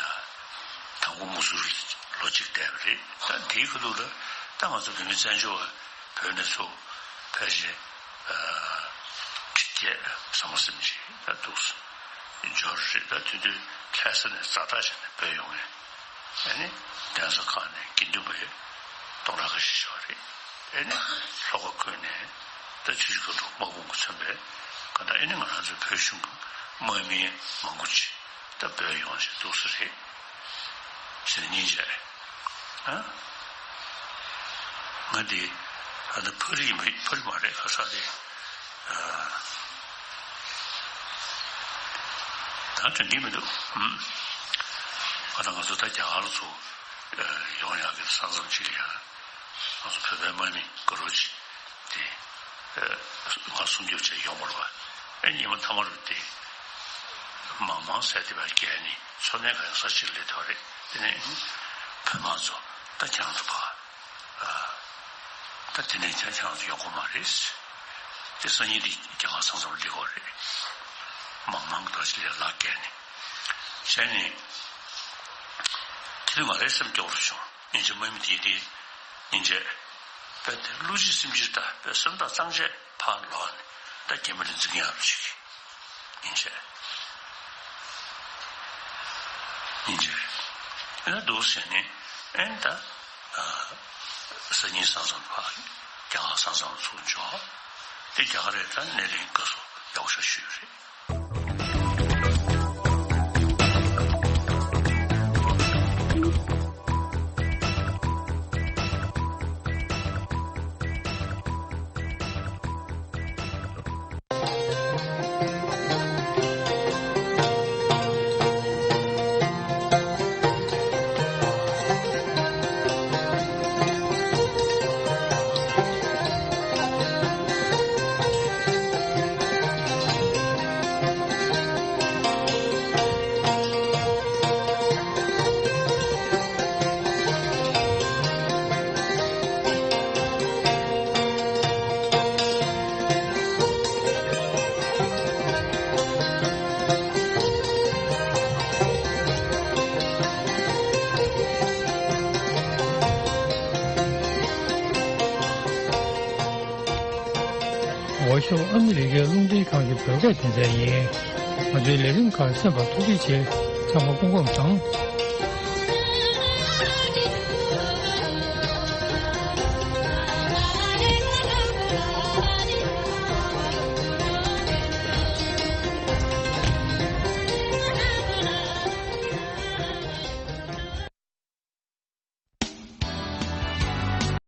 དང་པོ་མུ་ཟུར་ལོ་གཅིག་བསྡད་པ་རེད། ད་དེའི་ཁ་ཐུག་ལ་ད་ང་ཚོ་བོད་མི་བཙན་བྱོལ་བ་བོད་ནས་ཚུར་ཕལ་ཆེར་ཁྲི་བརྒྱད་ཟིན་པ་ཟིན་ཅིག་ད་འདུག་སེ་འབྱོར་རེད། ད་དེ་དུས་ལྷ་ས་ནས་ཛ་དྲག་བྱས་ནས་བོད་ཡོང་ངས། ཨ་ནི་གདན་ས་ཁག་ནས་དགེ་འདུན་པ་སྟོང་ཕྲག་ཁ་ཤས་ཤིག་ཡོད་རེད། ཨ་ནི་ལྷོ་ཁ་ཁུལ་ནས་ད་ཆུ་བཞི་སྒང་དྲུག་དམག་དཔུང་གིས་མཚོན་པའི་ག་ད་ཨ་ནི་ང་རང་ཚོའི་བོད་གཞུང་གི་དམག་མི་མང་པོ་ཅིག་ད་བོད་ཡོང་བཞིན་འདུག་སེ་རེད། ཟེར་ནས་སྙིང་རྗེ། ཨ། ང་འདི་ཨ་ད་ཕ་རི་མི་ཕ་རི་མ་རེད། ཁ་ས་དེ། ཨ། ད་དྲན་གྱི་མི་འདུག་ཨུམ། ཨ་ད་ང་ཚོ་ད་རྒྱ་གར་ཚོ་ཨ་ཡོང་ཡག་གི་ས་མཚམས་ཅིག་ལ་ཡ། ང་ཚོ་བོད་པའི་དམག་མི་དགའ་རབ་ཅིག་དེ་ཨ་ང་སྲུང་སྐྱོབ་བྱས་ཡོང་བ་རེད་པ། ཨ་ཉི་མ་མཐའ་མ་རུ་དེ་མང་མང་ཟས་དེ་བ་བརྒལ་ནས་མཚོ་སྨད་ག་ཡང་ས་ཕྱིར་སླེབས་ཐུབ་པ་རེད། དེ་ནས་བོད་དམག་ཚོ་ད་ཁྱེད་རང་ཚོ་ཕར། ཨ། ད་དེ་ནས་ཁྱེད་ཁྱེད་རང་ཚོ་ཡོང་གི་མ་རེད། དེ་སང་ཉིན་དེ་རྒྱ་གར་ས་མཚམས་སླེབས་ཀྱི་རེད། མང་མང་གི་ད་ཅི་ལས་ལག་བརྒལ་ནས། བྱས་ནས་དེ་དུས་ང་རའི་སེམས་སྐྱོ་བོ་བྱུང་། སྙིང་རྗེ། དམག་མི་དེ་དེ་སྙིང་རྗེ། དཔེ་དེ་བློ་གཅིག་སེམས་གཅིག་ད་དཔེ་སེམས་ཐག་གཙང་བཅད་ཕར་ལོག་ནས་ད་རྒྱ་མི་ལ་འཛིང་ཡག་ཅིག་སྙིང་རྗེ། སྙིང་རྗེ། ཨེ་ན་འདུག་ཟེར་ནས་ཨེ་ད། ཨ། སང་ཉིན་ས་མཚམས་ཕར་རྒྱ་གར་ས་མཚམས་ཚུར་འབྱོར། དེ་རྒྱ་གར་རེད། ད་སྣེ་ལེན་དགའ་བསུ་ཡག་པོ་ཞིག་ཞུས་པ་རེད། ཤོག་ཨ་མི་རི་ཀའི་རླུང་འཕྲིན་ཁང་གི་བོད་སྐད་སྡེ་ཚན་ཡིན། ང་ཚོའི་ལས་རིམ་ཁག་གསན་པར་ཐུགས་རྗེ་ཆེ། ཚང་མ་སྐུ་ཁམས་བཟང་།